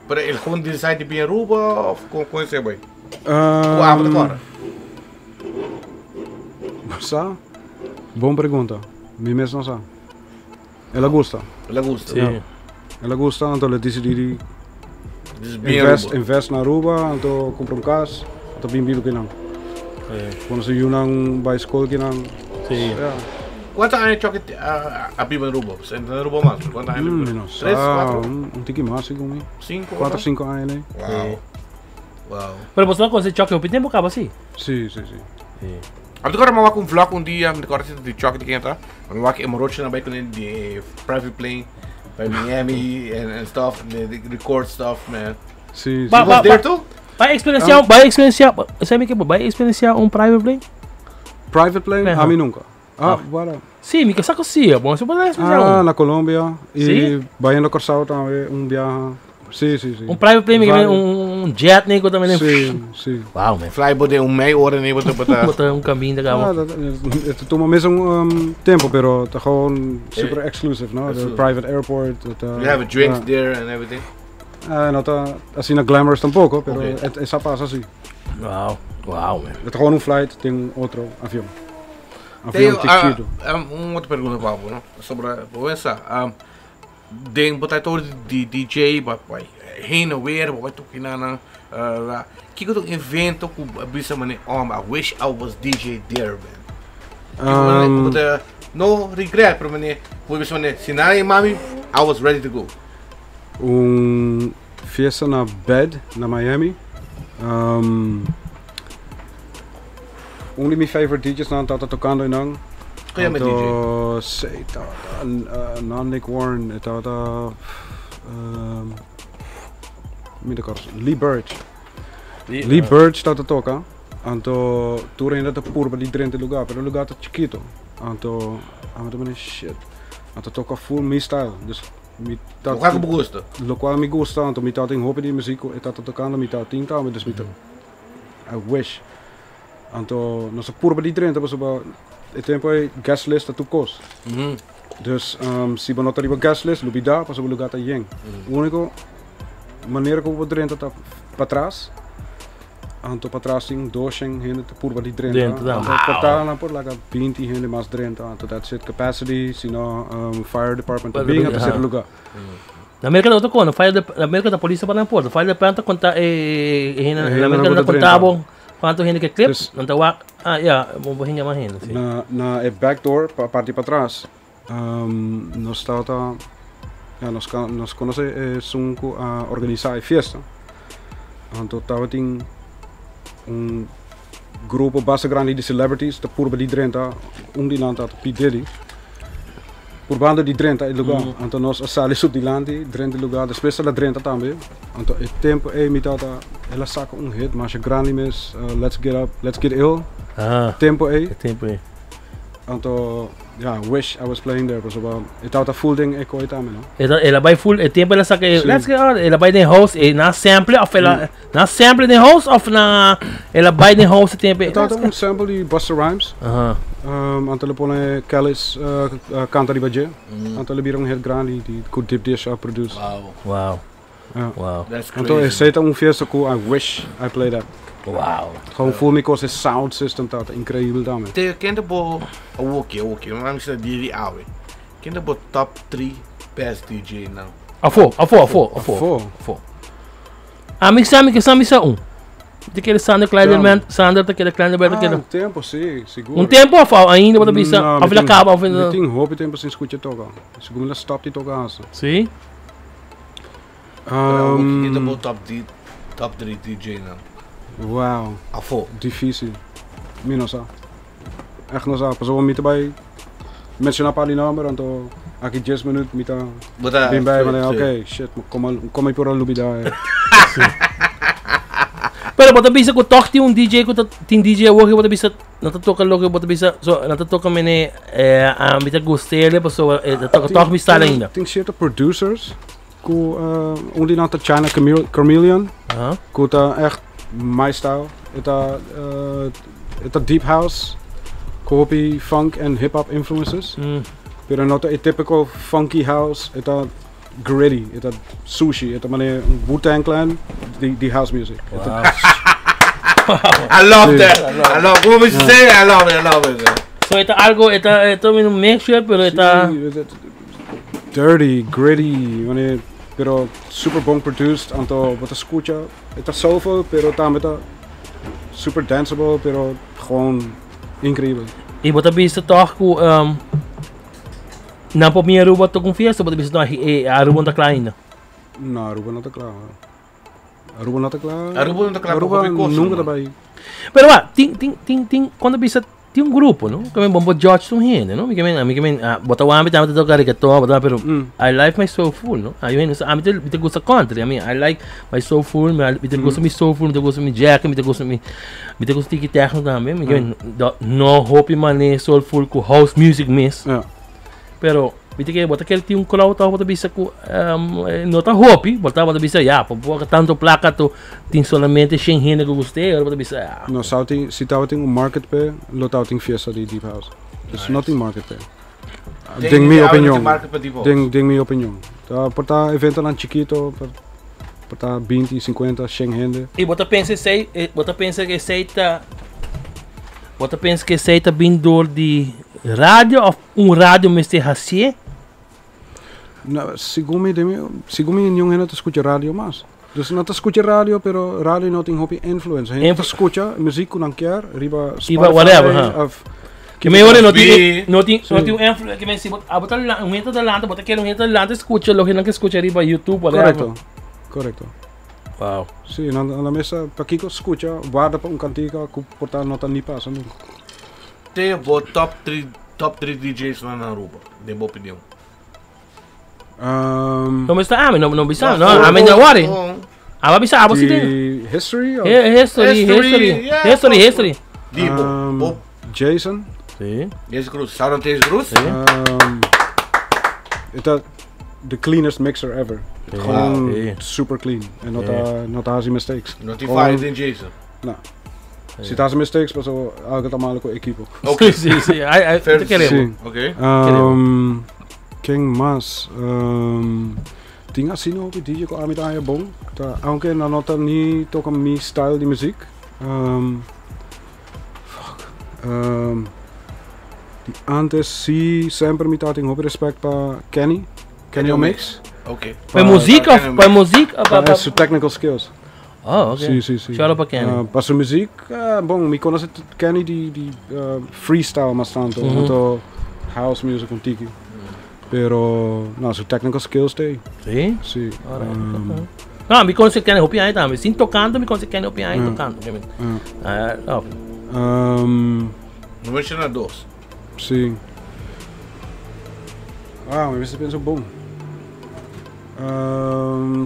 Pero el gewoon decide di bin Aruba of con con esey bay? Cu abo ta cora? Sa? Bon pregunta. Mi mes no sa. El a gusta. El a gusta. Si. Ja. El a gusta, anto el a decidi di Dus bin invest, Aruba. invest na Aruba, anto cumpra un cas, anto bin biba kinan. Cuando su yunan bay school kinan. Si. Ja. Cuanto aña Chucky a biba na Aruba? Na Aruba mas? Cuanto aña biba? Mi no sa. Tres, cuatro? Un tiki mas, segun mi. Cinco? Cuatro, cinco aña, nee. Wow. Wow. Pero boso no conoce Chucky hopi tempo caba si? Si. Si. Ami ta corda mi a wak un vlog un dia, mi ta corda si ta di Chucky di ken ta, mi a wak e morocho nan bai con e di private plane bai Miami and stuff, and they record stuff, man. Si, si. Ba, You was ba, there ba. too? Bai experiencia, bai experiencia, sabi mi ke bai experiencia un private plane? Private plane? Ajá. Ami nunca. Ah, wara. Si, mi ke sa ku si, bon, si bo ta experiencia Ah, un. na Colombia. Y Si? bayendo Corsao tambe un biaha. Si. Un private plane, mi ke Varios. un jet ne ku tambe. Si. Wow, man. Fly bo den un mei ora ne bo ta bota. Bo ta un caminda Ah, caba. dat, het tuma mesun tempo, pero ta gewoon super exclusive, no? De Absolutely. private airport. Het, You have drinks ja. there and everything. Ah, no ta asina glamorous tampoco, pero Ok. het, esa pasa así. Wow, man. Het gewoon un flight den otro avion. Avion Teo, ah, chiquito. un otro pregunta pa bo, no? Sobre, bo pensa, den bo ta tur di DJ, bo bai heen en weer, bo bai toki na nan, kiko ta un evento ku a bisa mane, oh, I wish I was DJ there, man. Kiko mane, bo ta, no regret, pero mane, bo bisa mane, si nan e mami, I was ready to go. Un fiesta na Bed, na Miami. Un di mi favorite DJs nan tabata tocando einan. Con yama e DJ? Anto, si, tabata, no Nick Warren, e tabata, mi ta acorda, Lee Burridge. Lee Burridge tabata toca. Anto, tur hende ta purba di drenta e lugar, pero e lugar ta chikito. Anto, ami ta mane, shit. Anto toca full mi style. Dus Mi ta Locual cu bo gusta. Locual mi gusta, anto mi tabatin hopi di muziek cu e tata tocando, mi tabatin tambe, dus mi ta, I wish. Anto nos a purba di drenta pasobra e tempo ei guest list ta tur cos. Dus si bo no ta riba guest list, lubida pasobra lugar ta yen. Unico manera cu bo por drenta ta patras. Anto patras tin doshen hende ta purba di drenta. Drenta tambe. Anto portal nan por laga binti hende mas drenta. Anto that's it capacity, si no fire department ta bin, anto sera lugar. Na Merca ta otro cosa, fire de, na Merca ta polis ta para na porta. Fire department ta conta e hende, E na hendenan Merca ku ta ta conta drenta. bo cuanto hende ke clip, Dus- nan ta wak, ah ya, bo bo hinga mas hende, si. Na na e back door pa parti patras nos tabata ya nos ka nos konosé esun ku a organisá e fiesta. Anto tabatin un grupo basta grandi di celebrities ta purba di drenta, un di nan tabata P. Diddy, purbando di drenta e lugar. Anto nos a sali su dilanti, drenta e lugar, despues el a drenta tambe. Anto e tempo ey mi tabata, el a saca un hit masha grandi mes, Let's Get Up, Let's Get Ill, tempo ey. E tempo ey. Anto, ja, wish I was playing there, pasobra e tabata full den e koe tambe, no? E ta, el a bai full, e tempo el a saca e, Sí. let's get on, el a bai den house, e na sample of el a, na sample den house of na, el a bai den house e tempo, E tabata let's un sample di Busta Rhymes. Aha. Anto el a pone Kelis canta riba dje. Anto el a bira un hit grandi di cu Deep Dish a produce. Wow. Wow. Ja. Wow. That's crazy. Anto esey ta un fiesta cu I wish I played at. Wow. Gewoon full mi cos e sound system tabata increibel tambe. Teo, ken ta bo awoki, awoki, no mester di di awe. Ken ta bo top 3 best DJ nan? Afo, afo, afo, afo. Afo. Afo. Ami sa mi ke sa mi sa un. Ta kere Sander Kleiderman, Sander ta kere Kleiderman ta Ah, kere. un tempo si, sigur. Un tempo of ainda bo ta bisa, No, of mi el a tin- caba of Mi tin hopi tempo sin scucha toca. Segun mi la stop di toca hasta. Si? Awoki ken ta bo top di top 3 DJ nan? Wow. Afo. Difícil. Mi no sa. Echt no sa. Pasobra mi ta bai menciona par di nomber, anto aki dies minuut mi ta Bo ta bin bij, sí, maar sí. ok, shit, como, como mi por a lubida. Pero bo ta bisa ku toch tin un DJ ku ta tin DJ awor ku bo ta bisa no ta toka loke bo ta bisa so no ta toka mene eh a mi ta gustele pasobra e ta toka toch mi style ainda. Tin cierto producers ku un di nan ta China Chameleon ku ta echt my style. E ta e ta deep house ku hopi funk en hip hop influences. Pero no ta e typical funky house, e ta gritty, e ta sushi, e ta manera un Wu-Tang Clan di, di house music. E ta I love Sí. that. I love. Como we say, I love it. I love it. So e ta algo, e ta, e ta un mixture, pero e ta Sí, e ta dirty, gritty, wanneer, pero super bon produced, anto bo ta scucha, e ta soulful, pero tambe ta super danceable, pero gewoon increíbel. Y bo ta bisa toch cu nan por bini Aruba toca un fiesta, bo ta bisa no, e Aruba no ta cla ainda. No, Aruba no ta cla. Aruba no ta cla. Aruba no ta cla pa Aruba hopi cos, nunca ta man. bay. Pero wa, tin, tin, tin, tin, cuando bisa tin un grupo, no? Ke men bon por judge un hende, no? Mi ke men, mi ke men, ah, bo ta wak mi tambe ta toca reggaeton, bo ta, pero I like my soulful, no? Ay, bueno, ami te, mi te gusta country, I mean, I like my soulful, mi, mi te gusta mi soulful, mi te gusta mi jack, mi te gusta mi, mi te gusta tiki techno tambe, mi ke men, do, no hopi mane soulful ku house music mes. Ja. Pero, mi te ke, bo ta kere tin un crowd ta bo ta bisa ku, no ta hopi, bo ta, bo ta bisa, ya, po bo tanto placa to tin solamente shen hende ku gust'é, ora bo ta bisa, ya. No, zou tin, si tabatin un market p'e, lo tabatin fiesta di Deep House. Dus no tin market p'e. Den Den mi awe no tin opinion. market pa Deep House. Den, den mi opinion. Ta por ta eventonan chikito, por, por ta binti, sinkuenta, shen hende. I bo ta pensa esei, bo ta pensa ku esei ta, bo ta pensa ku esei ta bin dor di radio of un radio mester hasié? No, segun mi, den mi, segun mi niun hende ta skucha radio mas. Dus nan ta skucha radio, pero radio no tin hopi influence. Hende ta skucha muziek ku nan kier riba Riba whatever, Spotify ha. of Ke men ora no tin, Bi. no tin, no Sí. tin un influence, ke men si bo, abo ta la, un hende ta lanta, bo ta kere un hende ta lanta skucha loke nan ke skucha riba YouTube, whatever. Correcto, correcto. Wow. Sí, nan, nan mester pakiko skucha, warda pa un kantika ku por ta no ta ni pasa nunca. Te bo top 3 top 3 DJs na Aruba, den bo opinion. Um, No mester ami, no, no bisa, no, ami no worry. Aba bisa, abo si tin. Di history? Of? History, History, history, yeah, history, history. Di bo, bo Jason. Sí. Jason Cruz, Sharon Jason Cruz. Sí. Um, e ta the cleanest mixer ever. Gewoon super clean. En no ta, no ta haci mistakes. No tin Gewoon- falla den Jason. No. Si ta haci mistakes, paso algo ta malo cu equipo. Ok. Si, si. Ai, ai, Fair te queremos. Si. Ok. Ken mas? Tin asina hopi DJ cu ami ta haya bon. Ta, aunke nan no ta ni toca mi style di muziek. Fuck. Di antes si semper mi tabatin hopi respect pa Kenny. Kenny O'Mix. Ok. Pa muziek of pa muziek of Pa su technical skills. Oh, ok. Si, si, si. Shout out pa Kenny. Pa su muziek, bon, mi conoce Kenny di freestyle mas tanto. Anto house music un tiki. Pero, no, su technical skills te. Si? Si. Alright, ok. No, mi conoce Kenny hopi aña tambe. Sin tocando, mi conoce Kenny hopi aña tocando. Ah, no. No menciona dos. Si. Ah, mi mester pensa bon.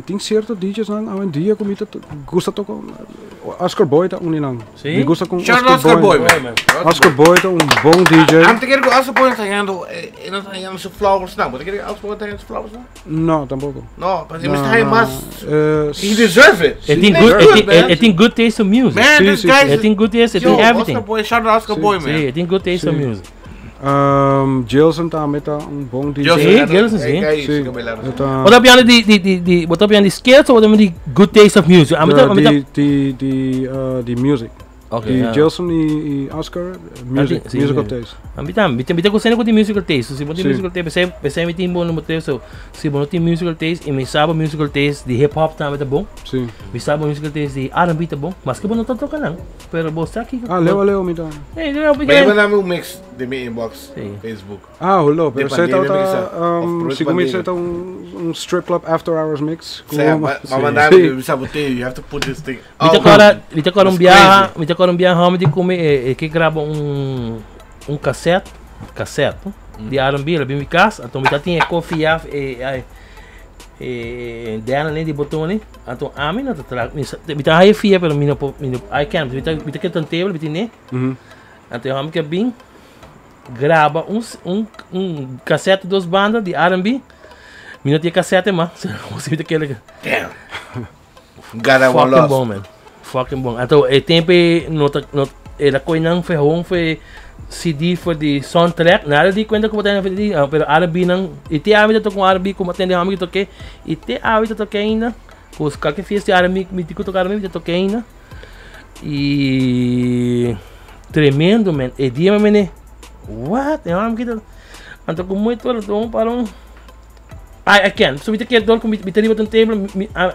Tin cierto DJs nan awendia cu mi ta gusta toca. Oscar Boy ta un di nan. Si? Mi gusta con Shout out Oscar Oscar Boy. Boy, man. Oscar Boy ta un bon DJ. Am te kere cu Oscar Boy ta hayando, e no ta hayando su flowers now. Bo ta kere cu Oscar Boy ta hayando su flowers now? No, tampoco. No, but he No, must haya no. mas. He deserve it. E tin He's good, good, e tin, man. e tin good taste of music. Man, Si, this si, guy's E tin good taste, e Yo, tin everything. Oscar Boy, shout out Oscar Si. Boy, man. Si, e tin good taste of Si. music. Gilson tambe ta un bon DJ. Gilson, Si, Gilson, si. Si. Bo ta piano di, bo ta piano di skills of bo ta piano di good taste of music? Ami ta, ami ta. Di music. Ok, Di ah. Gilson y Oscar, music, Si, musical si. taste. Ami ta, mi ta gusta cu di musical taste. Si bo tin Si. musical taste, pesey, pesey mi tin bon number 3. So, si bo no tin musical taste, y mi sa bo musical taste di hip hop tambe ta bon. Si. Mi sa bo musical taste di R&B ta bon. Maske bo no ta toca nan, pero bo sa kico. Ah, leo leo mi ta. Hey, leo, Pero porque manda mi un mix di mi inbox, Si. Facebook. Ah, holo, pero Di esey ta pandemia, ta, mix, ah. Of segun mi pandemia. esey ta un strip club after hours mix. Sea, ma manda Si. mi saboteo, you have to put this thing. Mi ta Oh, corda, mi ta corda un That's biaha, crazy. mi ta corda un biaha home di come e ke graba un cassette, cassette, no? Di R&B, el a bin mi cas, anto mi ta tin e koffie af e e dena ne di botoni, anto ami no ta tra, mi mi ta haya fia pero mi no por, mi no, I can't, mi ta ke turntable, mi tin ne. Anto e home ke bin graba un cassette dos banda di R&B. Mi no tin cassette mas, mi ta kere. Damn. Got that one Fucking lost. bon, man. Fucking bon. Anto, e tempo no ta, no, el a coy nan ferron foi CD for di soundtrack. Nada di cuenta como tem di, ah, pero R&B nan, e te ami ta com R&B como atende ami que toque, e te ami ta toque ainda. Os qualquer fiesta de R&B, mi tico tocar R&B, ta toque ainda. E tremendo, man. E dia, man, what? E ami que ta Anto com muito ela para um I can't. So mi ta kere dor ku mi ta riba turntable,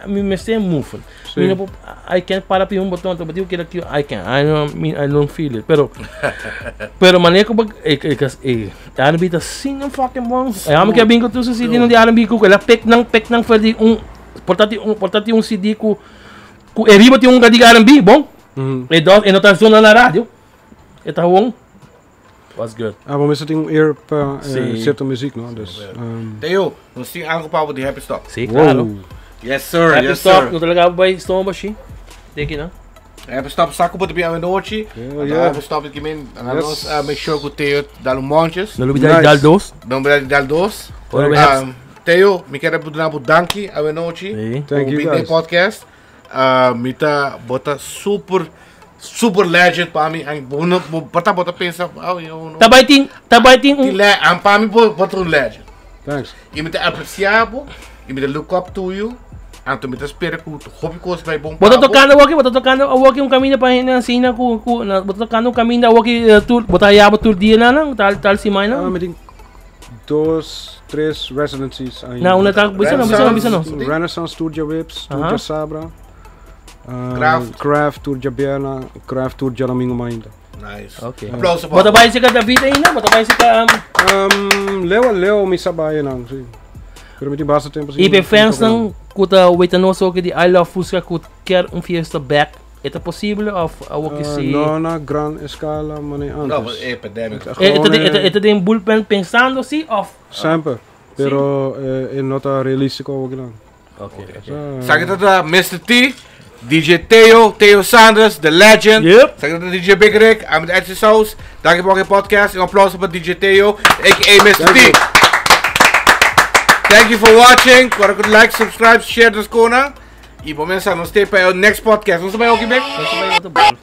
mi mester move. Si. Mi no por, I can't para pi un boton, anto bati kere ki I can't. I don't, mi, I don't feel it. Pero manera ku e R&B ta asina fucking bon. E amo ke bin ku tur su CD nan di R&B ku el a pick nan for di un portati un CD ku e riba tin un di R&B, bon. E dos e no ta zona na radio. E ta gewoon Was good. Ah, maar mensen tin un ear pa Si. cierto muziek, no? Dus, Theo, nos tin algo pa di Happy Stop. Si, claro. Wow. Yes, sir. Happy Yes, Stop, sir. no ta laga bay stoma bashi. Teki, no? Happy Stop, saco bo ta bin anochi. Yeah, yeah. Happy Stop aki men. Yes. Nos make sure cu Theo dal un monches. No lubida Nice. dal dos. No lubida dal dos. Ora we have Theo, mi kier duna bo danki anochi. Si. Thank you, guys. Podcast. Mi ta bo ta super super legend pa mi. Ang bo no bo bata bo ta pensa, oh, yo no. Tabay tin Ti un ang pa mi bo ta un legend. Thanks. Y mi ta aprecia bo, y mi ta look up to you. Anto mi ta spera cu hopi cos bay bon Bo ta pa bo. tocando awaki, bo ta tocando awaki un camino pa hende asina cu na, bo ta tocando un camino awaki tur, bo ta yaba tur dia na nan, tal tal simay Ah, na. mi tin dos, tres residencies ainda. Na una ta, bisa no, bisa no, bisa no. Renaissance Tour djaweps, Tour Aha. djasabra. Craft. Craft Tour djabièrnè, Craft Tour djadomingo ainda. Nice. Ok. Aplauso pa. Bo ta bay sika David ainda, bo ta bay sika Leu a leu mi sa bay nan, si. Pero mi tin basta tempo Y pe fans nan cu ta weta nos ook di I Love Fusca cu kier un fiesta back. E ta posibel of awor cu si? No na gran escala, manera antes. No, e pandemic. Gewoon, E ta den bullpen pensando si of? Semper. Pero no ta realistico ook dan. Ok. Sabi dat Mr. T, DJ Theo, Theo Sanders, the legend. Yep. Sabi dat DJ Big Rick, I'm the Edgy Sauce. Dank je voor je podcast. Een applaus voor DJ Theo, a.k.a. Mr. Thank T. you. Thank you for watching. Corda cu like, subscribe, share nos cona. Y bo mensa nos te pa e next podcast. Nos ta bay oki bek? Nos ta bay otro bon.